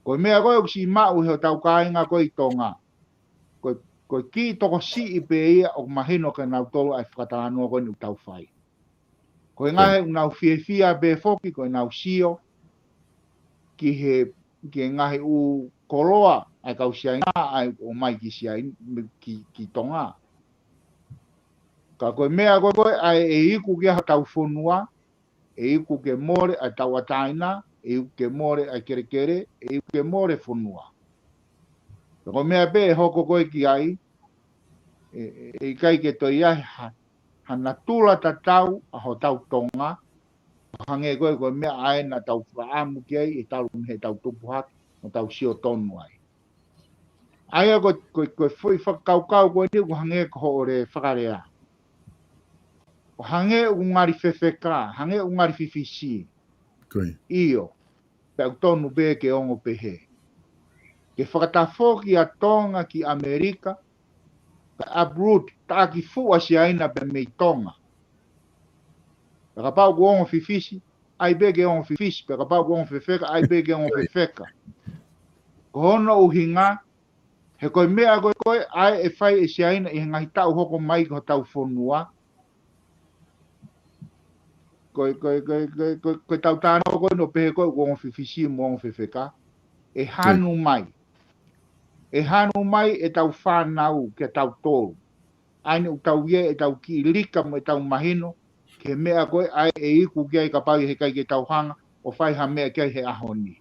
Ko e meʻa ko ē ʻoku siʻi maʻu he hotau kāinga ko ē ʻi Tonga. Ko e, ko e kiʻi tokosiʻi pē ia ʻoku mahino kia nautolu ʻa e fakatalanoa ko eni ʻoku tau fai. Ko e ngaahi ʻoku nau fiefia pē foki, ko ʻenau sio ki he, ki he ngaahi ʻū koloa ʻa e kau Siaina ʻa ē ʻoku ʻomai ki Siaina, ki, ki Tonga. Ka ko e meʻa ko ē ko ē ʻa ē ʻe iku ki ai hotau fonua, ʻe iku ke mole ʻa e tauʻatāina, ʻe iku ke mole ʻa e kelekele, ʻe iku ke mole fonua. Pea ko e meʻa pē ʻe hoko ko ē ki ai, ʻe, ʻe, ʻe ʻikai ke toe ʻi ai ha, ha natula tatau ʻa hotau Tonga, hangē ko ē ko e meʻa ʻa ē naʻa tau fakaʻamu ki ai ʻi he talu mei heʻetau tupu hake, mo tau sio tonu ai. ʻA ia ko, ko, ko e foʻi fakakaukau ko eni ʻoku hangē ko hoʻo lea fakalea. ʻO hangē ʻoku ngali fefeka, hangē ʻoku ngali fifisi. Ko ia. ʻIo, pea ʻoku tonu pē ke ongo pehē. ke fakatafoki ʻa Tonga ki ʻAmelika, ka uproot, taʻaki fuʻu ʻa Siaina pē mei Tonga. Pea kapau ʻoku ongo fifisi, ʻai pē ke ongo fifisi, pea kapau ʻoku ongo fefeka, ʻai pē ke ongo fefeka. Ko hono ʻuhinga, he ko e meʻa ko ē ko ē ʻa ē ʻe fai ʻe Siaina ʻi he ngaahi taʻu hoko mai ki hotau fonua. Ko e, ko e, ko e, ko e, ko e, ko e tau tānaki ko ē ʻo pehē ko ē ʻoku ongo fifisi mo ongo fefeka. ʻE hanu mai. ʻE hanu mai ʻetau fānau kia tautolu. ʻA ia ʻoku tau ʻi ai ʻetau kiʻi lika mo ʻetau mahino, ki he meʻa ko ē ʻa ē ʻe iku ki ai kapau ʻe ʻikai ke tau hanga ʻo fai ha meʻa ki ai he ʻaho ni.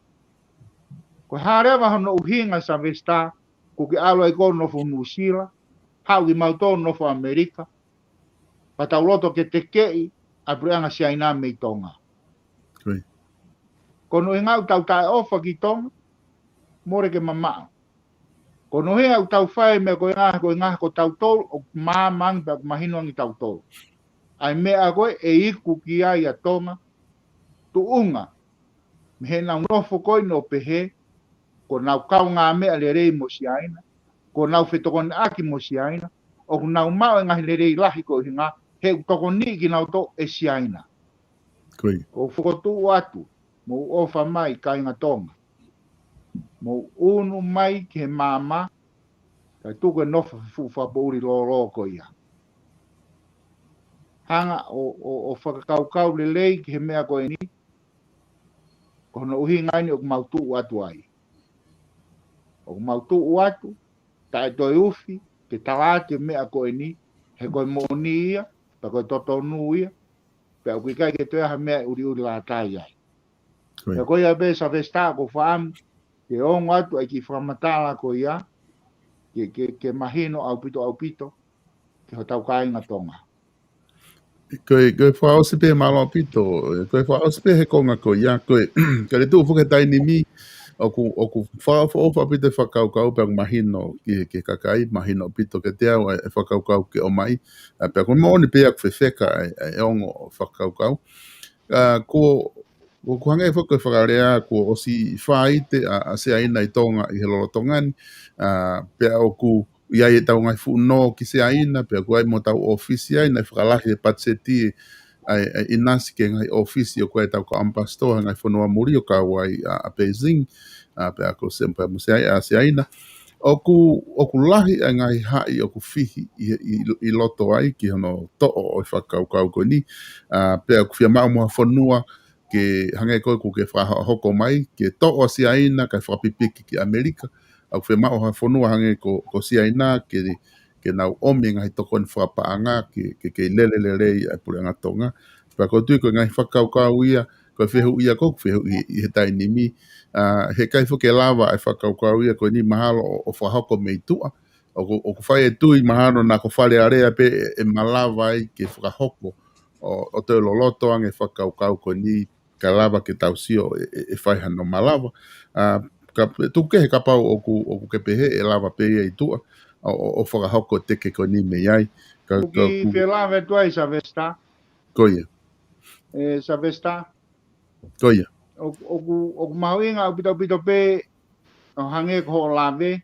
Ko e hā leva hono ʻuhinga Savesita, ʻoku ke ʻalu ai koe ʻo nofo Nuʻusila, haʻu kimautolu ʻo nofo ʻAmelika, pea tau loto ke tekeʻi ʻa e puleʻanga Siaina mei Tonga. Ko hono ʻuhinga ʻoku tau taʻeʻofa ki Tonga, mole ke mamaʻo. Ko hono ʻuhinga ʻoku tau fai meʻa ko e ngaahi, ko e ngaahi ko tautolu, ʻoku maama ange pea ʻoku mahino ange tautolu. ʻA e meʻa ko ē ʻe iku ki ai ʻa Tonga, tuʻunga mei heʻenau nofo ko ē ʻo pehē, ko ʻenau kaungāmeʻa lelei mo Siaina, ko ʻenau fetokoneʻaki mo Siaina, ʻoku nau maʻu e ngaahi lelei lahi ko e ʻuhinga, he ʻoku tokoniʻi kinautolu ʻe Siaina. Ko e. ʻOku ou fokotuʻu atu, mou ʻofa mai kāinga Tonga. Mou ʻunu mai ki he maama, kae tuku e nofo fuʻu fakapoʻuli lōlō ko ia. Hanga ʻo, ʻo, ʻo fakakaukau lelei ki he meʻa ko eni, ko hono ʻuhinga eni ʻoku mau tuʻu atu ai. ʻOku mau tuʻu atu, taʻe toe ufi, ke tala atu e meʻa ko eni, he ko e moʻoni ia, pea ko e totonu ia, pea ʻoku ʻikai ke toe ʻi ai ha meʻa ʻe ʻuliʻuli lātai ai. Ko ia. Pea ko ia pē Savesita ʻoku ou fakaʻamu, ke ongo atu ʻa e kiʻi fakamatala ko ia, ke, ke, ke mahino ʻaupito, ʻaupito, ki hotau kāinga Tonga. Ko e, ko e fakaʻosi pē mālō ʻaupito, ko e fakaʻosi pē he konga ko ia, ko e, ka le tuʻu foki he taimi ni, ʻoku, ʻoku fakaʻofoʻofa ʻaupito e fakakaukau pea ʻoku mahino ki he, ki he kakai, mahino ʻaupito kiate au e, e fakakaukau ke ʻomai, ʻa, pea ko e moʻoni pē ʻoku fefeka e, e ongo fakakaukau. ʻA, ko, ʻoku hangē foki ko e fakalea, kuo ʻosi faite ʻa, ʻa Siaina ʻi Tonga ʻi he lolotonga ni, ʻa, pea ʻoku ʻi ai ʻetau ngaahi fuʻu nō ki Siaina, pea ʻoku ʻi ai mo ʻetau ʻōfisi ai, naʻe fakalahi e patiseti ʻa e, ʻa e ʻinasi ki he ngaahi ʻōfisi ʻoku ʻi ai ʻetau kau ʻamipasitoa he ngaahi fonua muli ʻo kau ai ʻa, ʻa Beijing, ʻa, pea ko Siaina, pea mo Siaina, ʻa, Siaina. ʻOku, ʻoku lahi ʻa e ngaahi haʻi ʻoku fihi ʻi, ʻi, ʻi loto ai ki hono toʻo ʻo e fakakaukau ko eni, ʻa, pea ʻoku fiemaʻu mo ha fonua ke hangē ko ē ʻoku ke fakahoko mai, ke toʻo ʻa Siaina kae fakapipiki ki ʻAmelika, ʻoku fiemaʻu ha fonua hangē ko, ko Siaina ke, ke nau ʻomi e ngaahi tokoni fakapaʻanga ke, ke, ke lele lelei ʻa e puleʻanga Tonga. Pea ʻoku ou tui ko e ngaahi fakakaukau ia, ko e fehuʻi ia ʻoku ou fehuʻi ʻi he taimi ni, ʻa, he ʻikai foki ke lava e fakakaukau ia ko eni mahalo ʻo, ʻo fakahoko mei tuʻa. ʻOku, ʻoku fai e tui mahalo naʻa ko Fale Alea pē ʻe, ʻe malava ai ke fakahoko ʻo, ʻo toe loloto ange e fakakaukau ko eni kae lava ke tau sio ʻe, ʻe, ʻe fai hano malava. ʻA, ka, tuku kehe kapau ʻoku, ʻoku ke pehē ʻe lava pē ia ʻi tuʻa ʻo, ʻo, ʻo fakahoko e teke ko eni mei ai. Ka, ʻoku ka, kiʻi ku- felāveʻi atu ai Savesita. Ko ia. ʻE, Savesita. Ko ia. ʻOku, ʻoku, ʻoku mahuʻinga ʻaupito, ʻaupito pē ʻo hangē ko hoʻo lave,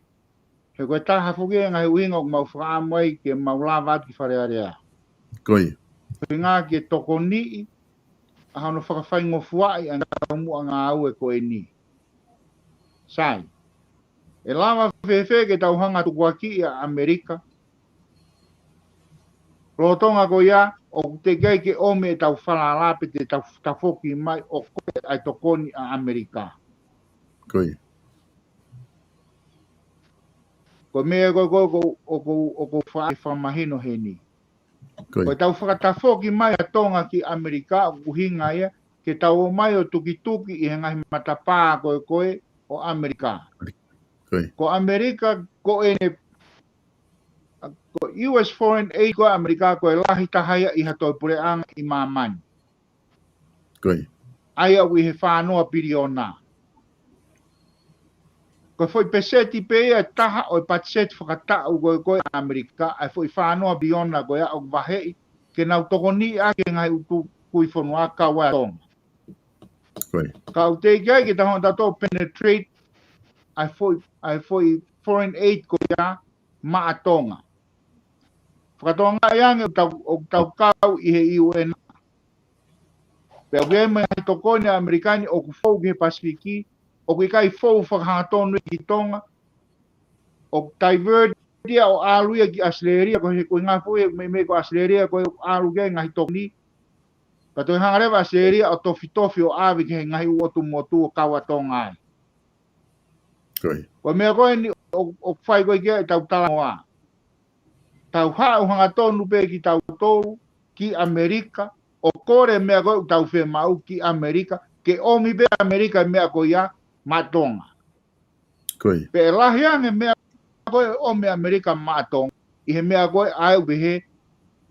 he ko e taha foki e ngaahi ʻuhinga ʻoku mau fakaʻamu ai ke mau lava atu ki Fale Alea. Ko ia. Ko e ʻuhinga ke tokoniʻi ʻa hono fakafaingofuaʻi ʻa e ngaahi taumuʻa ngāue ko eni. Sai. ʻE lava fēfē ke tau hanga tukuakiʻi ʻa ʻAmelika? Lolotonga ko ia, ʻoku teʻeki ai ke ʻomi ʻetau falala pe te tau tafoki mai ʻo ko e ʻai tokoni ʻa ʻAmelika. Ko ia. Ko e meʻa ko ē ʻoku, ʻoku, ʻoku ou fai fakamahino heni. Ko ia. Ko ʻetau fakatafoki mai ʻa Tonga ki ʻAmelika, ʻoku ʻuhinga ia, ke tau ō mai ʻo tukituki ʻi he ngaahi matapā ko ē ko ē ʻo ʻAmelika. Ko ia. Ko ʻAmelika, ko ʻene, ko e U S foreign aid ko ē ʻa ʻAmelika, ko e lahi taha ia ʻi ha toe puleʻanga ʻi māmani. Ko ia. ʻA ia ʻoku ʻi he fānoa piliona. Ko e foʻi peseti pē ia ʻe taha ʻo e patiseti fakataʻu ko ē ko ē ʻa ʻAmelika, ʻa e foʻi fānoa piliona ko ia ʻoku vaheʻi, ke nau tokoniʻi ʻaki e ngaahi ʻutu kui fonua kau ai ʻa Tonga. Ko ia. Ka ʻoku teʻeki ai ke tau hanga ʻo penetrate ʻa e foʻi, ʻa e foʻi foreign aid ko ia maʻa Tonga. Fakatonga ange ʻoku tau, ʻoku tau kau ʻi he U N. Pea ʻoku ʻi ai mo e ngaahi tokoni ʻa ʻAmelika ni ʻoku fou ki he Pasifiki, ʻoku ʻikai fou fakahangatonu ia ki Tonga, ʻoku divert ia ʻo ʻalu ia ki ʻAositelēlia, ko e ʻuhinga foʻi meimei ko ʻAositelēlia, ko e ʻalu ki ai ngaahi tokoni. Ka toe hanga leva ʻAositelēlia ʻo tofitofi ʻo ʻave ki he ngaahi ʻū ʻotu motu ʻo kau ʻa Tonga ai. Ko e. Ko e meʻa ko eni ʻoku, ʻoku fai ko ē ki ai ʻetau talanoa. Tau haʻu hangatonu pē kitautolu ki ʻAmelika, ʻo kole meʻa ko ē ʻoku tau fiemaʻu ki ʻAmelika, ke ʻomi pē ʻAmelika meʻa ko ia maʻa Tonga. Ko e. Pea lahi ange meʻa ko ē ʻomi ʻAmelika maʻa Tonga, ʻi he meʻa ko ē ʻa ē ʻoku pehē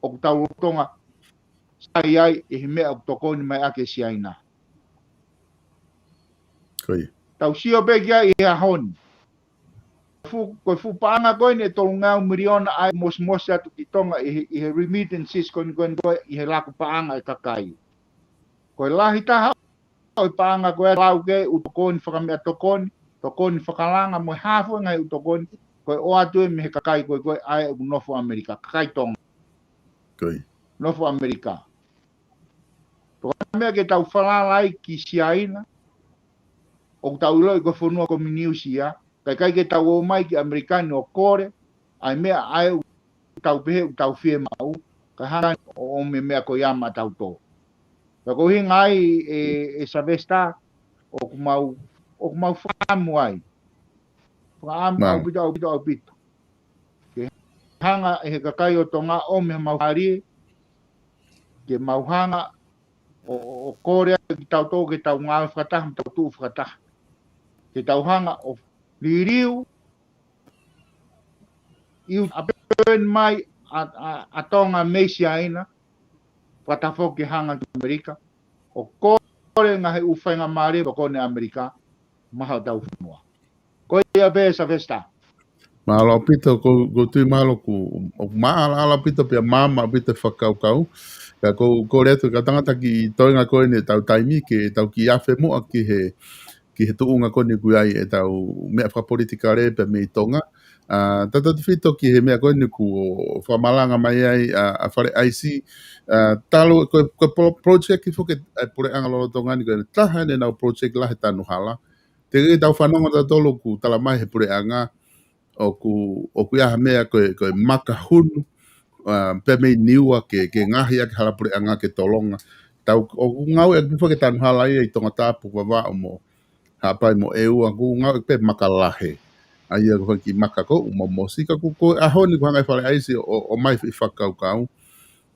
ʻoku tau lolotonga sai ai ʻi he meʻa ʻoku tokoni mai ʻaki ʻe Siaina. Ko e. Tau sio pē ki ai ʻi he ʻaho ni. Fuʻu, ko e fuʻu paʻanga ko eni ʻe tolungeau miliona ʻa e mosimosi atu ki Tonga ʻi he, ʻi he remittances ko eni, ko eni ko ē ʻi he laku paʻanga ʻa e kakai. Ko e lahi taha ʻo e paʻanga ko ē ʻoku lau ki ai ʻū tokoni fakameʻatokoni, tokoni fakalanga mo e hā fua e ngaahi ʻū tokoni, ko e ʻoatu ia mei he kakai ko ē ko ē ʻa ē ʻoku nofo ʻAmelika, kakai Tonga. Ko e. Nofo ʻAmelika. Ko e meʻa ke tau falala ai ki Siaina, ʻoku tau ʻiloʻi ko e fonua kominisi ia, ka ʻikai ke tau ō mai ki ʻAmelika ni ʻo kole ʻa e meʻa ʻa ē ʻoku tau pehē ʻoku tau fiemaʻu, kae hanga ʻo ʻomi e meʻa ko ia maʻatautolu. Pea ko e ʻuhinga ia ē, ē Sylvester, ʻoku mau, ʻoku mau fakaʻamu ai. Fakaʻamu ʻaupito, ʻaupito, ʻaupito. Ke hanga ʻe he kakai ʻo Tonga ʻo ʻomi ha mau fālie, ke mau hanga ʻo, ʻo, ʻo kole ai kitautolu ke tau ngāue fakataha, mo tau tuʻu fakataha. Ke tau hanga ʻo liliu, ʻi he ʻapi mai ʻa, ʻa, ʻa Tonga mei Siaina, fakataha foki ke hanga ki ʻAmelika, ʻo kole ngaahi ʻū faingamālie ʻoku tokoni ʻAmelika, maʻa hotau fonua. Ko ia pē Sylvester. Mālō ʻaupito, ko, ko e tui mālō ʻoku, ʻoku māʻalaʻala ʻaupito pea maama ʻaupito e fakakaukau. Ka ko, ko e lea atu ka tangata ki toenga ko eni ʻetau taimi ke tau kiʻi afe muʻa ki he, ki he tuʻunga ko eni ʻoku ʻi ai ʻetau meʻa fakapolitikale pea mei Tonga. ʻA, tautautefito ki he meʻa ko eni ʻoku fakamalanga mai ai ʻa, ʻa Fale ʻAisi. ʻA, talu ko, ko e pro-, project foki ʻa e puleʻanga lolotonga ni ko e taha ʻenau project lahi tanu hala. Teʻeki ke tau fanongo tautolu ʻoku tala mai he puleʻanga ʻoku, ʻoku ʻi ai ha meʻa ko e, ko e maka hunu, ʻa, pea mei Niua ke, ke ngaohi ʻaki hala puleʻanga ke tolonga. Tau, ʻoku ngāueʻaki foki e tanu hala ia ʻi Tongatapu, Vavaʻu mo Haʻapai mo ʻEua, ʻoku ngāueʻaki pē maka lahi. ʻA ia ko e kiʻi maka ko ē ʻoku momosi ka ʻoku, ko e ʻaho ni ʻoku hanga ʻe Fale ʻAisi ʻo, ʻo, ʻomai e fakakaukau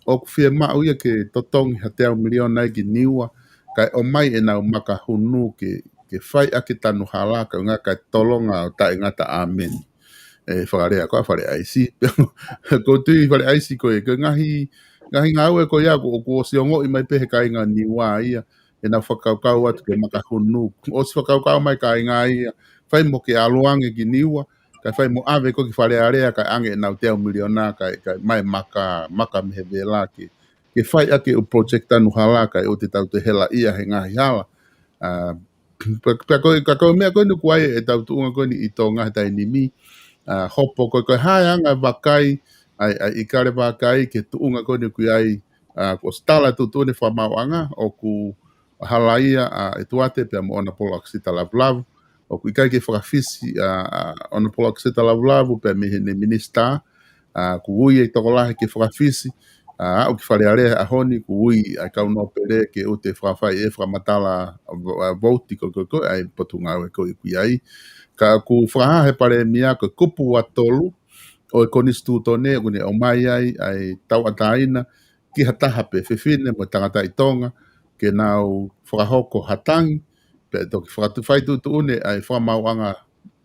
ʻoku fiemaʻu ia ke totongi ha teau miliona ia ki Niua, kae ʻomai ʻenau maka hunu ke, ke fai ʻaki e tanu hala, kae ʻuhinga kae tolonga ʻo taʻengata ʻāmeni. ʻE fakalea ko ē ʻa Fale ʻAisi. Ko e tui Fale ʻAisi ko e, ko e ngaahi, ngaahi ngāue ko ia ʻoku, ʻoku ʻosi ongoʻi mai pē he kāinga Niua ia, ʻenau fakakaukau atu ki he maka hunu. ʻOsi fakakaukau mai kāinga ia, fai mo ke ʻalu ange ki Niua, kae fai mo ʻave ko ē ki Fale Alea, kae ʻange ʻenau teau miliona, kae, kae ʻomai maka, maka mei he vela ke, ke fai ʻaki e ʻū project tanu hala, kae ʻoua te tau toe helaʻia he ngaahi hala. ʻA, pea, pea ko e, ka ko e meʻa ko eni ʻoku ʻi ai ʻetau tuʻunga ko eni ʻi Tonga he taimi ni, ʻa, hopo ko e, ko e hā e anga e vakai ʻa e, ʻa e ʻIkale Vakai ki he tuʻunga ko eni ʻoku ʻi ai, ʻa, kuo ʻosi tala e tuʻutuʻuni fakamaauʻanga, ʻoku halaia ʻa ʻEtuate pea mo ʻOnapolo ʻAkisita Lavulavu, ʻoku ʻikai ke fakafisi ʻa, ʻa ʻOnapolo ʻAkisita Lavulavu pea mei heʻene minisitā, ʻa, kuo ui e tokolahi ke fakafisi, ʻa, aʻu ki Fale Alea he ʻaho ni, kuo ui ʻa e kau nōpele ke ʻoua te fakafai e fakamatala vo-, ʻa, vouti ko, ko, ko, ʻa e Potungāue ko ē ʻoku ʻi ai. Ka ʻoku fakahā he Palēmia ko e kupu ua tolu ʻo e Konisitūtone ʻoku ne ʻomai ai ʻa e tauʻatāina ki ha taha pē fefine mo e tangata ʻi Tonga, ke nau fakahoko ha tangi, pea toki fakatu-, fai tuʻutuʻuni ʻa e fakamaauʻanga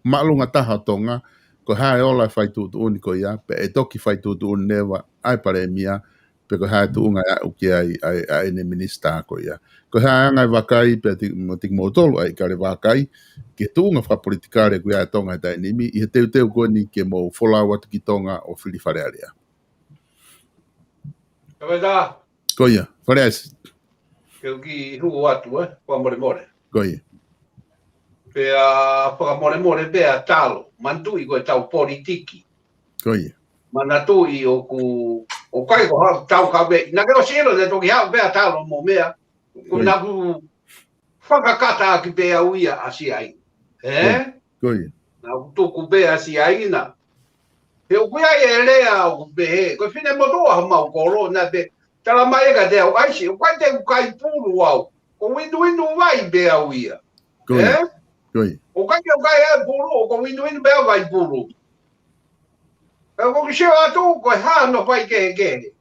māʻolunga taha ʻo Tonga, ko e hā e ola e fai tuʻutuʻuni ko ia, pea ʻe toki fai tuʻutuʻuni leva ʻa e Palēmia, pe ko e hā e tuʻunga ʻe aʻu ki ai ʻa e, ʻa ʻene minisitā ko ia. Ko e hā e anga e vakai, pea ti-, mo kimoutolu ʻa e ʻIkale Vakai, ki he tuʻunga fakapolitikale ʻoku ʻi ai ʻa Tonga he taimi ni, ʻi he teuteu ko eni ke mou folau atu ki Tonga ʻo fili Fale Alea. Ka mai tā. Ko ia, Fale ʻAisi. Ke u kiʻi hū atu, ē, fakamolemole. Ko ia. Pea fakamolemole pea talo, manatuʻi ko e tau politiki. Ko ia. Manatuʻi ʻoku, ʻoku ʻikai ko haʻu tau ka ve, naʻa ke ʻosi ʻilo te toki haʻu pea talo mo meʻa, ko Ko ia. naku fakakata ʻaki pea au ia ʻa Siaina. Ē? Ko ia. Naku tuku pea Siaina. He ʻoku ʻi ai e lea ʻoku pehē, ko e finemotuʻa homau kolo, naʻe pehē, tala mai ʻe ka te au ʻaisi, ʻoku ʻikai te u kai pulu au, ko e winuinu vai pea au ia. Ko ia. Ē? Ko ia. ʻOku ʻikai te u kai e pulu, ʻoku ou winuinu pea au vai pulu. Ē, ʻoku ke sio atu, ko e hā hono faikehekehe.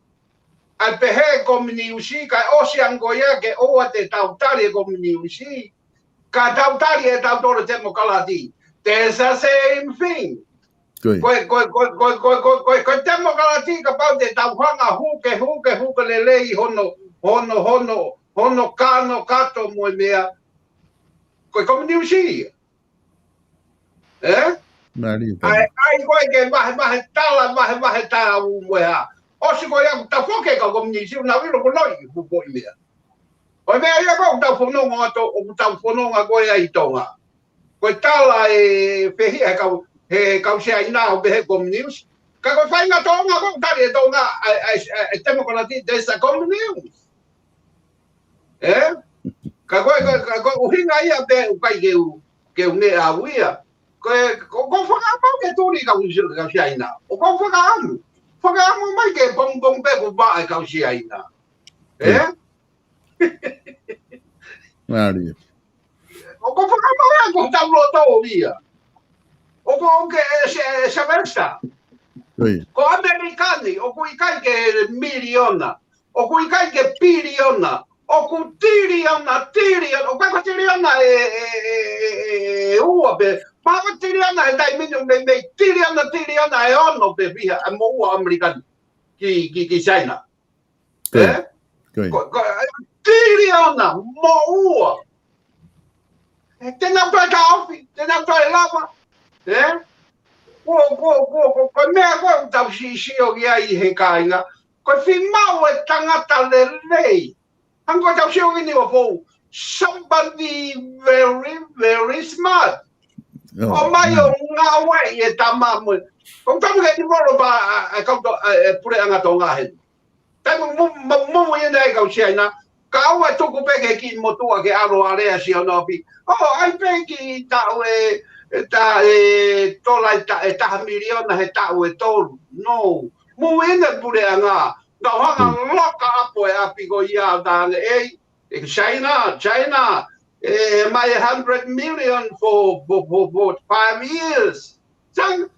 ʻA e pehē kominiusi, kae ʻosi ange ko ia ke ʻoua te tau tali e kominiusi, ka tau tali ʻe tautolu e temokalati. There's the same thing. Ko ia. Ko e, ko e, ko e, ko e, ko e, ko e, ko e, ko e temokalati kapau te tau hanga huke, huke, huke lelei hono, hono, hono, hono kano kato mo e meʻa. Ko e kominiusi ia. Ē? Mālie. ʻAi, ʻai ko e ke vahe, vahe tala, vahe, vahe tala u mo e hā. ʻOsi ko ia ʻoku tafoke ka kominiusi, ʻoku nau ʻilo ko noi, ʻoku ko i meʻa. Ko e meʻa ia ko ʻoku tau fononga atu, ʻoku tau fononga ko ia ʻi Tonga. Ko e tala e fehiʻa he kau, he kau Siaina ʻo pehē kominiusi. Ka ko e faʻahinga Tonga ko ʻoku tali ʻe Tonga, ʻa e, ʻa e, ʻa e, ʻa e temokalati, there's a communist. Ē? Ka ko e, ka, ka ko e ʻuhinga ia pē ʻoku ʻikai ke u, ke u meʻa au ia. Ko e, ko, ko e fakaʻamu ke tuli kau, kau Siaina. ʻOku ou fakaʻamu. Fakaʻamu mai ke pongipongi pē kuo vaʻe kau Siaina. Ē? Mālie. ʻOku ou fakaʻamu ia ko tau loto ia. ʻOku ou ke, ʻe, ʻe, ʻe Sylvester. Ko ia. Ko ʻAmelika ni, ʻoku ʻikai ke miliona. ʻOku ʻikai ke piliona, ʻoku tiliona, tiliona, ʻoku ʻikai ko tiliona e, e, e, e, e ua pē, mahalo tiliona he taimi ni ʻoku meimei tiliona, tiliona e ono pē fiha, ʻa e moʻua ʻAmelika ni ki, ki, ki Siaina. Ko ia. Ē? Ko ia. Ko, ko, tiliona moʻua. Ē, te nau toe taʻofi, te nau toe lava. Ē? Ko, ko, ko, ko, ko e meʻa ko ē ʻoku tau sisio ki ai he kāinga. Ko e fiemaʻu e tangata lelei. Hangē ko e tau sio ki Niuafou. Somebody very, very smart. ʻO mai ʻo ngāueʻi e tama mo e. Ko e tama ke ni molo pa, ʻa, ʻa, kau to, ʻa, e puleʻanga Tonga heni. Taimi mo, mo, mo, mo ia nei kau Siaina. Ka ʻoua ʻe tuku pē ke kiʻi motuʻa ke ʻalu ʻo alea siʻono ʻapi. ʻO, ʻai pē kiʻi taʻu e, e ta, e, tola e ta, e taha miliona he taʻu e tolu. No. Mo ia nei puleʻanga. Nau hanga loka ʻapo e ʻapi ko ia ʻo talaange, ʻEi, ʻe China, China, ʻe, ʻe mai e hundred million for, for, for, for five years. Sang,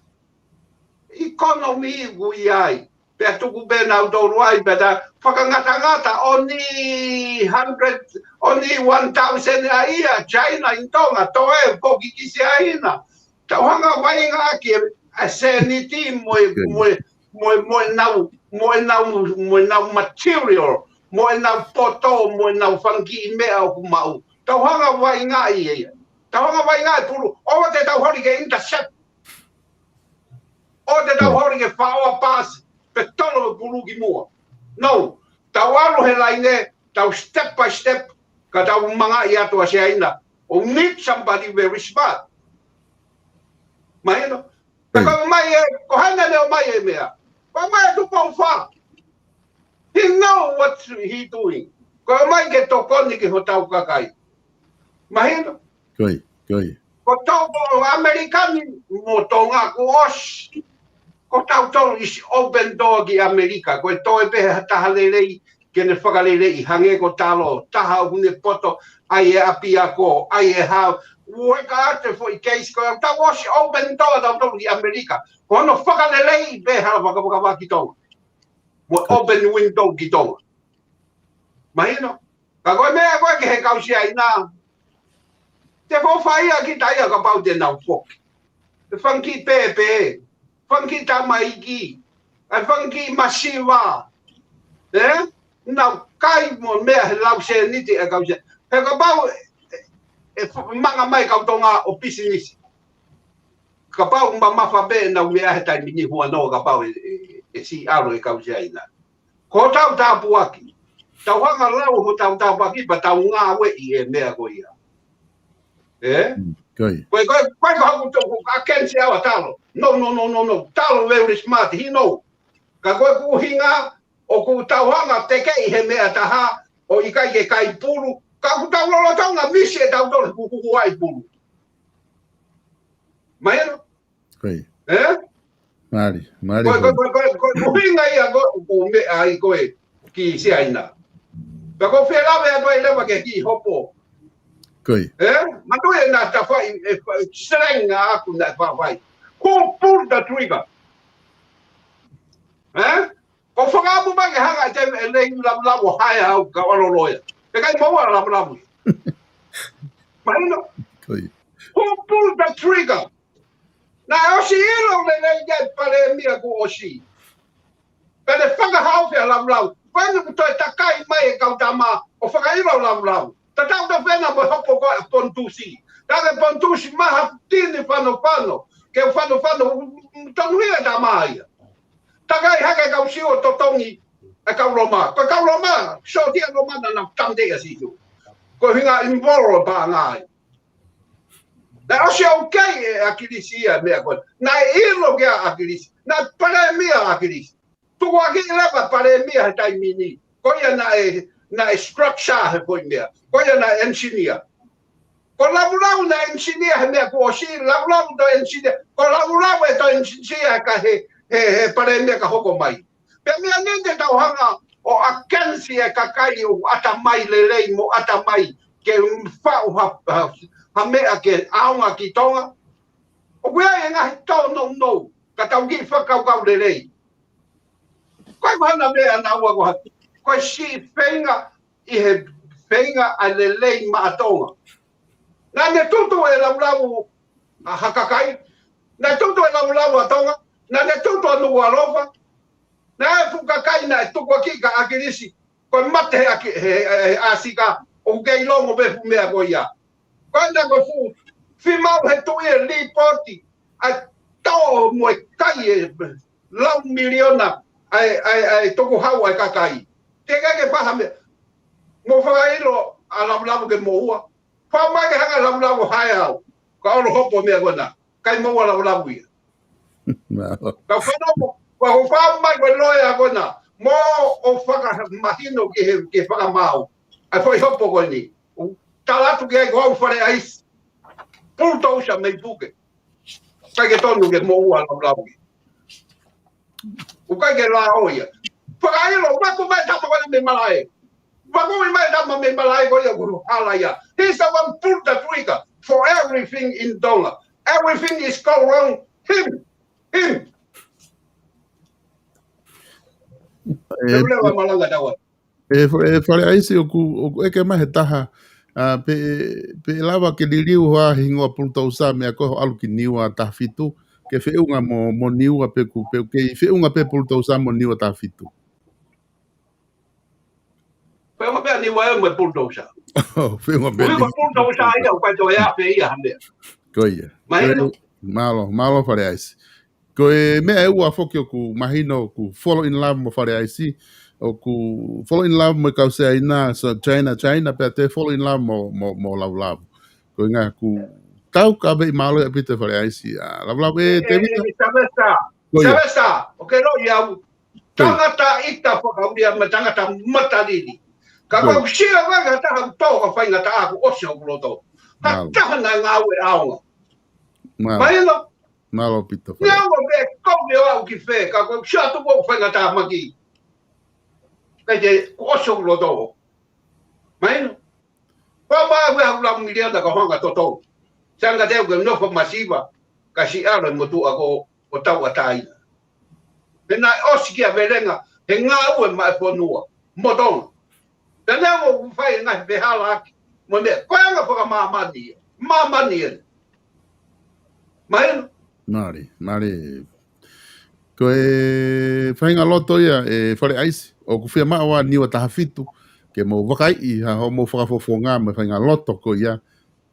economy ʻoku ʻi ai. Pea tuku pē nautolu ai, pea ta fakangatangata, only hundred, only one thousand a year, China in Tonga, toe foki ki Siaina. Tau hanga vaʻinga ʻaki e, ʻa e sēniti mo e, mo e, mo e, mo ʻenau, mo ʻenau, mo ʻenau material, mo ʻenau poto, mo ʻenau fanga kiʻi meʻa ʻoku maʻu. Tau hanga vaʻinga ʻi ia. Tau hanga vaʻinga ʻi pulu. ʻOua te tau holi ke intercept. ʻOua te tau holi ke faʻo ʻa pasi. Pe tolo e pulu ki muʻa. No. Tau ʻalu he laine, tau step by step, ka tau mangaʻi atu ʻa Siaina. ʻO need somebody very smart. Mahino? Ka ko mai e, ko hana ne ʻomai e meʻa. Ko mai e Tupou Fā. He know what he doing. Ko mai ke tokoni ki hotau kakai. Mahino? Ko ia, ko ia. Ko tau ko ʻAmelika ni mo Tonga kuo ʻosi. Ko tautolu is open door ki ʻAmelika. Ko e toe pē ha taha lelei ke ne fakaleleiʻi hangē ko Talo, taha ʻoku ne poto, ʻai e ʻapiako, ʻai e hao. Ueka atu e foʻi case ko ia, tau ʻosi open door tautolu ki ʻAmelika. Ko hono fakaleleiʻi pē hala fakavakavaki Tonga. Mo open window ki Tonga. Mahino? Ka ko e meʻa ko ē ki he kau Siaina. Te ko fai ʻa kita ia kapau te nau foki. E fanga kiʻi pēpē, fanga kiʻi tamaiki, e fanga kiʻi masiva. Ē? Nau kai mo meʻa he lau sēniti e kau Siaina. He kapau e, e, e manga mai kau Tonga ʻo pisinisi. Kapau mamafa pē ʻenau meʻa he taimi ni huanoa kapau e, e, e siʻi ʻalu e kau Siaina. Ko hotau tāpuaki. Tau hanga lau hotau tāpuaki pea tau ngāueʻi e meʻa ko ia. ē? Ko ia. Ko e, ko e, ko e, ko e, ko e, ko e, ko e, ko e, ko e, Talo. No, no, no, no, no. Talo very smart. He know. Ka ko e ʻuhinga ʻoku tau hanga tekeʻi he meʻa ʻe taha, ʻo ʻikai ke kai pulu. Ka ʻoku tau lolotonga misi ʻe tautolu kukuku ai pulu. Mahino? Ko ia. Ē? Mālie, mālie. Ko e, ko e, ko e, ko e, ko e ʻuhinga ia ko e, ko e meʻa ai ko ē ki Siaina. Pea ko e fie lave atu ai leva ke kiʻi hopo. Ko ia. Ē? Manatuʻi ʻena tafaʻi, ʻe fa-, slang ʻaʻaku naʻe faʻa fai. Who pulled the trigger? Ē? Ko e fakaʻamu mai ke hanga ʻe te ʻe lei lavulavu hae au ka ʻalu loea. ʻIkai moua lavulavu. Mahino? Ko ia. Who pulled the trigger? Naʻe ʻosi ʻilo lelei ia ʻe Palēmia kuo ʻosi. Pea ne fakahaofi ʻa Lavulau. Pea ne kuo toe takai mai e kau tama ʻo fakaʻilo Lavulau. Tatau tofu ʻena mo e hopo ko ē ʻa Ponitusi. Takai Ponitusi maha tini fanofano. Ke fanofano, tonu ia tama ia. Takai hake kau Siu ʻo totongi e kau Loma. Ko e kau Loma, sōtia Loma naʻa na tamate ʻa Siu. Ko e ʻuhinga involve paʻanga ai. Naʻe ʻosi ʻoku kei ʻe ʻAkilisi ia meʻa ko ē. Naʻe ʻilo kia ʻAkilisi. Naʻe Palēmia ʻAkilisi. Tukuakiʻi leva Palēmia he taimi ni. Ko ia naʻe, naʻe structure he foʻi meʻa. Ko ia naʻe engineer. Ko Lavulau naʻe engineer he meʻa kuo ʻosi, Lavulau toe engineer. Ko Lavulau ʻe toe engineer he ka he, he, he Palēmia ka hoko mai. Pea meʻa ni te tau hanga ʻo against e kakai ʻoku ʻatamai lelei mo ʻatamai ke faʻu ha, ha, ha meʻa ke ʻaonga ki Tonga. ʻOku ʻi ai e ngaahi tōnounou, ka tau kiʻi fakakaukau lelei. Ko e mahino meʻa naʻa ua ko ha, ko e siʻi feinga ʻi he feinga ʻa e lelei maʻa Tonga. Naʻa ne tutu e Lavulau ʻa ha kakai. Naʻe tutu e Lavulau ʻa Tonga. Naʻa ne tutu ʻa Nukuʻalofa. Naʻe fuʻu kakai naʻe tukuakiʻi kia ʻAkilisi. Ko e mate he ʻAki-, he, he, he ʻAsika, ʻoku kei longo pē fuʻu meʻa ko ia. Ko ena ko e fuʻu, fiemaʻu he tuʻi e līpooti, ʻa e tō mo e kai e lau miliona, ʻa e, ʻa e, ʻa e tukuhau ʻa e kakai. Ke ke ke faha meʻa, mo fakaʻilo ʻa Lavulau ke moua. Faʻa mai ke hanga Lavulau hae au. Ka ʻalu hopo meʻa ko ena. ʻIkai moua Lavulau ia. Mālō. Ka fanongo, ka ko e faʻa mai ko e loea ko ena. Mo ʻo fakamahino ki he, ki he fakamaau. ʻA e foʻi hopo ko eni. ʻO tala atu ki ai ko au Fale ʻAisi. Pulutousa mei puke. ʻIkai ke tonu ke moua Lavulau ia. ʻOku ʻikai ke lao ia. Fakaʻilo, vaku mai tama ko ia mei malaʻe. Vaku mai tama mei malaʻe ko ia ʻoku hala ia. He's the one pull the trigger for everything in Tonga. Everything is go wrong. Him. Him. ʻE, Te ule wa malanga tawa. ʻE, ʻe Fale ʻAisi ʻoku, ʻoku ʻeke mai he taha, ʻa, pe, pe lava ke liliu ha hingoa pulutousa meʻa ko ē hoʻo ʻalu ki Niua taha fitu, ke feʻunga mo, mo Niua pe ʻoku, pe ʻoku kei feʻunga pē pulutousa mo Niua taha fitu. Feʻunga pē ʻa Niua ʻe mo e pulutousa. ʻO, feʻunga pē. Ko e pulutousa ia, ʻoku ʻikai toe ʻi ai pē ia ha meʻa. Ko ia. Mahino. Ko ia, mālō, mālō Fale ʻAisi. Ko e meʻa ʻe ua foki ʻoku mahino ʻoku fall in love mo Fale ʻAisi, ʻoku fall in love mo e kau Siaina, so China, China, pea toe fall in love mo, mo, mo Lavulau. Ko e ʻuhinga ʻoku tau kaveinga mālō ʻaupito Fale ʻAisi, ʻa Lavulau ʻe, ʻe, Tēvita. ʻE, Savesa. Ko ia. Savesa, ʻoku ke ʻilo ia au. Ko ia. Tangata ʻita fakaʻulia mo e tangata matalili. Ka ko ia. Ko e sio mai ha taha ʻoku tō ka faingataʻa ʻoku ʻosi hoku loto. Ha taha naʻe ngāue ʻaonga. Mālō. Mahino? Mālō ʻaupito Fale. Neongo pe ko e meʻa ʻoku ki fē, ka ko e sio atu ʻoku faingataʻa maki. Pea te, ʻoku ʻosi hoku loto. Mahino? Ko e meʻa ʻoku ʻi ai ha lau miliona ka hanga toto. Sanga te au ke nofo masiva, ka siʻalo e motuʻa ko ʻo tauʻatāina. He naʻe ʻosi kia Velenga, he ngāue maʻa e fonua, mo Tonga. Pea neongo ʻoku fai e ngaahi fehālaaki, mo e meʻa, ko e anga fakamāmani ia, māmani ia. Mahino? Mālie, mālie. Ko e faʻahinga loto ia ʻe Fale ʻAisi, ʻoku fiemaʻu ʻa Niua taha fitu, ke mou vakaiʻi ha hoʻomou fakafofonga mo e faʻahinga loto ko ia,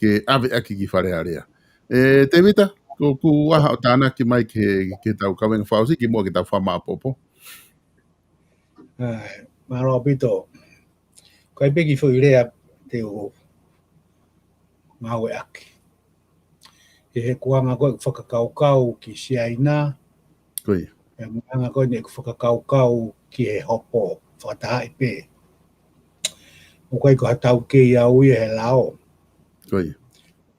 ke ʻave ʻaki ki Fale Alea. ʻE, Tēvita, ko, ko e hā hoʻo tānaki mai ki he, ki heʻetau kavenga fakaʻosi, kimuʻa ke tau fakamāʻopoʻopo. ʻAi, mālō ʻaupito. Ko e pē kiʻi foʻi lea te u ngāueʻaki. ʻI he kuanga ko ē ʻeku fakakaukau ki Siaina, Ko ia. ʻi he kuanga ko ē ʻeku fakakaukau ki he hopo fakatahaʻi pē. ʻOku ʻikai ko ha taukei au ia he lao. Ko ia.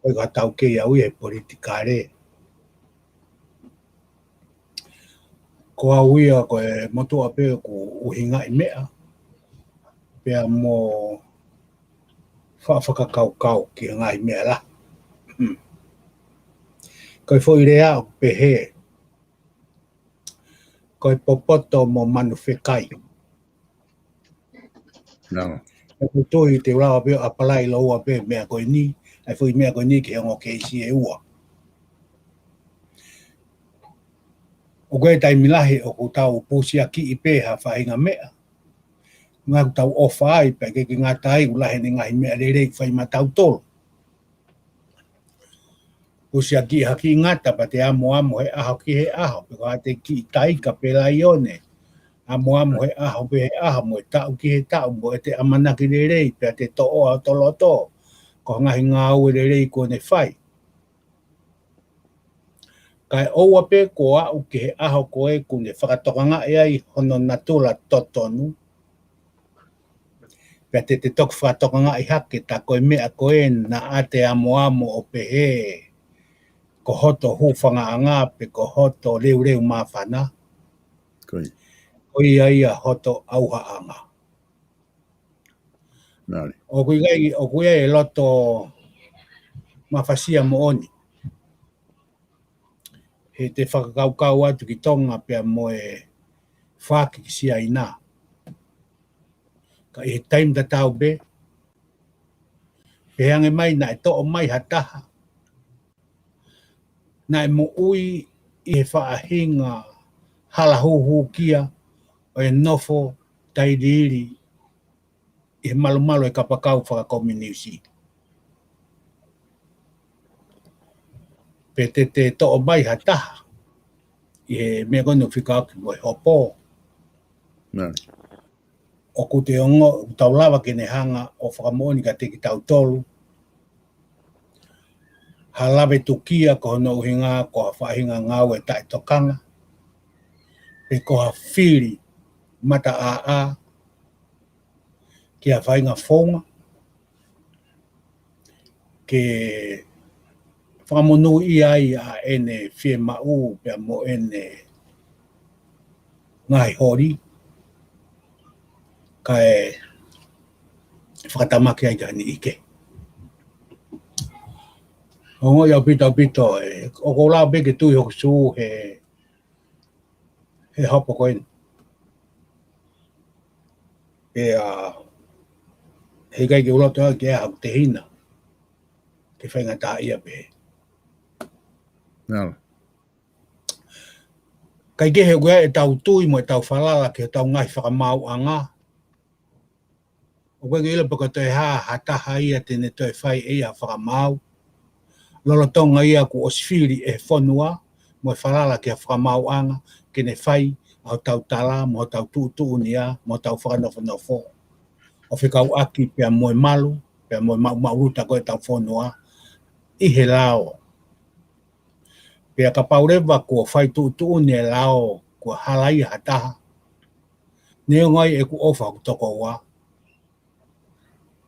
ʻOku ʻikai ko ha taukei au ia he politikale. Ko au ia ko e motuʻa pē ʻoku ʻuhingaʻi meʻa. Pea mo fa-, fakakaukau ki he ngaahi meʻa lahi. Hmm. Ko e foʻi lea ʻoku pehē, ko e popoto mo manu fekai. Nā. ʻOku ou tui te u lava pē ʻo apalai lōua pē meʻa ko eni, ʻa e foʻi meʻa ko eni ki he ongo keisi ʻe ua. ʻOku ʻi ai e taimi lahi ʻoku tau pusiakiʻi pē ha faʻahinga meʻa. Ngā ʻoku tau ʻofa ai, pea ʻikai ke ngata ai, ʻoku lahi ʻene ngaahi meʻa lelei ʻoku fai maʻatautolu. Pusiakiʻi ha kiʻi ngata, pea te amoamo he ʻaho ki he ʻaho, pe ko ha te kiʻi taika pe laione. Amoamo he ʻaho pe he ʻaho, mo e taʻu ki he taʻu, mo ʻete ʻamanaki lelei, pea te toʻo ʻa hoto loto, ko e ngaahi ngāue lelei kuo ne fai. Kae ʻoua pē kuo aʻu ki he ʻaho ko ē kuo ne fakatokangaʻi ai hono natula totonu. Pea te te toki fakatokangaʻi hake tā ko e meʻa ko ē naʻa te amoamo ʻo pehē ko hoto hūfangaʻanga pe ko hoto leuleu māfana. Ko ia. Ko ia ia hoto ʻauhaʻanga. Nā. ʻOku ʻi ai, ʻoku ʻi ai e loto mafasia moʻoni. He te fakakaukau atu ki Tonga pea mo e faki ki Siaina. Ka ʻi he taimi tatau pē, pehē ange mai naʻe toʻo mai ha taha. Naʻe moʻui ʻi he faʻahinga hala hūhūkia ʻo e nofo tailiili ʻi he malumalu e kapakau fakakominisi. Pe te te toʻo mai ha taha ʻi he meʻa ko eni ʻoku fekauʻaki mo e hopo. Nā. ʻOku te ongo, ʻoku tau lava ke ne hanga ʻo fakamoʻoni kiate kitautolu ha lave tukia ko hono ʻuhinga ko ha faʻahinga ngāue taʻetokanga, pe ko ha fili mataʻāʻā ki ha faʻahinga founga, ke fakamonūʻia ai ʻa ʻene fiemaʻu pea mo ʻene ngaahi holi, kae fakatamaki ai ki ha niʻihi kehe. Ongoʻi ʻaupito ʻaupito, ē, ʻoku ou lava pē ke tui hoku sū he, he hopo ko eni. Pea, heʻikai ke u loto au ke ʻai haʻaku tehina ke faingataʻaʻia pē. Nā. Kae kehe ʻoku ʻi ai ʻetau tui mo ʻetau falala ki heʻetau ngaahi fakamaauʻanga. ʻOku ʻikai ke ʻilo pe ko e toe hā ha taha ia te ne toe fai ʻe ia ha fakamaau. Lolotonga ia kuo ʻosi fili ʻe he fonua mo e falala ki ha fakamaauʻanga ke ne fai ʻa hotau tala, mo hotau tuʻutuʻuni ia, mo hotau fakanofonofo. ʻO fekauʻaki pea mo e malu, pea mo e maʻumaʻuluta ko ē ʻetau fonua ʻi he lao. Pea kapau leva kuo fai tuʻutuʻuni e lao kuo hala ia ha taha, neongo ʻeku ʻofa hoku tokoua,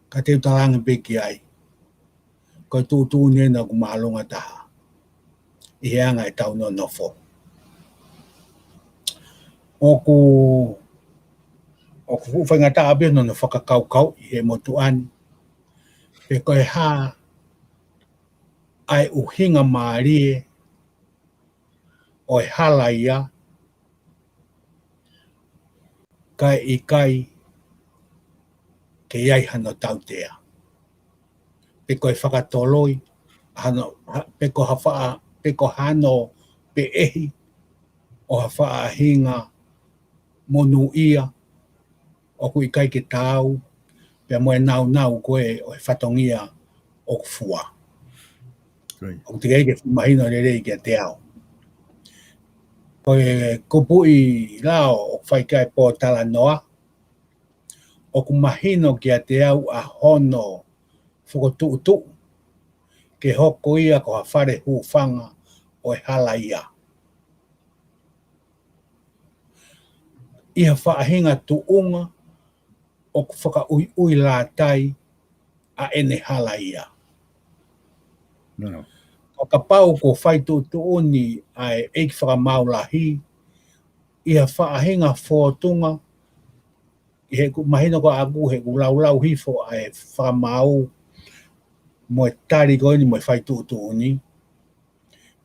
ka te u talaange pē ki ai, ko e tuʻutuʻuni ena ʻoku māʻolunga taha ʻi he anga ʻetau nonofo. ʻOku, ʻoku fuʻu faingataʻa pē hono fakakaukauʻi he motuʻa ni pe ko e hā ʻa e ʻuhinga mālie ʻo e hala ia, kae ʻikai ke ʻi ai hano tautea, pe ko e fakatoloi, hano, ha-, pe ko ha faʻa-, pe ko hano peʻehi ʻo ha faʻahinga monūʻia ʻoku ʻikai ke taau pea mo e nāunau ko ē ʻo e fatongia ʻoku fua. Ko ia. ʻOku teʻeki ai ke fuʻu mahino lelei kiate au. Ko e kupuʻi lao ʻoku fai ki ai e pōtalanoa, ʻoku mahino kiate au ʻa hono fokotuʻutuʻu ke hoko ia ko ha fale hūfanga ʻo e halaia. ʻI ha faʻahinga tuʻunga ʻoku fakaʻuiʻuilātai ʻa ʻene halaia. Ka kapau ko e fai tuʻutuʻuni ʻa e ʻeiki fakamaau lahi, ʻi ha faʻahinga fōtunga, ʻi heʻeku mahino ko ʻaku heʻeku laulau hifo ʻa e fakamaau mo e tali ko eni mo e fai tuʻutuʻuni.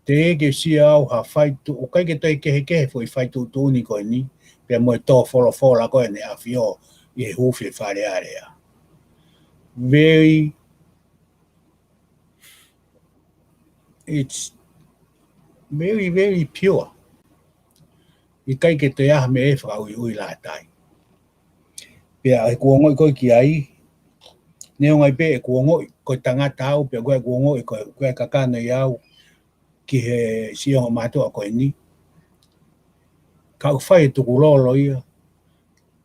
Teʻeki ke u sio au ha fai tuʻu, ʻoku ʻikai ke toe kehekehe foʻi fai tuʻutuʻuni ko eni, pea mo e tō folofola ko eni ʻa e ʻAfio ʻi he huufi ʻo e Fale Alea. Very, it's very, very pure. ʻIkai ke toe ʻi ai ha meʻa ʻe fakaʻuiʻuilātai. Pea ʻi heʻeku ongoʻi ko ē ki ai, neongo ai pē ʻeku ongoʻi ko e tangata au, pea ko ʻeku ongoʻi ko e, ko e kakano ia au ki he siʻi ongo mātuʻa ko eni. Ka ʻoku fai e tukulolo ia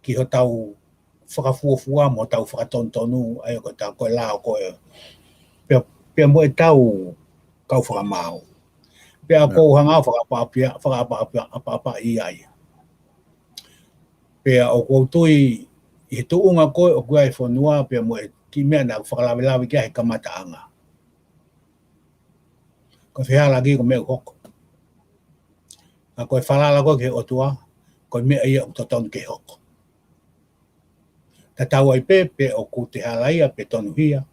ki hotau fakafuofua mo hotau fakatonutonu, ʻa ia ko ʻetau ko e lao ko ē. Pea, pea mo ʻetau kau fakamaau. Pea ʻoku ou hanga ʻo fakaʻapaʻapa, fakaʻapaʻapa, ʻapaʻapaʻi ia. Pea ʻoku ou tui ʻi he tuʻunga ko ē ʻoku ʻi ai e fonua, pea mo e kiʻi meʻa naʻa ku fakalavelave ki ai he kamataʻanga. Ko e fehālaaki ko e meʻa ʻoku hoko. Ka ko e falala ko ē ki he ʻOtua, ko e meʻa ia ʻoku totonu ke hoko. Tatau ai pē, pe ʻoku te halaia pe tonuhia.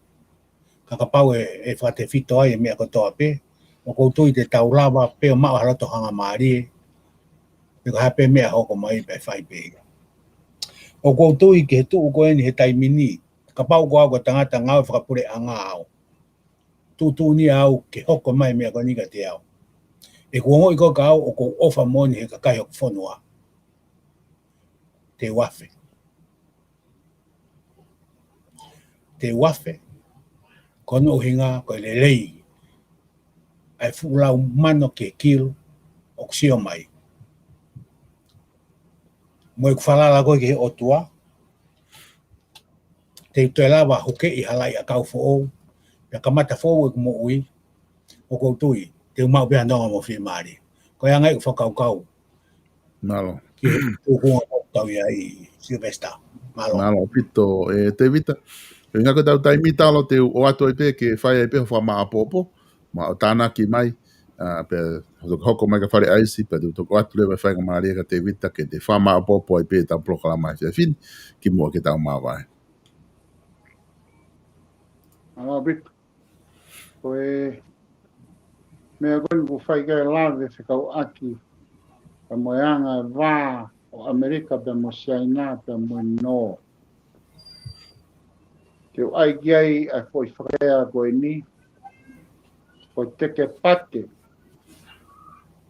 Ka kapau ʻe, ʻe fakatefito ai e meʻa kotoa pē, ʻoku ou tui te tau lava pē ʻo maʻu ha loto hangamālie. Pe ko e hā pē meʻa hoko mai pē fai pē ia. ʻOku ou tui ki he tuʻu ko eni he taimi ni, kapau ko au ko e tangata ngāue fakapuleʻanga au. Tuʻutuʻuni au ke hoko mai e meʻa ko eni kiate au. ʻEku ongoʻi ko ē ka au ʻoku ou ʻofa moʻoni he kakai hoku fonua. Te u afe. Te u afe. Ko hono ʻuhinga ko e lelei ʻa e fuʻu lau mano ki he kilu ʻoku sio mai. Mo ʻeku falala ko ē ki he ʻOtua, te u toe lava hukeʻi ha laʻi ʻakau foʻou, pea kamata foʻou ʻeku moʻui, ʻoku ou tui te u maʻu pē ha nonga mo e fiemālie. Ko e anga ia ʻeku fakakaukau. Mālō. Ki he tuʻunga ʻoku tau ʻi ai, Sylvester. Mālō. Mālō ʻaupito, ʻe Tēvita. ʻUhinga ko ʻetau taimi, Talo, te u ʻoatu ai pē ke fai ai pē hoʻo fakamāʻopoʻopo, mo hoʻo tānaki mai, ʻa, pea toki hoko mai kia Fale ʻAisi, pea te u toki ʻoatu leva e faingamālie kia Tēvita ke te fakamāʻopoʻopo ai pē ʻetau polokalama he efiafi ni, kimuʻa ke tau māvae. Mālō ʻaupito. Ko e meʻa ko eni ʻoku fai ki ai e lave fekauʻaki pea mo e anga e vā ʻo ʻAmelika pea mo Siaina pea mo e nō. Te u ʻai ki ai ʻa e foʻi fakalea ko eni, ko e tekepate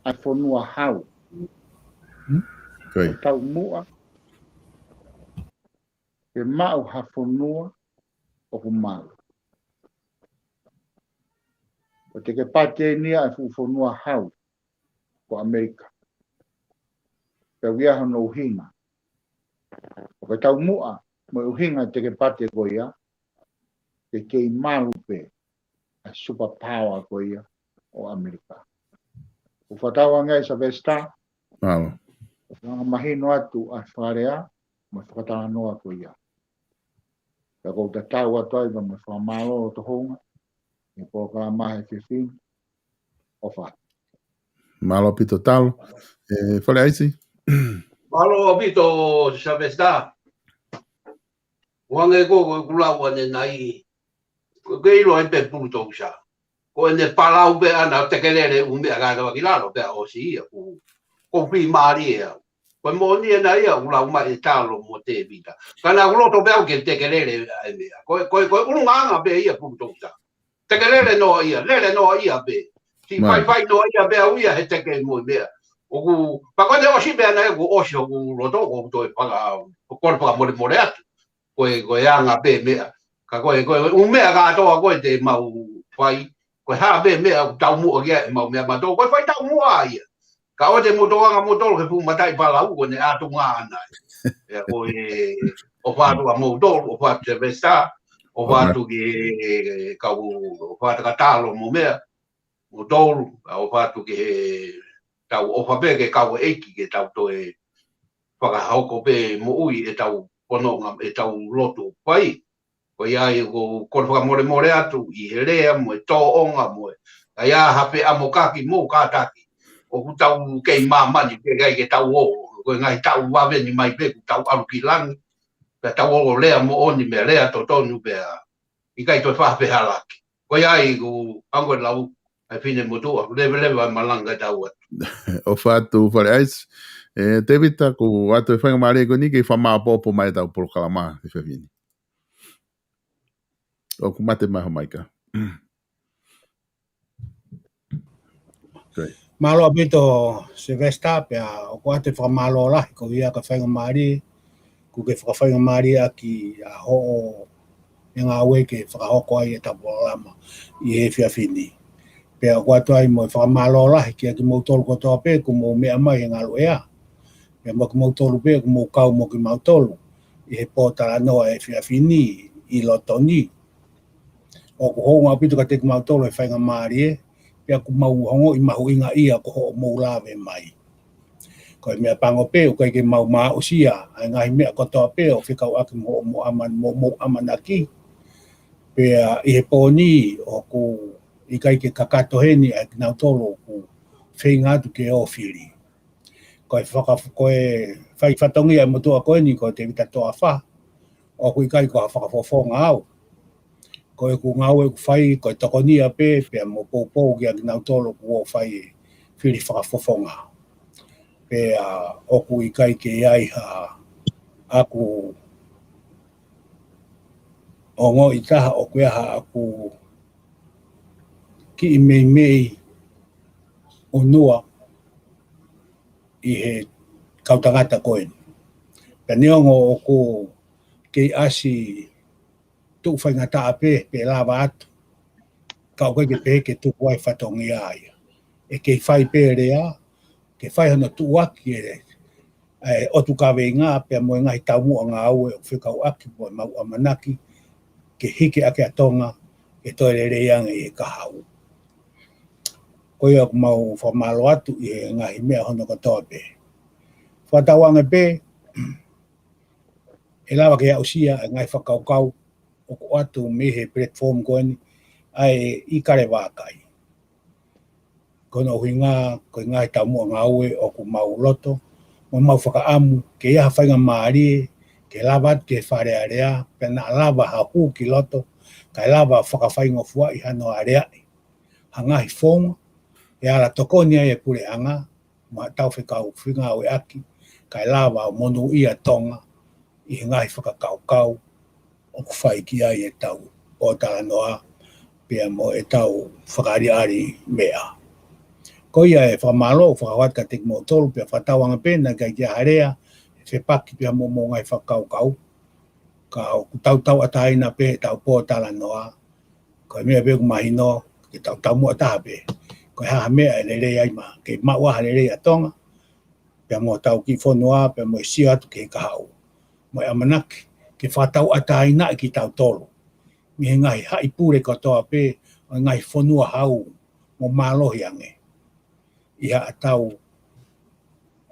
ʻa e fonua hau. Ko e taumuʻa ke maʻu ha fonua ʻoku malu. Ko e tekepate eni ia ʻa e fuʻu fonua hau ko ʻAmelika. Pea ʻoku ʻi ai hono ʻuhinga. ʻOku taumuʻa mo e ʻuhinga e tekepate ko ia, ke kei malu pē ʻa e superpower ko ia ʻo ʻAmelika. ʻOku fakatauange ai Sylvester, ʻoku anga mahino atu ʻa e fakalea mo e fakatalanoa ko ia. Pea ʻoku ou tatau atu ai mo e fakamālō ʻo e tohonga ʻi he polokalama he efiafi ni. ʻOfa. Mālō ʻaupito, Talo. ʻE Fale ʻAisi. Mālō ʻaupito, Sylvester. ʻOange ko, ko ʻeku lau ʻanenai, ʻoku ke ʻilo ai pē Pulutousa. Ko ʻene palau pē ʻana ʻo tekelele ʻū meʻa kātoa ki lalo pea ʻosi ia, ʻoku, ʻoku ou fiemālie au. Ko e moʻoni ʻena ia ʻoku lau mai ʻe Talo mo Tēvita. Ka naʻa ku loto pē au ke tekelele ʻa e meʻa. Ko e, ko e, ko e ʻulungaanga pē ia Pulutousa. Tekelele noa ia, lele noa ia pē. Siʻi faifai noa ia pē au ia he teke mo e meʻa. ʻOku, pea ko ʻene ʻosi pē ʻana ia ʻoku ʻosi hoku loto, ʻoku ou toe faka-, ʻoku ou fakamolemole atu. Ko e, ko e anga pē meʻa. Ka ko e, ko e, ʻū meʻa kātoa ko ē te mau fai. Ko e hā pē meʻa ʻoku taumuʻa ki ai ʻemau meʻa mautolu. Ko e fai taumuʻa ia. Ka ʻoua te mou tokanga moutolu ki he fuʻu mataʻi palau ko ʻene ʻatunga ʻana. ʻIa ko e, ʻofa atu kia moutolu, ʻofa atu Sylvester. ʻOfa atu ki he kau fakatalo mo meʻa, mo tolu, ʻa ʻofa atu ki he tau ʻofa pē ke kau ʻEiki ke tau toe fakahoko pē moʻui ʻetau pononga, ʻetau lotu fai. Ko ia ai ko, ko e fakamolemole atu ʻi he lea mo e tōʻonga mo e. Ka ia ha feʻamokaki mo kātaki. ʻOku tau kei māmani pē kai ke tau o, ko e ngaahi tau vave ni mai pē, kuo tau ʻalu ki langi. Pea tau o lea moʻoni mo e lea totonu pea ʻikai toe fai ha fehalaki. Ko ia ai ko ango lau, ʻa e fine motuʻa, leveleva e malanga tau atu. ʻOfa atu Fale ʻAisi. ʻE, Tevita, ko ʻoatu e faingamālie ko eni ke fakamāʻopoʻopo mai ʻetau polokalama he efiafi ni. ʻOku mate mai ho maika. Great. Mālō ʻaupito Sylvester, pea ʻoku ʻoatu e fakamālō lahi ko ia ka faingamālie, kuo ke fakafaingamālie ʻaki ʻa hoʻo e ngāue ke fakahoko ai ʻetau polokalama ʻi he efiafi ni. Pea ʻoku ʻoatu ai mo e fakamālō lahi kia kimoutolu kotoa pē kuo mou meʻa mai he ngaluʻea. Pea mo kimoutolu pē kuo mou kau mo kimautolu ʻi he pōtalanoa efiafi ni ʻi loto ni. ʻOku hounga ʻaupito kiate kimautolu e faingamālie, pea ʻoku mau ongoʻi mahuʻinga ia ko hoʻomou lave mai. Ko e meʻa pango pē, ʻoku ʻikai ke mau aʻusia ʻa e ngaahi meʻa kotoa pē ʻoku fekauʻaki mo hoʻomou ʻaman-, mo hoʻomou ʻamanaki. Pea ʻi he pō ni ʻoku ʻikai ke kakato heni ʻa kinautolu ʻoku feinga atu ke ō fili. Ko e faka-, ko e fai fatongia e motuʻa ko eni ko Tevita Toafa, ʻoku ʻikai ko ha fakafofonga au. Ko ʻeku ngāue ʻoku fai, ko e tokonia pē, pea mo poupou kia kinautolu ʻoku ō fai fili fakafofonga. Pea ʻoku ʻikai ke ʻi ai ha ʻaku ongoʻi taha ʻoku ʻi ai ha ʻaku kiʻi meimei ʻunua ʻi he kau tangata ko eni. Pea neongo ʻoku kei ʻasi tuʻu faingataʻa pē, pe lava atu. Ka ʻoku ʻikai ke pehē ke tuku ai fatongia ia. ʻE kei fai pē lea, ke fai hono tuʻuaki e, e ʻotu kaveinga pea mo e ngaahi taumuʻa ngāue ʻoku fekauʻaki mo e mau ʻamanaki ke hiki ʻaki ʻa Tonga, ke toe lelei ange ʻi he kahaʻu. Ko ia ʻoku mau fakamālō atu ʻi he ngaahi meʻa hono kotoa pē. Fakatauange pē, ʻe lava ke aʻusia e ngaahi fakakaukau ʻoku ʻoatu mei he platform ko eni ʻa e ʻIkale Vākai. Ko hono ʻuhinga, ko e ngaahi taumuʻa ngāue ʻoku mau loto, mo mau fakaʻamu, ke ʻi ai ha faingamālie, ke lava atu ki he Fale Alea, pea naʻa lava ha hū ki loto, kae lava fakafaingofuaʻi hano aleaʻi ha ngaahi founga, ʻe ala tokoni ai e puleʻanga, mo ʻetau fekau fengāueʻaki, kae lava ʻo monūʻia Tonga ʻi he ngaahi fakakaukau ʻoku fai ki ai ʻetau pōtalanoa, pea mo ʻetau fakaʻaliʻali meʻa. Ko ia e fakamālō, fakahoko atu kiate kimoutolu, pea fakatauange pē naʻe ʻikai ke ʻi ai ha lea ʻe fepaki pea mo hoʻomou ngaahi fakakaukau, ka ʻoku tau tauʻatāina pē ʻetau pōtalanoa, ko e meʻa pē ʻoku mahino, ke tau taumuʻa taha pē. Ko e hā ha meʻa ʻe lelei ai ma, ke maʻu ai ha lelei ʻa Tonga, pea mo hotau kiʻi fonua, pea mo e sio atu ki he kahaʻu. Mo e ʻamanaki, ke fakatauʻatāinaʻi kitautolu mei he ngaahi haʻi pule kotoa pē ʻo e ngaahi fonua hau mo mālohi ange. ʻI haʻatau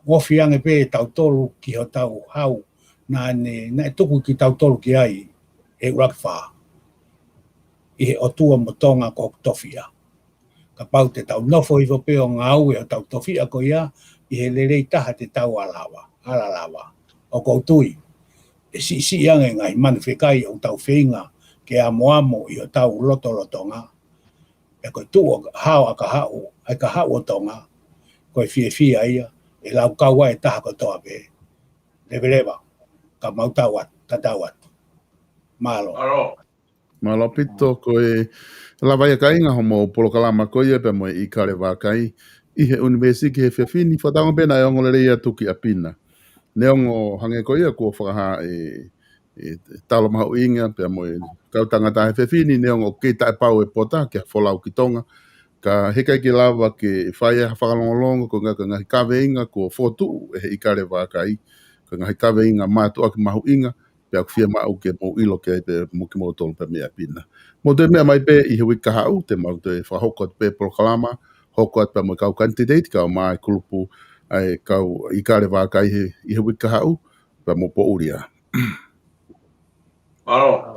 ofi ange pē tautolu ki hotau hau, naʻa ne, naʻe tuku kitautolu ki ai ʻe ʻUluaki Fā, ʻi he ʻOtua mo Tonga ko hoku tofiʻa. Kapau te tau nofo hifo pē ʻo ngāue hotau tofiʻa ko ia, ʻi he lelei taha te tau ala lava, ala lava. ʻOku ou tui, ʻe siʻisiʻi ange ngaahi manu fekai ʻoku tau feinga ke amoamo ʻi hotau lotolotonga. Pea ko e tuʻu ʻo hao ʻa kahaʻu, ʻa e kahaʻu ʻo Tonga, ko e fiefia ia, ʻe laukau ai e taha kotoa pē. Leveleva, ka mau tau atu, ka tau atu. Mālō. Mālō. Mālō ʻaupito, ko e lava ia kāinga hoʻomou polokalama ko ia pea mo e ʻIkale Vākai ʻi he ʻUnivēsiti he efiafi ni. Fakatauange pē naʻe ongo lelei atu kia Pina. Neongo hangē ko ia kuo fakahā ʻe, ʻe Talo Mahuʻinga pea mo e kau tangata he efiafi ni, neongo ʻoku kei taʻepau e pota ki ha folau ki Tonga, ka heʻikai ke lava ke fai ha fakalongolongo, ko e ngaahi, ko e ngaahi kaveinga kuo fokotuʻu ʻe he ʻIkale Vākai, ko e ngaahi kaveinga mātuʻaki mahuʻinga, pea ʻoku fiemaʻu ke mou ʻilo ki ai pē mo kimoutolu pē mei ʻapi na. Mou toe meʻa mai pē ʻi he uike kahaʻu, te mau toe fakahoko atu pē polokalama, hoko atu pē mo e kau candidate, kau mai kulupu, ʻa e kau ʻIkale Vākai he, ʻi he uike kahaʻu, pea mou poʻuli ā. Mālō,